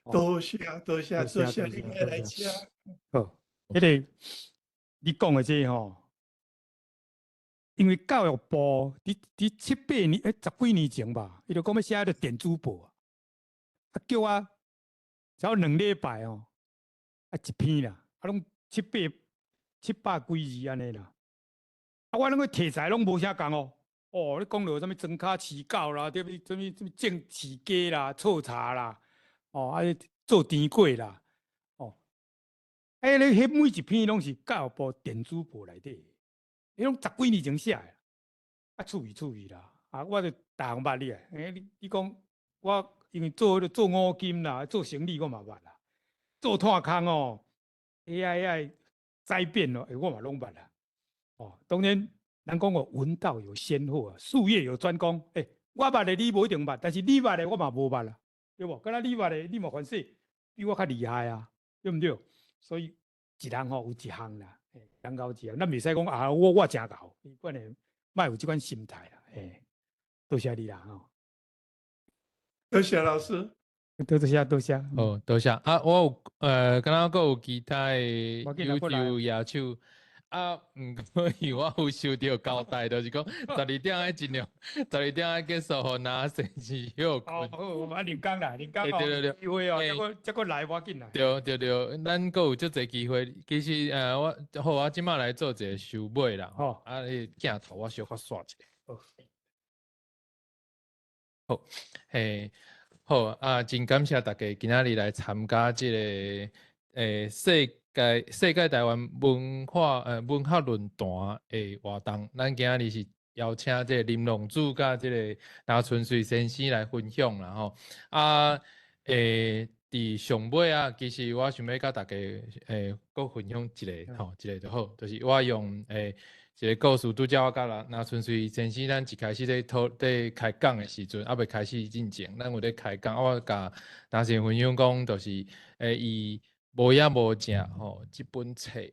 吼，多謝多謝多謝你來遮。好，彼个你講的這吼，因為教育部佇佇七八年，欸，十幾年前吧，伊就講欲寫彼个電子報，啊，叫我才2禮拜哦，啊一篇啦，啊攏七八七百幾字按呢啦，啊我攏個題材攏無啥仝哦，哦，你講著啥物莊跤飼狗啦，對不？啥物啥物種飼雞啦、泡茶啦，哦，啊做甜粿啦，哦，欸，你彼每一篇攏是教育部電子報內底，彼攏十幾年前寫的，啊趣味趣味啦，啊我就逐項捌你啊，欸你你講我因為做彼个做五金啦，做生理我嘛捌啦，做炭空哦，遐遐災變哦，欸我嘛攏捌啦，哦，當然人講哦，聞道有先後啊，術業有專攻，欸我捌的你無一定捌，但是你捌的我嘛無捌啦，對無？敢若你捌的，你嘛凡勢比我較厲害啊，對毋對？所以一人吼有一項啦，欸，人有一項，咱袂使講啊，我我誠𠢕，關鍵莫有這款心態啦，欸，多謝你啦吼。多謝老師。多謝多謝。哦，多謝啊！我有敢若閣有其他的優秀舉手啊，毋過因為我有收著交代，就是講12點愛盡量，12點愛結束，予林先生歇睏。哦，好，啊，林工啦，林工對對對，機會哦，這個這個來無要緊啦。對對對，咱閣有足濟機會。其實我好，我這擺來做一个收尾啦。好，啊，彼個鏡頭我小可煞一下。好，好，嘿。好啊，真感謝大家今仔日來參加這个世界台灣文化文學論壇的活動。咱今仔日是邀請這个林龍柱佮這个林春水先生來分享啦吼。啊，伫上尾啊，其實我想欲佮大家閣分享一个吼，一个就好，就是我用一个故事，拄才我佮林春水先生，咱一開始咧討咧開講的時陣，猶未開始進前，咱有咧開講，我共林先生分享講，就是伊無影無跡吼，這本冊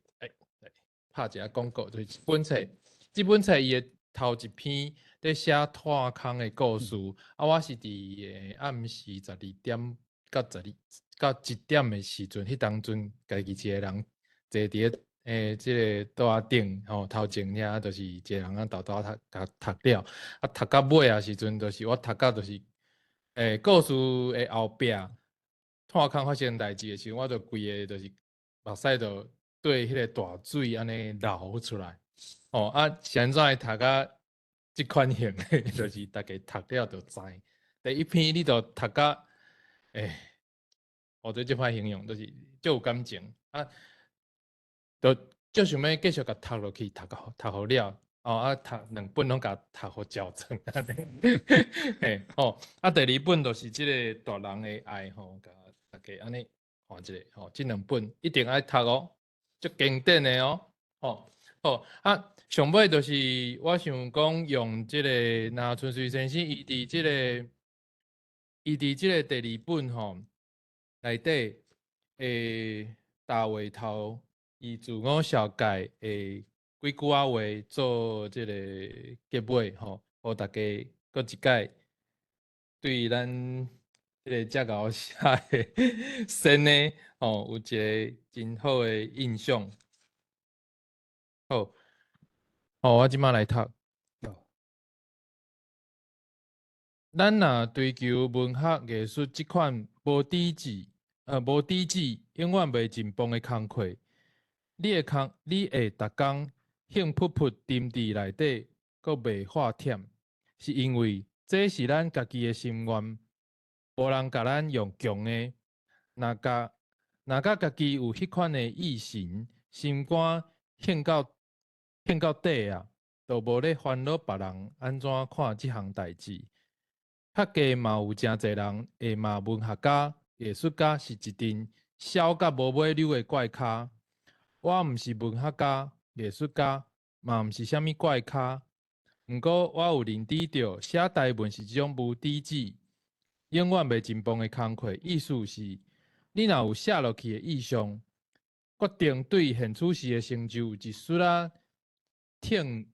拍一下廣告，就是這本冊，這本冊伊的頭一篇咧寫炭空的故事，啊，我是佇暗時12點到12到1點的時陣，彼當陣家己一個人坐佇咧這个桌仔頂吼，頭前遐就是一個人啊，沓沓讀，共讀了，啊，讀到尾仔時陣，就是我讀到就是故事的後壁，炭空發生代誌的時陣，我就規个就是目屎就對彼个大水按呢流出來，吼，啊，是按怎會讀甲這款型的，就是大家讀了就知。第一篇你就讀甲，我對這歹形容，就是足有感情啊，就足想欲繼續共讀落去，讀到讀予了，哦啊，讀兩本攏共讀予嚼轉按呢，嘿，吼，啊，第二本就是這个大人的愛吼，共大家按呢看一下，吼，這兩本一定愛讀哦，足經典的哦，吼，好，啊，上尾就是我想講用這个林春水先生伊佇這个伊佇這个第二本吼內底大話頭，伊自我紹介的幾句仔話做這个結尾吼，予大家閣一擺對咱這个遮𠢕寫的先的吼有一个真好的印象。好，好，我這擺來讀。咱若追求文學藝術這款無底子、無底子、永遠袂進步的工課，你會逐工興噗噗沉佇內底，閣袂發忝，是因為這是咱家己的心願，無人共咱用強的。若共若佮家己有彼款的意神，心肝興到底啊，就無咧煩惱別人按怎看這項代誌。較加嘛有誠濟人會罵文學家、藝術家是一陣痟甲無尾溜的怪咖。我毋是文學家、藝術家，嘛毋是啥物怪咖。毋過我有認知著，寫台文是一種無底子、永遠袂進步的工課。意思是，你若有寫落去的意向，決定對現此時的成就有一絲仔定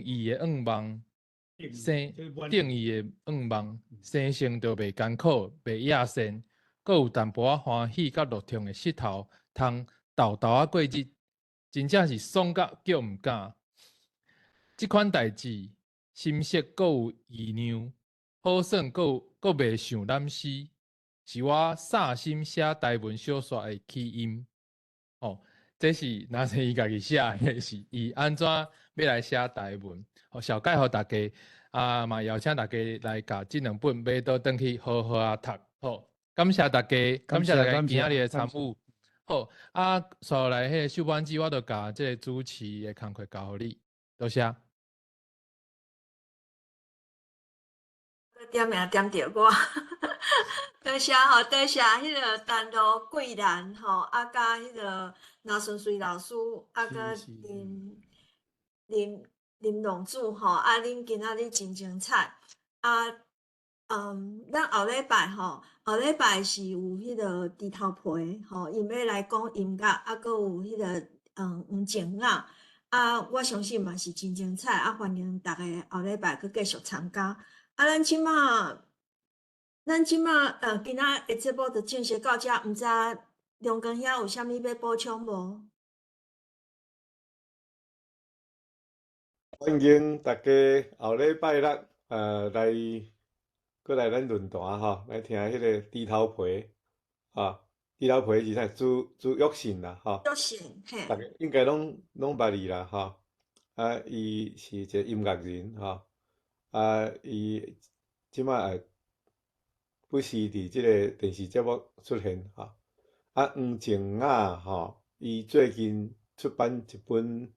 義的願望。生定義的願望，生性就袂艱苦、袂野性，閣有淡薄仔歡喜佮樂痛的勢頭，通沓沓仔過日，真正是爽甲叫毋敢。這款代誌，心色閣有異樣，好耍閣閣袂想攬死，是我煞心寫台文小說的起因。吼，這是若是伊家己寫的，是伊按怎欲來寫台文，予紹介予大家，啊嘛邀請大家來共這兩本買倒轉去好好仔讀。好，感謝大家，感謝大家今仔日的參與。好，啊，紲落來彼个秀班子，我就共這个主持的工課交予你，多謝。點名點著我，多謝吼，多謝彼个陳羅桂蘭吼，啊，佮彼个林春水老師，啊，佮林林林龍主吼，啊，恁今仔日真精彩，啊，咱後禮拜吼，後禮拜是有彼个豬頭皮吼，𪜶欲來講音樂，啊，閣有彼个黃靜雅，啊，我相信嘛是真精彩，啊，歡迎逐家後禮拜閣繼續參加。啊，咱這馬，今仔的節目就正式到這，毋知梁光兄有啥物欲補充無？歡迎大家後禮拜六，來，閣來咱論壇吼，來聽彼个豬頭皮，哈，豬頭皮是啥？朱朱玉信啦，吼。玉信，嘿。大家應該攏攏捌伊啦，吼。啊，伊是一個音樂人，吼。啊，伊這擺會不時佇這個電視節目出現，吼。啊，黃靜雅，吼，伊最近出版一本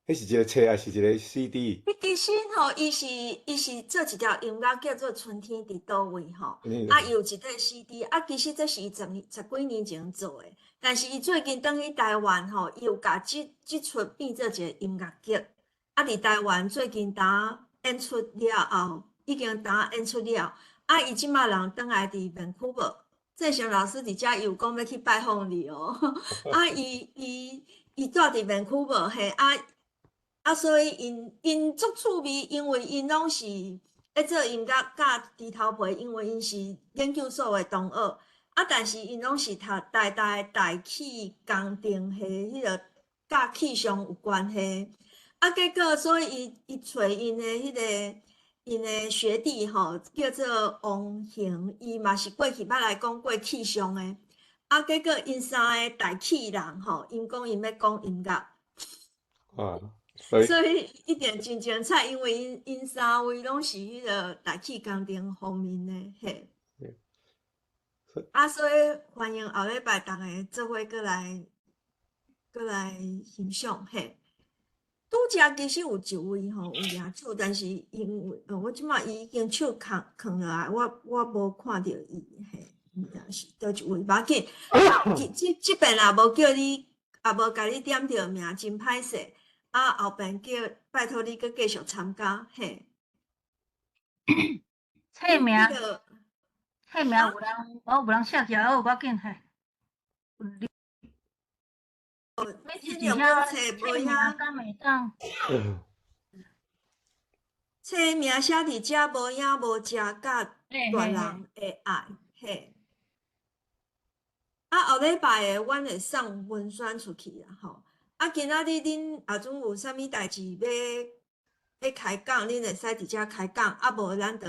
彼是一个册，抑是一个 CD？彼其實吼，伊是做一條音樂叫做《春天佇佗位》吼，啊，伊有一塊 CD，啊，其實這是伊十幾年前做的，但是伊最近轉去台灣吼，伊有共這齣變做一個音樂劇，啊，佇台灣最近呾演出了後，已經呾演出了，啊，伊這馬人轉來佇 Vancouver，鄭賢老師佇遮伊有講欲去拜訪你哦，啊，伊住佇 Vancouver 嘿，啊。啊，所以𪜶足趣味，因為𪜶攏是咧做音樂佮豬頭皮，因為𪜶是研究所的同學，啊，但是𪜶攏是讀台大大氣工程系彼個佮氣象有關係，啊，結果所以伊揣𪜶的彼個𪜶的學弟吼，叫做王恆，伊嘛是過去捌來講過氣象的，啊，結果𪜶三個大氣人吼，𪜶講𪜶欲講音樂。啊。所以，所以一定真精彩，因為𪜶三位攏是彼個大氣工程方面的嘿。啊，所以歡迎後禮拜逐家做伙閣來欣賞嘿。拄才其實有一位吼有舉手，但是因為我這馬伊已經手囥囥落來，我無看著伊嘿，毋知是佗一位，無要緊。這邊也無叫你，也無共你點著名，真歹勢。啊，後邊叫拜託你閣繼續參加，嘿。冊名，冊名有人，哦，有人寫起來，哦，無要緊嘿。這兩本冊無遐，敢會當？冊名寫佇遮無影無食佮大人的愛，嘿。啊，後禮拜的阮會送文宣出去啦，吼。啊，今仔日恁若準有啥物代誌欲開講，恁會使佇遮開講，啊無咱就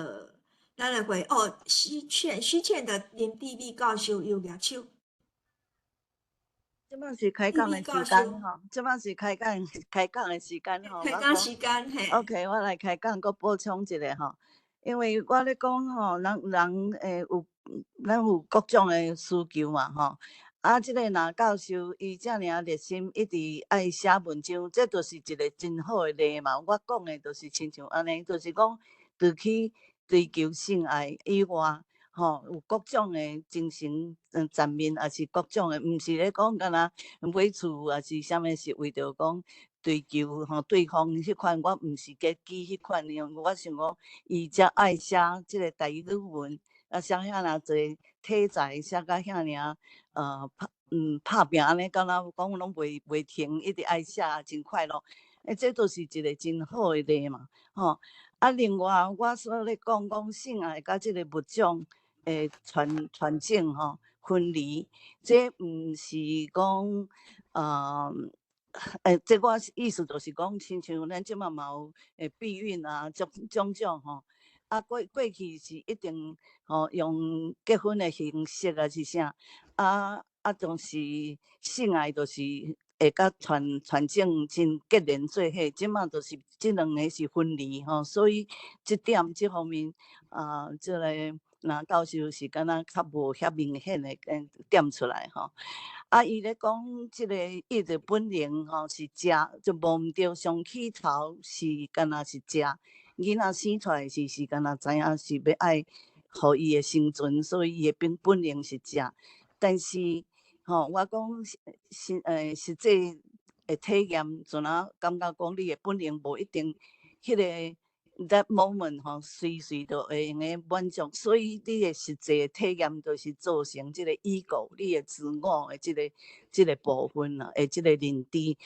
咱來回哦。徐倩的林地美教授又舉手。這擺是開講的時間吼，這擺是開講的時間吼。開講時間嘿。 OK，我來開講，閣補充一下吼，因為我咧講吼，人人有咱有各種的需求嘛吼。啊，這個藍教授伊遮爾熱心，一直愛寫文章，這就是一個真好的例嘛。我講的就是親像按呢，就是講除去追求性愛以外，吼，有各種的精神層面，抑是各種的，毋是咧講干焦買厝，抑是啥物，是為著講追求吼對方彼款，我毋是基於彼款，因為我想講伊遮愛寫這個台語文，啊寫遐爾濟題材，寫甲遐爾拍拚按呢，敢若講攏袂停，一直愛寫，真快樂。欸，這都是一個真好的例嘛，吼。啊，另外我所咧講講性愛佮這個物種的傳種吼分離，這毋是講這我意思就是講，親像咱這馬嘛有避孕啊，種種種吼。啊，過去是一定吼用結婚的形式啊是啥，啊，總是性愛就是會佮傳種真結連做伙，這馬就是這兩个是分離吼，所以這點這方面啊，這個藍教授是敢若較無遐明顯的點出來吼。啊，伊咧講這個伊的本能吼是食，就無毋對，上起頭是敢若是食。囡仔生出來時是敢若知影是欲愛予伊的生存，所以伊的本能是食。但是吼，我講實際的體驗，陣仔感覺講你的本能無一定彼個 that moment 吼，隨時都會用得滿足，所以你的實際的體驗就是造成這個 ego，你的自我的這個部分啦，的這個認知。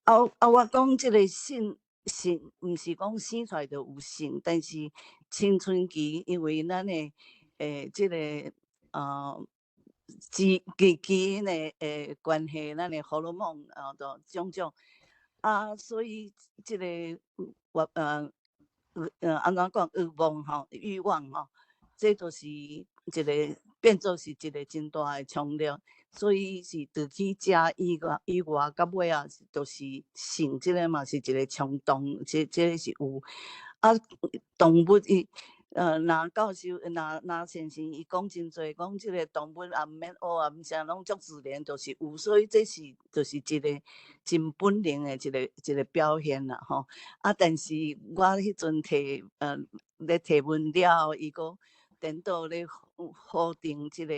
啊，我講這個性。性毋是講生出來就有性，但是青春期因為咱的這個基因的關係，咱的荷爾蒙啊，都種種啊，所以這個我按怎講欲望吼，欲望吼，這就是一個變做是一個真大的衝力，所以是除去食以外，到尾仔就是性，這個嘛是一個衝動，這個是有。啊，動物伊若教授，若若先生伊講真濟，講這个動物也毋免學啊，毋啥攏足自然，就是有，所以這是就是一個真本能的一個表現啦，吼。啊，但是我彼陣提咧提問了後，伊閣顛倒咧否定這个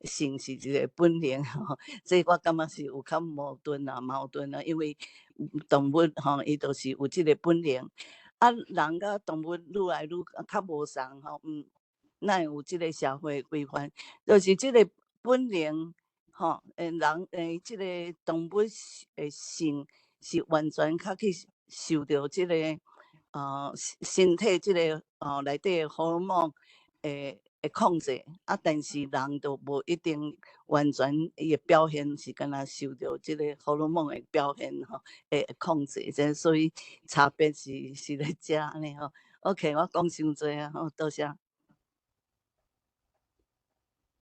性是一個本能吼，這我感覺是有較矛盾啊，因為動物吼，伊就是有這个本能。啊，人佮動物愈來愈較無仝吼，哪會有這个社會規範？就是這个本能吼，人這个動物的性是完全較去受著這个身體這个內底的荷爾蒙會控制，啊，但是人就無一定完全伊的表現是敢若受著這个荷爾蒙的表現吼，會控制，這所以差別是佇遮按呢吼。OK，我講傷濟啊，好，多謝。